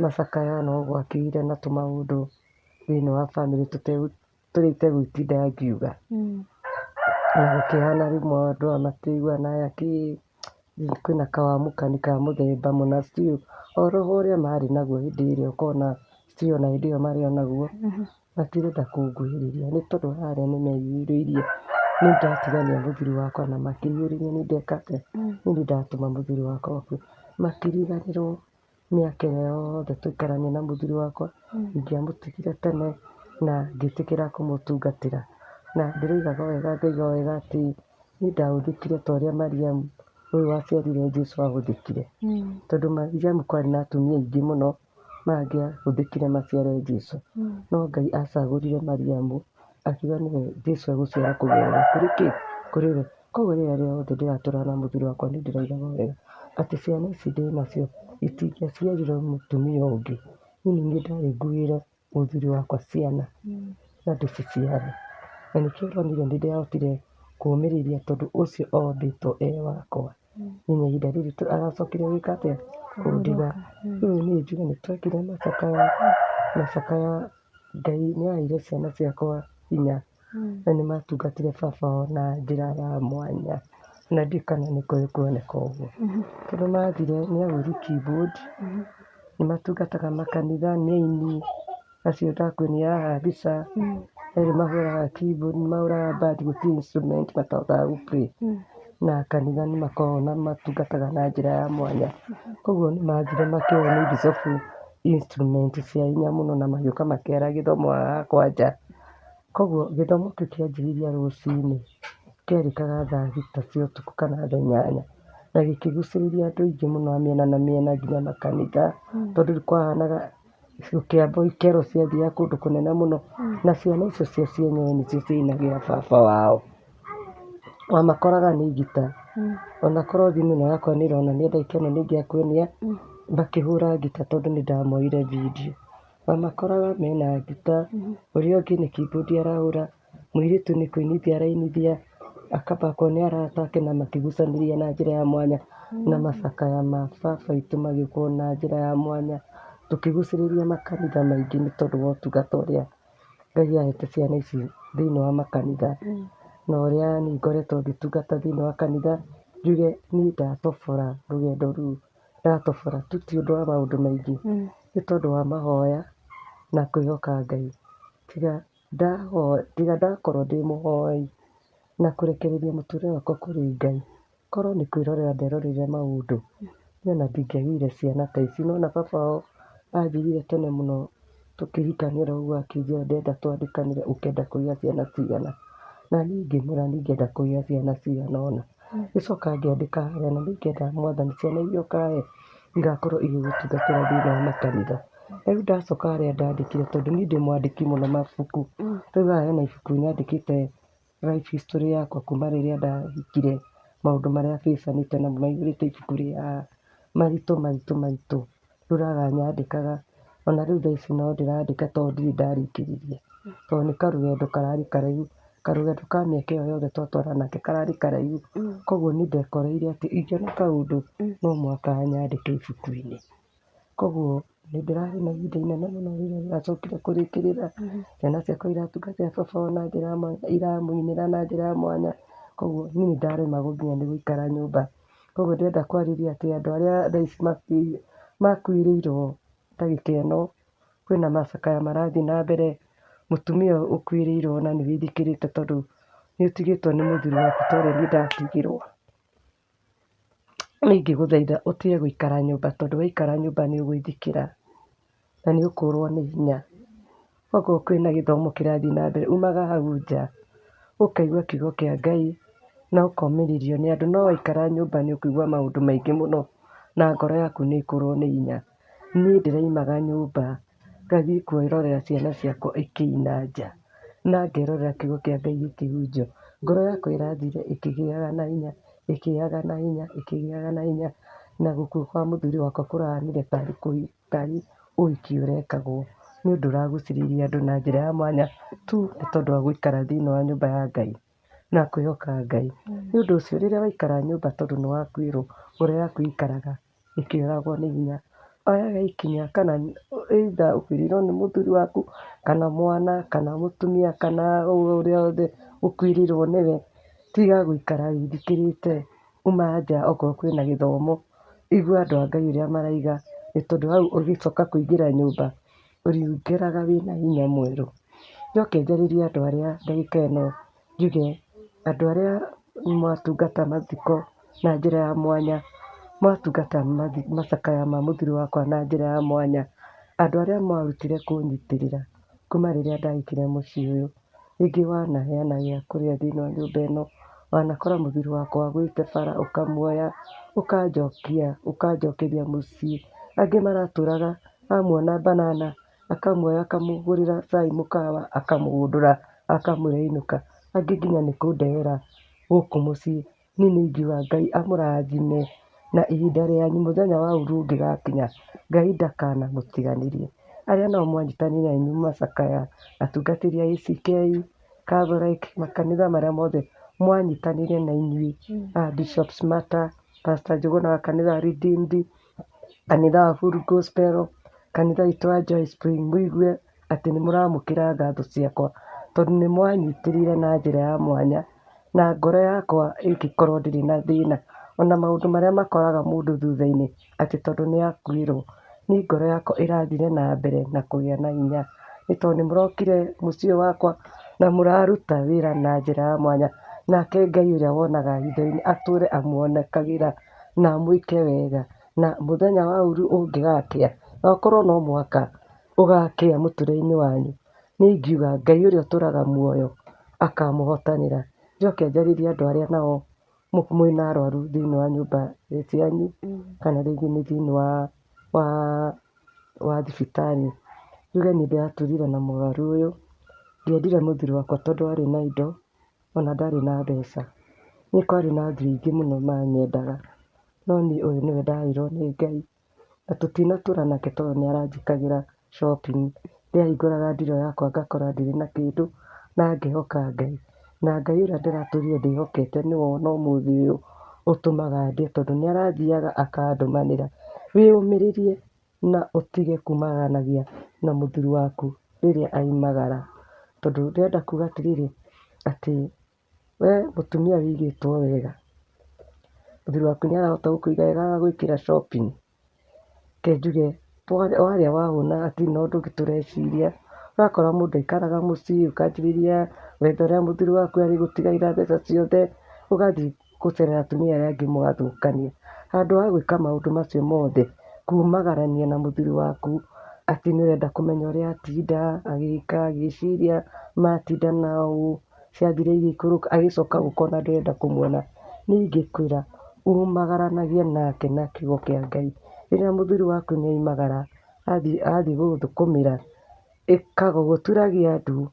macakaya no gwakĩgĩire na tũmaũndũ thĩinĩ wa bamĩrĩ tũrĩa itegũtinda ngiuga. Na gũkĩhana rĩmwe andũ aya matiiguanaga aya kĩ, kwĩna kawamũkani ka mũthemba mũna still o roho ũrĩa marĩ naguo hĩndĩ ĩrĩa ũkona still ona hĩndĩ ĩyo marĩ o naguo, matirenda kũnguhĩrĩria nĩ tondũ harĩa nĩmeiyũrĩirie nĩ ndatigania mũthuri wakwa na makĩiyũrĩria nĩ ndeka atĩa, nĩ ndatũma mũthuri wakwa akue. Makĩriganĩrwo mĩaka ĩrĩa yothe twaikarania na mũthuri wakwa, ingĩamũtigire tene na ngĩtĩkĩra kũmũtungatĩra. Na ndĩroigaga wega ngaiga wega atĩ niĩ ndahũthĩkire ta ũrĩa Mariamu ũyũ waciarire Jesu ahũthĩkire. Tondũ Mariamu kwarĩ na atumia aingĩ mũno mangĩahũthĩkire maciare Jesu. No Ngai acagũrire Mariamu akiuga nĩwe Jesu egũciara kũgerera kũrĩ kĩ, kũrĩ we. Koguo rĩrĩa rĩothe ndĩratũra na mũthuri wakwa nĩ ndĩroigaga wega atĩ ciana ici ndĩnacio itingĩaciarirwo mũtumia ũngĩ. Niĩ nĩ niĩ ndarĩ nguĩre mũthuri wakwa ciana na ndĩciciare. Na nĩkĩo ũronire nĩ ndĩrahotire kũũmĩrĩria tondũ ũcio ombĩtwo e wakwa. Nginya ihinda rĩrĩ aracokire gwĩka atĩa, kũndiga. Rĩu niĩ njuge nĩ twekire macakaya, macakaya Ngai nĩ aheire ciana ciakwa hinya na nĩ matungatire baba wao na njĩra ya mwanya. Na ndiũĩ kana nĩ kũrĩ kuoneka ũguo. Tondũ mathire nĩ ahũri keyboard, nĩ matungataga makanitha, nĩ aini, acio ndakuonia haha mbica, erĩ mahũraga keyboard, nĩ mahũraga band, gũtirĩ instrument matahotaga gũ play. Na kanitha nĩ makoragwo na matungataga na njĩra ya mwanya. Koguo nĩ mathire makĩoywo nĩ bicobu instrument cia hinya mũno na magĩũka makĩara gĩthomo haha kwanja. Koguo gĩthomo kĩu kĩanjĩrĩria rũcinĩ, kĩarĩkaga thaa thita cia ũtukũ kana thaa inyanya. Na gĩkĩgucĩrĩria andũ aingĩ mũno a mĩena na mĩena nginya makanitha, tondũ rĩu kwahanaga gũkĩambwo ikero ciathiaga kũndũ kũnene mũno. Na ciana icio cio cienyewe nĩcio ciainagĩra baba wao. Wamakoraga nĩ ngita. Onakorwo thimũ ĩno yakwa nĩ ĩronania ndagĩka ĩno nĩ ingĩakuonia makĩhũra ngita tondũ nĩ ndamoire video. Wamakoraga mena ngita, ũrĩa ũngĩ nĩ keyboard arahũra, mũirĩtu nĩ kũinithia arainithia, akabakwo nĩ arata ake na makĩgucanĩria na njĩra ya mwanya. Na macakaya ma baba witũ magĩũka na njĩra ya mwanya, tũkĩgucĩrĩria makanitha maingĩ nĩ tondũ wa ũtungata ũrĩa Ngai ahete ciana ici thĩinĩ wa makanitha. Na ũrĩa niĩ ngoretwo ngĩtungata thĩinĩ wa kanitha, njuge niĩ ndatobora rũgendo rũu, ndatobora tu ti ũndũ wa maũndũ maingĩ, nĩ tondũ wa mahoya na kwĩhoka Ngai. Tiga tiga ndakorwo ndĩ mũhoi na kũrekereria mũtũrĩre wakwa kũrĩ Ngai, korwo nĩ kwĩrorera nderoreire maũndũ, niĩ ona ndingĩagĩire ciana ta ici. Nĩwona baba wao anjigire tene mũno Tũkĩhikania oro ũguo akĩnjĩra ndĩrenda twandĩkanĩre ũkenda kũgĩa ciana cigana. Na niĩ ngĩmwĩra niĩ ingĩenda kũgĩa ciana cigana ũna. Ngĩcoka ngĩandĩka harĩa na niĩ ingĩenda Mwathani ciana iria ũkahe igakorwo igĩgũtungatĩra thĩinĩ wa makanitha. Rĩu ndacoka harĩa ndandĩkire tondũ niĩ ndĩ mwandĩki mũno mabuku. Rĩu haha hena ibuku nyandĩkĩte life history yakwa kuma rĩrĩa ndahikire, maũndũ marĩa bacanĩte namo maihũrĩte ibuku rĩ haha, maritũ maritũ maritũ, ndũraga nyandĩkaga. Ona rĩu thaa ici no ndĩrandĩka tondũ ndirĩ ndarĩkĩrĩria. Tondũ nĩ karũgendo kararĩ karaihu, karũgendo ka mĩaka ĩyo yothe twatwarana nake kararĩ karaihu. Koguo niĩ ndekoreire atĩ ingĩona kaũndũ no mũhaka nyandĩke ibuku-inĩ. Koguo nĩ ndĩrarĩ na ihinda inene mũno rĩrĩa ndĩracokire kũrĩkĩrĩra. Ciana ciakwa iratungatĩra baba wao na njĩra ya mwanya, iramũinĩra na njĩra ya mwanya. Koguo niĩ nĩ ndaremagwo nginya nĩ gũikara nyũmba. Koguo ndĩrenda kwarĩria atĩ andũ arĩa thaa ici makuĩrĩirwo ndagĩka ĩno, kwĩna macakaya marathiĩ na mbere, mũtumia ũyũ ũkuĩrĩirwo na nĩ wĩthikĩrĩte tondũ nĩ ũtigĩtwo nĩ mũthuri waku ta ũrĩa niĩ ndatigirwo. Niĩ ingĩgũthaitha ũtige gũikara nyũmba tondũ waikara nyũmba nĩ ũgwĩthikĩra na nĩ ũkũrwo nĩ hinya. Okorwo kwĩna gĩthomo kĩrathiĩ na mbere, umaga hau nja, ũkaigua kiugo kĩa Ngai na ũkomĩrĩrio nĩ andũ. No waikara nyũmba nĩ ũkũigua maũndũ maingĩ mũno na ngoro yaku nĩ ĩkũrwo nĩ hinya. Niĩ ndĩraimaga nyũmba ngathiĩ kwĩrorera ciana ciakwa ikĩina nja na ngerorera kiugo kĩa Ngai gĩkĩhunjio. Ngoro yakwa ĩrathire ĩkĩgĩaga na hinya, ĩkĩgĩaga na hinya, ĩkĩgĩaga na hinya, na gũkua kwa mũthuri wakwa kũrahanire tarĩ ũhiki ũrekagwo. Nĩ ũndũ ũragucĩrĩirie andũ na njĩra ya mwanya tu nĩ tondũ wa gũikara thĩinĩ wa nyũmba ya Ngai na kwĩhoka Ngai. Nĩ ũndũ ũcio rĩrĩa waikara nyũmba tondũ nĩ wakuĩrwo, ngoro yaku ĩikaraga ĩkĩũragwo nĩ hinya. Oyaga ikinya kana either ũkuĩrĩirwo nĩ mũthuri waku, kana mwana, kana mũtumia, kana ũrĩa wothe ũkuĩrĩirwo nĩwe, tiga gũikara wĩthikĩrĩte, uma nja okorwo kwĩna gĩthomo, igua andũ a Ngai ũrĩa maraiga, nĩ tondũ hau ũgĩcoka kũingĩra nyũmba, ũrĩingĩraga wĩna hinya mwerũ. Njoke njarĩrie andũ arĩa ndagĩka ĩno njuge, andũ arĩa mwatungata mathiko na njĩra ya mwanya, mwatungata macakaya ma mũthuri wakwa na njĩra ya mwanya, andũ arĩa mwarutire kũnyitĩrĩra kuma rĩrĩa ndahikire mũciĩ ũyũ, rĩngĩ wanaheana gĩa kũrĩa thĩinĩ wa nyũmba ĩno, wanakora mũthuri wakwa agwĩte bara ũkamuoya, ũkanjokia, ũkanjokeria mũciĩ. Angĩ maratũraga amuona banana akamuoya akamũgũrĩra cai mũkawa akamũhũndũra akamwĩra inũka. Angĩ nginya nĩ kũndehera gũkũ mũciĩ. Niĩ nĩ ingiuga Ngai amũrathime na ihinda rĩanyu mũthenya wa ũru ũngĩgakinya, Ngai ndakanamũtiganĩrie. Arĩa nao mwanyitanĩire na inyuĩ macakaya, atungatĩri a ACK, Catholic, makanitha marĩa mothe mwanyitanĩire na inyuĩ, Bishop Smata, Pastor Njũgũna wa kanitha wa Redeemed, kanitha wa Full Gospel, kanitha witũ wa Joy Spring, mũigue atĩ nĩ mũramũkĩra ngatho ciakwa tondũ nĩ mwanyitĩrĩire na njĩra ya mwanya na ngoro yakwa ĩngĩkorwo ndĩrĩ na thĩna. Ona maũndũ marĩa makoraga mũndũ thutha-inĩ atĩ tondũ nĩ akuĩrwo, niĩ ngoro yakwa ĩrathire na mbere na kũgĩa na hinya nĩ tondũ nĩ mũrokire mũciĩ ũyũ wakwa na mũraruta wĩra na njĩra ya mwanya. Nake Ngai ũrĩa wonaga hitho-inĩ atũre amuonekagĩra na amwĩke wega, na mũthenya wa ũru ũngĩgakĩa, na ũkorwo no mũhaka ũgakĩa mũtũrĩre-inĩ wanyu, niĩ ingiuga Ngai ũrĩa ũtũraga muoyo akamũhotanĩra. Njoke njarĩrie andũ arĩa nao mwĩna arwaru thĩinĩ wa nyũmba cianyu kana rĩngĩ nĩ thĩinĩ wa thibitarĩ. Njuge niĩ ndĩratũrire na mũrwaru ũyũ, ndiendire mũthuri wakwa tondũ arĩ na indo, ona ndarĩ na mbeca. Nĩ kwarĩ na athuri aingĩ mũno manyendaga, no niĩ ũyũ nĩwe ndaheirwo nĩ Ngai, na tũtinatũra nake tondũ nĩ aranjĩkagĩra shopping. Ndĩrahingũraga ndiro yakwa ngakora ndirĩ na kĩndũ, na ngehoka Ngai. Na Ngai ũrĩa ndĩratũrire ndĩhokete nĩwe ona ũmũthĩ ũyũ ũtũmaga ndĩe tondũ nĩ arathiaga akandũmanĩra. Wĩyũmĩrĩrie na ũtige kumaganagia na mũthuri waku rĩrĩa aimagara. Tondũ ndĩrenda kuga atĩrĩrĩ, atĩ we mũtumia wĩigĩtwo wega, mũthuri waku nĩ arahota gũkũiga wega agagwĩkĩra shopping. Reke njuge warĩa wahũna hatirĩ na ũndũ ũngĩ tũreciria. Ũrakora mũndũ aikaraga mũciĩ ũkanjĩrĩria gwetha ũrĩa mũthuri waku arĩgũtigagĩra mbeca ciothe, ũgathiĩ gũcerera atumia arĩa angĩ mũgathũkania. Handũ ha gwĩka maũndũ macio mothe, kumagarania na mũthuri waku, Atĩ nĩ ũrenda kũmenya ũrĩa atinda agĩka, agĩciria matinda na ũũ, ciathire igĩikũrũka, agĩcoka gũka ona ndũrenda kũmuona. Niĩ ingĩkwĩra umagaranagie nake na kiugo kĩa Ngai. Rĩrĩa mũthuri waku nĩ oimagara athiĩ gũgũthũkũmĩra, ĩkaga ũguo, turagia ndu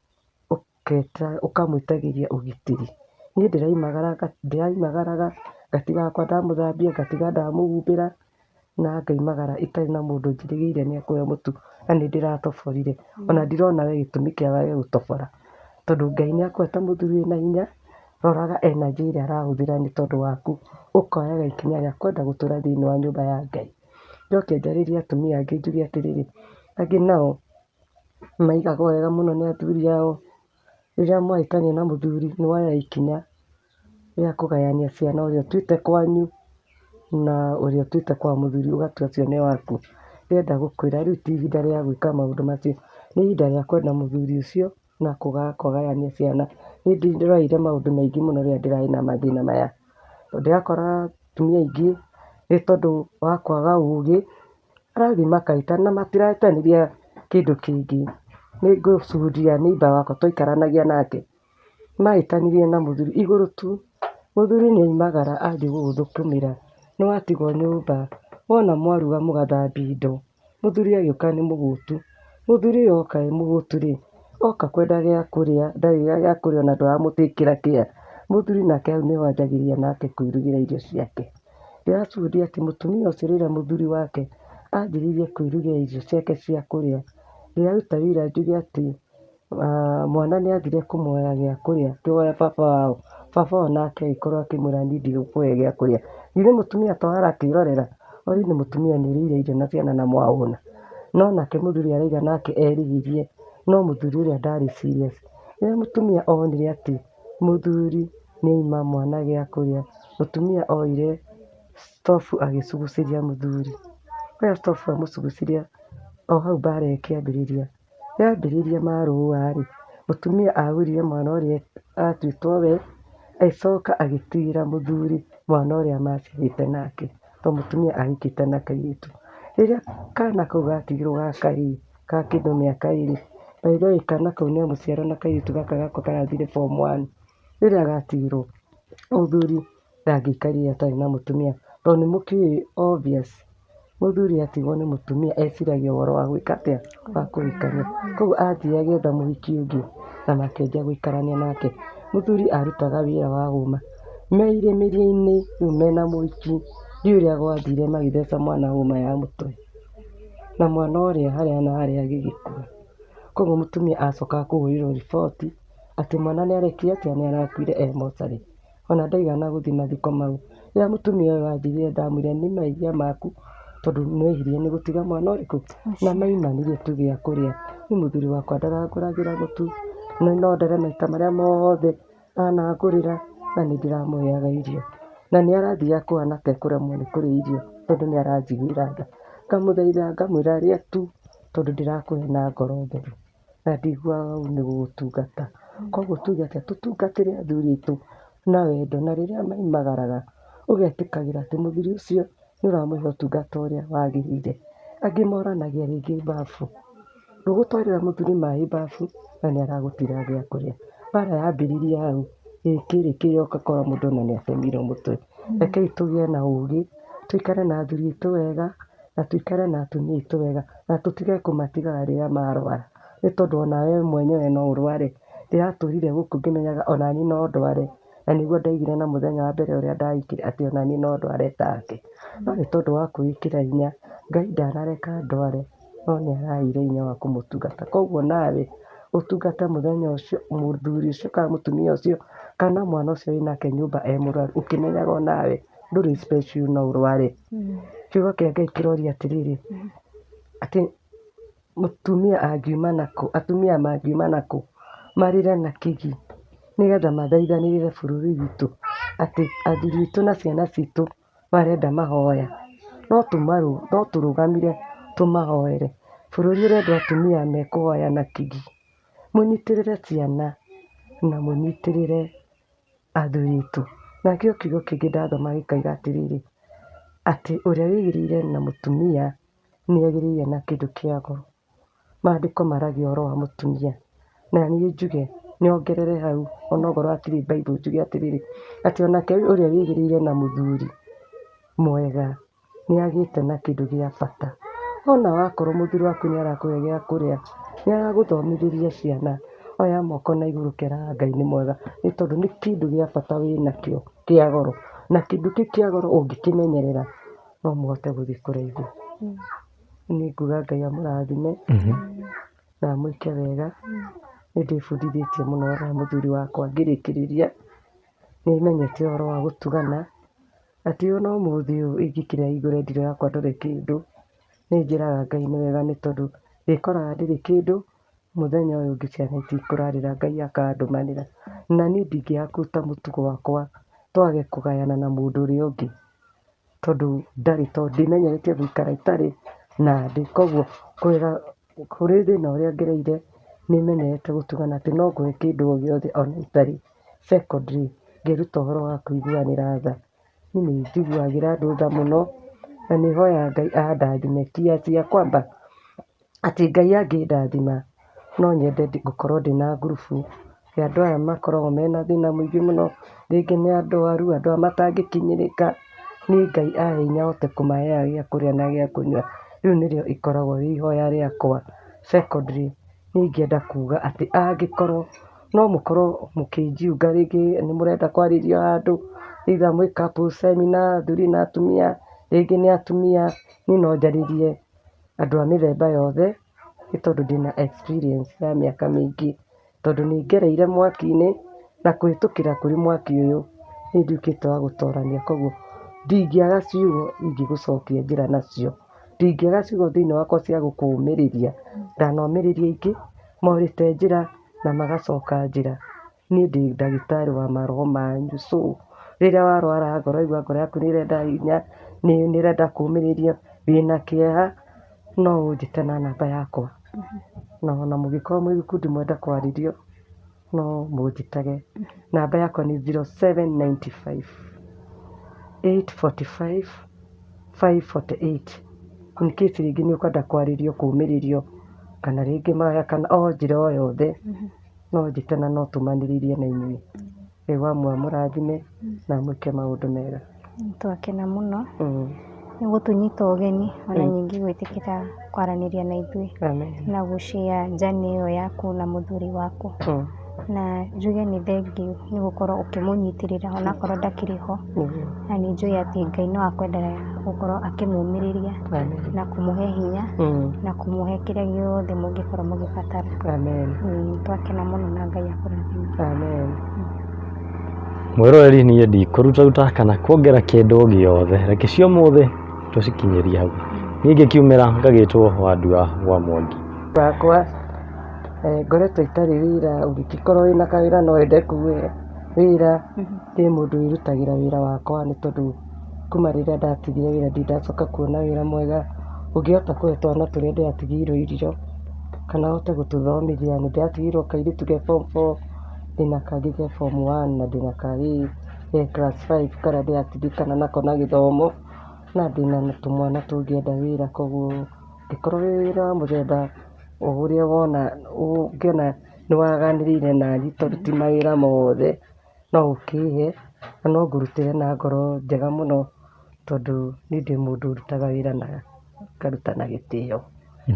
ũkamwĩtagĩria ũgitĩri. Niĩ ndĩraimagaraga ngatiga wakwa ndamũthambia, ngatiga ndamũhumbĩra na ngaimagara itarĩ na mũndũ njĩrĩgĩrĩire nĩ ekũhe mũtu, na nĩ ndĩratoborire. Ona ndirona we gĩtũmi kĩa wage gũtobora, tondũ Ngai nĩ akũhete mũthuri wĩna hinya, roraga energy ĩrĩa arahũthĩra nĩ tondũ waku, ũkoyaga ikinya rĩa kwenda gũtũra thĩinĩ wa nyũmba ya Ngai. Njoke njarĩrie atumia angĩ njuge atĩrĩrĩ, angĩ nao maigagwo wega mũno nĩ athuri ao, rĩrĩa mwahĩtania na mũthuri nĩ woya ikinya rĩa kũgayania ciana, ũrĩa ũtuĩte kwanyu na ũrĩa ũtuĩte kwa mũthuri, ũgatua ũcio nĩ waku. Ndĩrenda gũkwĩra rĩu ti ihinda rĩa gwĩka maũndũ macio, nĩ ihinda rĩa kwenda mũthuri ũcio na kũgayania ciana. Niĩ ndĩroire maũndũ maingĩ mũno rĩrĩa ndĩrarĩ na mathĩna maya, tondũ ndĩrakora atumia aingĩ nĩ tondũ wa kwaga ũgĩ, marathiĩ makahĩtania na matirahĩtanĩria kĩndũ kĩngĩ. Nĩ ngũcuria neighbour wakwa twaikaranagia nake, mahĩtanirie na mũthuri igũrũ tu, mũthuri nĩ oimagara athiĩ gũgũthũkũmĩra, nĩ watigwo nyũmba, wona mwaruga mũgathambia indo, mũthuri agĩũka nĩ mũhũtu, mũthuri ũyũ oka e mũhũtu rĩ, oka kwenda gĩa kũrĩa, ndarĩ gĩa kũrĩa ona ndũramũtĩkĩra kĩa. Mũthuri nake hau nĩho anjagĩrĩria nake kwĩrugĩra irio ciake. Ndĩracuria atĩ mũtumia ũcio rĩrĩa mũthuri wake anjĩrĩirie kwĩrugĩra irio ciake cia kũrĩa, ndĩraruta wĩira njuge atĩ mwana nĩ athire kũmũhoya gĩa kũrĩa, akĩhoya baba wao, baba wao nake agĩkorwo akĩmwĩra niĩ ndigũkũhe gĩa kũrĩa. Githĩ mũtumia to arakĩrorera, already mũtumia nĩ ũrĩire irio na ciana na mwahũna. No nake mũthuri arauga nake erĩhĩrie, no mũthuri ũrĩa ndarĩ serious. Rĩrĩa mũtumia onire atĩ mũthuri nĩ aima mwana gĩa kũrĩa, mũtumia oire stobu agĩcugucĩria mũthuri. Oya stobu amũcugucĩria, o hau mbara ĩkĩambĩrĩria. Yambĩrĩria marũa rĩ, mũtumia agũrire mwana ũrĩa atuĩtwo we, agĩcoka agĩtigĩra mũthuri mwana ũrĩa maciarĩte nake, tondũ mũtumia ahikĩte na kairĩtu. Rĩrĩa kana kau gatigirwo ga kahĩĩ ka kĩndũ mĩaka 2, by the way kana kau nĩ mũciaro na kairĩtu gaka gakwa karathire form 1. Rĩrĩa gatigirwo, mũthuri ndangĩaikarire atarĩ na mũtumia, tondũ nĩ mũkĩũĩ obvious, mũthuri atigwo nĩ mũtumia eciragia ũhoro wa gwĩka atĩa, wa kũhikania. Koguo athiĩ agĩetha mũhiki ũngĩ na makĩanjia gũikarania nake. Mũthuri arutaga wĩra wa hũma, me irĩmĩria-inĩ rĩu mena mũhiki, ndiũĩ ũrĩa gwathire magĩtheca mwana hũma ya mũtwe, na mwana ũrĩa harĩa na harĩa agĩgĩkua. Koguo mũtumia acokaga kũhũrĩrwo riboti atĩ mwana nĩ arekire atĩa, nĩ arakuire e mocarĩ. Ona ndaigana gũthiĩ mathiko mau. Rĩrĩa mũtumia ũyũ athire ndamwĩrire nĩ mehia maku, tondũ nĩ wehirie nĩ gũtiga mwana ũrĩkũ, na maimanire tu gĩa kũrĩa. Niĩ mũthuri wakwa ndarangũragĩra mũtu, no ndare maita marĩa mothe anangũrĩra, na nĩ ndĩramũheaga irio. Na nĩ arathiaga kũhana ta ekũremwo nĩ kũrĩa irio, tondũ nĩ aranjiguĩra tha. Ngamũthaitha ngamwĩra rĩa tu, tondũ ndĩrakũhe na ngoro theru, na ndiguaga ũru nĩ gũgũtungata. Koguo tuge atĩa, tũtungatĩre athuri aitũ na wendo, na rĩrĩa maimagaraga ũgetĩkagĩra atĩ mũthuri ũcio nĩ ũramũhe ũtungata ũrĩa wagĩrĩire. Angĩ moranagia rĩngĩ bafu, ndũgũtwarĩra mũthuri maĩ bafu na nĩ aragũtigĩra gĩa kũrĩa. Mbara yambĩrĩria hau, ĩkĩrĩkĩrĩa ũgakora mũndũ ona nĩ atemirwo mũtwe. Rekei tũgĩe na ũgĩ, tũikare na athuri aitũ wega, na tũikare na atumia aitũ wega, na tũtige kũmatigaga rĩrĩa marwara, nĩ tondũ ona we mwenyewe no ũrware. Ndĩratũrire gũkũ ngĩmenyaga ona niĩ no ndware, na nĩguo ndaigire na mũthenya wa mbere ũrĩa ndahikire atĩ ona niĩ no ndware take. No nĩ tondũ wa kwĩĩkĩra hinya, Ngai ndanareka ndware, no nĩ araheire hinya wa kũmũtungata. Koguo nawe ũtungate mũthenya ũcio, mũthuri ũcio kana mũtumia ũcio kana mwana ũcio wĩnake nyũmba e mũrwaru, ũkĩmenyaga onawe ndũrĩ special no ũrware. Kiugo kĩa Ngai kĩroria atĩrĩrĩ, atĩ mũtumia angiuma nakũ, atumia mangiuma nakũ, marĩre na kĩgi, nĩgetha mathaithanĩrĩre bũrũri witũ, atĩ athuri aitũ na ciana citũ marenda mahoya, no tũrũgamire tũmahoere. Bũrũri ũrendwo atumia mekũhoya na kĩgi, mũnyitĩrĩre ciana na mũnyitĩrĩre athuri aitũ. Nakĩo kiugo kĩngĩ ndathoma gĩkauga atĩrĩrĩ, atĩ ũrĩa wĩgĩrĩire na mũtumia nĩ egĩrĩire na kĩndũ kĩa goro. Maandĩko maragia ũhoro wa mũtumia, na niĩ njuge nyongerere hau onokorwo hatirĩ Bible njuge atĩrĩrĩ, atĩ onake ũrĩa wĩgĩrĩire na mũthuri mwega nĩ agĩte na kĩndũ gĩa bata. Wona wakorwo mũthuri waku nĩ arakũhe gĩa kũrĩa, nĩ aragũthomithĩria ciana, oya moko na igũrũ ũkeraga Ngai nĩ mwega, nĩ tondũ nĩ kĩndũ gĩa bata wĩnakĩo kĩa goro, na kĩndũ kĩu kĩa goro ũngĩkĩmenyerera no mũhote gũthiĩ kũraihu. Niĩ nguga Ngai amũrathime na amwĩke wega. Nĩ ndĩbundithĩtie mũno ũhoro wa mũthuri wakwa ngĩrĩkĩrĩria, nĩ menyete ũhoro wa gũtugana, atĩ ona ũmũthĩ ũyũ ingĩkĩra hingũre ndiro yakwa ndore kĩndũ, nĩ njĩraga Ngai nĩ wega nĩ tondũ ndĩkoraga ndĩrĩ kĩndũ, mũthenya ũyũ ũngĩ ciana itikũrarĩra Ngai akandũmanĩra. Na niĩ ndingĩaga kũruta mũtugo wakwa twage kũgayana na mũndũ ũrĩa ũngĩ, tondũ ndarĩ, tondũ ndĩmenyeretie gũikara itarĩ na ndĩ. Koguo kũrera kũrĩ thĩna ũrĩa ngereire, nĩ menyerete gũtugana atĩ no ngũhe kĩndũ o gĩothe ona itarĩ. Secondly, ngeruta ũhoro wa kũiguanĩra tha. Niĩ nĩ njiguagĩra andũ tha mũno, na nĩ hoyaga Ngai andathime kiasi ya kwamba atĩ Ngai angĩndathima no nyende gũkorwo ndĩna ngurubu ya andũ aya makoragwo mena thĩna mũingĩ mũno, rĩngĩ nĩ arwaru, andũ aya matangĩkinyĩrĩka, niĩ Ngai ahe hinya hote kũmaheaga gĩa kũrĩa na gĩa kũnyua. Rĩu nĩrĩo ikoragwo rĩ ihoya rĩakwa. Secondly, niĩ ingĩenda kuga atĩ angĩkorwo no mũkorwo mũkĩnjiunga rĩngĩ nĩ mũrenda kwarĩrio handũ, either mwĩ couples seminar, athuri na atumia, rĩngĩ nĩ atumia, niĩ no njarĩrie andũ a mĩthemba yothe, nĩ tondũ ndĩna experience ya mĩaka mĩingĩ, tondũ nĩ ngereire mwaki-inĩ, na kũhĩtũkĩra kũrĩ mwaki ũyũ, nĩ nduĩkĩte wa gũtorania, koguo ndingĩaga ciugo ingĩgũcokia njĩra nacio, ndingĩaga ciugo thĩinĩ wakwa cia gũkũũmĩrĩria, ndanomĩrĩria aingĩ, morĩte njĩra na magacoka njĩra. Niĩ ndĩ ndagĩtarĩ wa maroho manyu, so rĩrĩa warwara ngoro waigua ngoro yaku nĩ ĩrenda hinya, nĩ ĩrenda kũũmĩrĩrio, wĩna kĩeha, no ũnjĩte na namba yakwa. Na ona mũngĩkorwo mwĩ gĩkundi mwenda kwarĩrio, no mũnjĩtage. Namba yakwa nĩ 0795 845 548. In case rĩngĩ nĩ ũkwenda kwarĩrio, kũũmĩrĩrio, kana rĩngĩ mahoya, kana o njĩra o yothe, no ũnjĩte na no tũmanĩrĩrie na inyuĩ. Ngai wa muoyo amũrathime na amwĩke maũndũ mega. Twakena mũno nĩ gũtũnyita ũgeni ona ningĩ gwĩtĩkĩra kwaranĩria na ithuĩ. Amen. Na gũshare journey ĩyo yaku na mũthuri waku. Na njuge nĩ thengiũ nĩ gũkorwo ũkĩmũnyitĩrĩra onakorwo ndakĩrĩ ho. Na nĩ njũĩ atĩ Ngai no akwenderea gũkorwo akĩmũmĩrĩria. Amen. Na kũmũhe hinya. Na kũmũhe kĩrĩa gĩothe mũngĩkorwo mũgĩbatara. Amen. Twakena mũno na Ngai akũrathime. Amen. Mwĩroreri niĩ ndikũrutaruta kana kuongera kĩndũ o gĩothe, reke cia ũmũthĩ tũcikinyĩrie hau. Niĩ ngĩkiumĩra ngagĩtwo Wandua wa Mwangi. Wakwa ngoretwo itarĩ wĩra, ũngĩgĩkorwo wĩna kawĩra no wende kũhe wĩra, ndĩ mũndũ wĩrutagĩra wĩra wakwa nĩ tondũ kuma rĩrĩa ndatigire wĩra ndirĩ ndacoka kuona wĩra mwega, ũngĩhota kũhe twana tũrĩa ndĩratigĩirwo irio, kana hote gũtũthomithia, nĩ ndĩratigĩirwo kairĩtu ke form 4, ndĩna kangĩ ke form 1 na ndĩna kahĩĩ ke class 5 karĩa ndĩratirikana nako na gĩthomo, na ndĩna tũmwana tũngĩenda wĩra, koguo ũngĩkorwo wĩ wĩra wa mũthemba o ũrĩa wona ũngĩona nĩ waganĩrĩire naniĩ tondũ ti mawĩra mothe, no ũkĩhe na no ngũrutĩre na ngoro njega mũno, tondũ niĩ ndĩ mũndũ ũrutaga wĩra na ngaruta na gĩtĩo.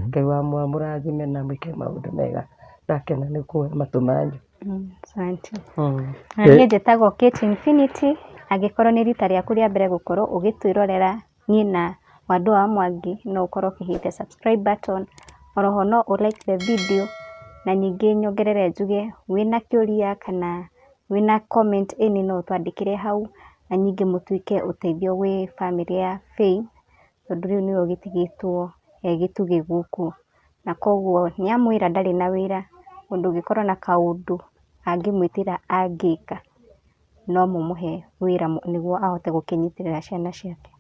Ngai wa muoyo amũrathime na amwĩke maũndũ mega. Ndakena nĩ kũhe matũ manyu. Asante. Na niĩ njĩtagwo Kate Infinity, angĩkorwo nĩ rita rĩaku rĩa mbere gũkorwo ũgĩtwĩrorera niĩ na Wandua wa Mwangi, no ũkorwo ũkĩhit the subscribe button, oroho no ũ like the video, na ningĩ nyongerere njuge wĩna kĩũria kana wĩna comment any no ũtwandĩkĩre hau, na ningĩ mũtuĩke ũteithio gwĩ bamĩrĩ ya Faith, tondũ rĩu nĩwe ũgĩtigĩtwo e gĩtugĩ gũkũ, na koguo nĩ amwĩra ndarĩ na wĩra, ũndũ ũngĩkorwo na kaũndũ angĩmwĩtĩra angĩka, no mũmũhe wĩra nĩguo ahote gũkĩnyitĩrĩra ciana ciake.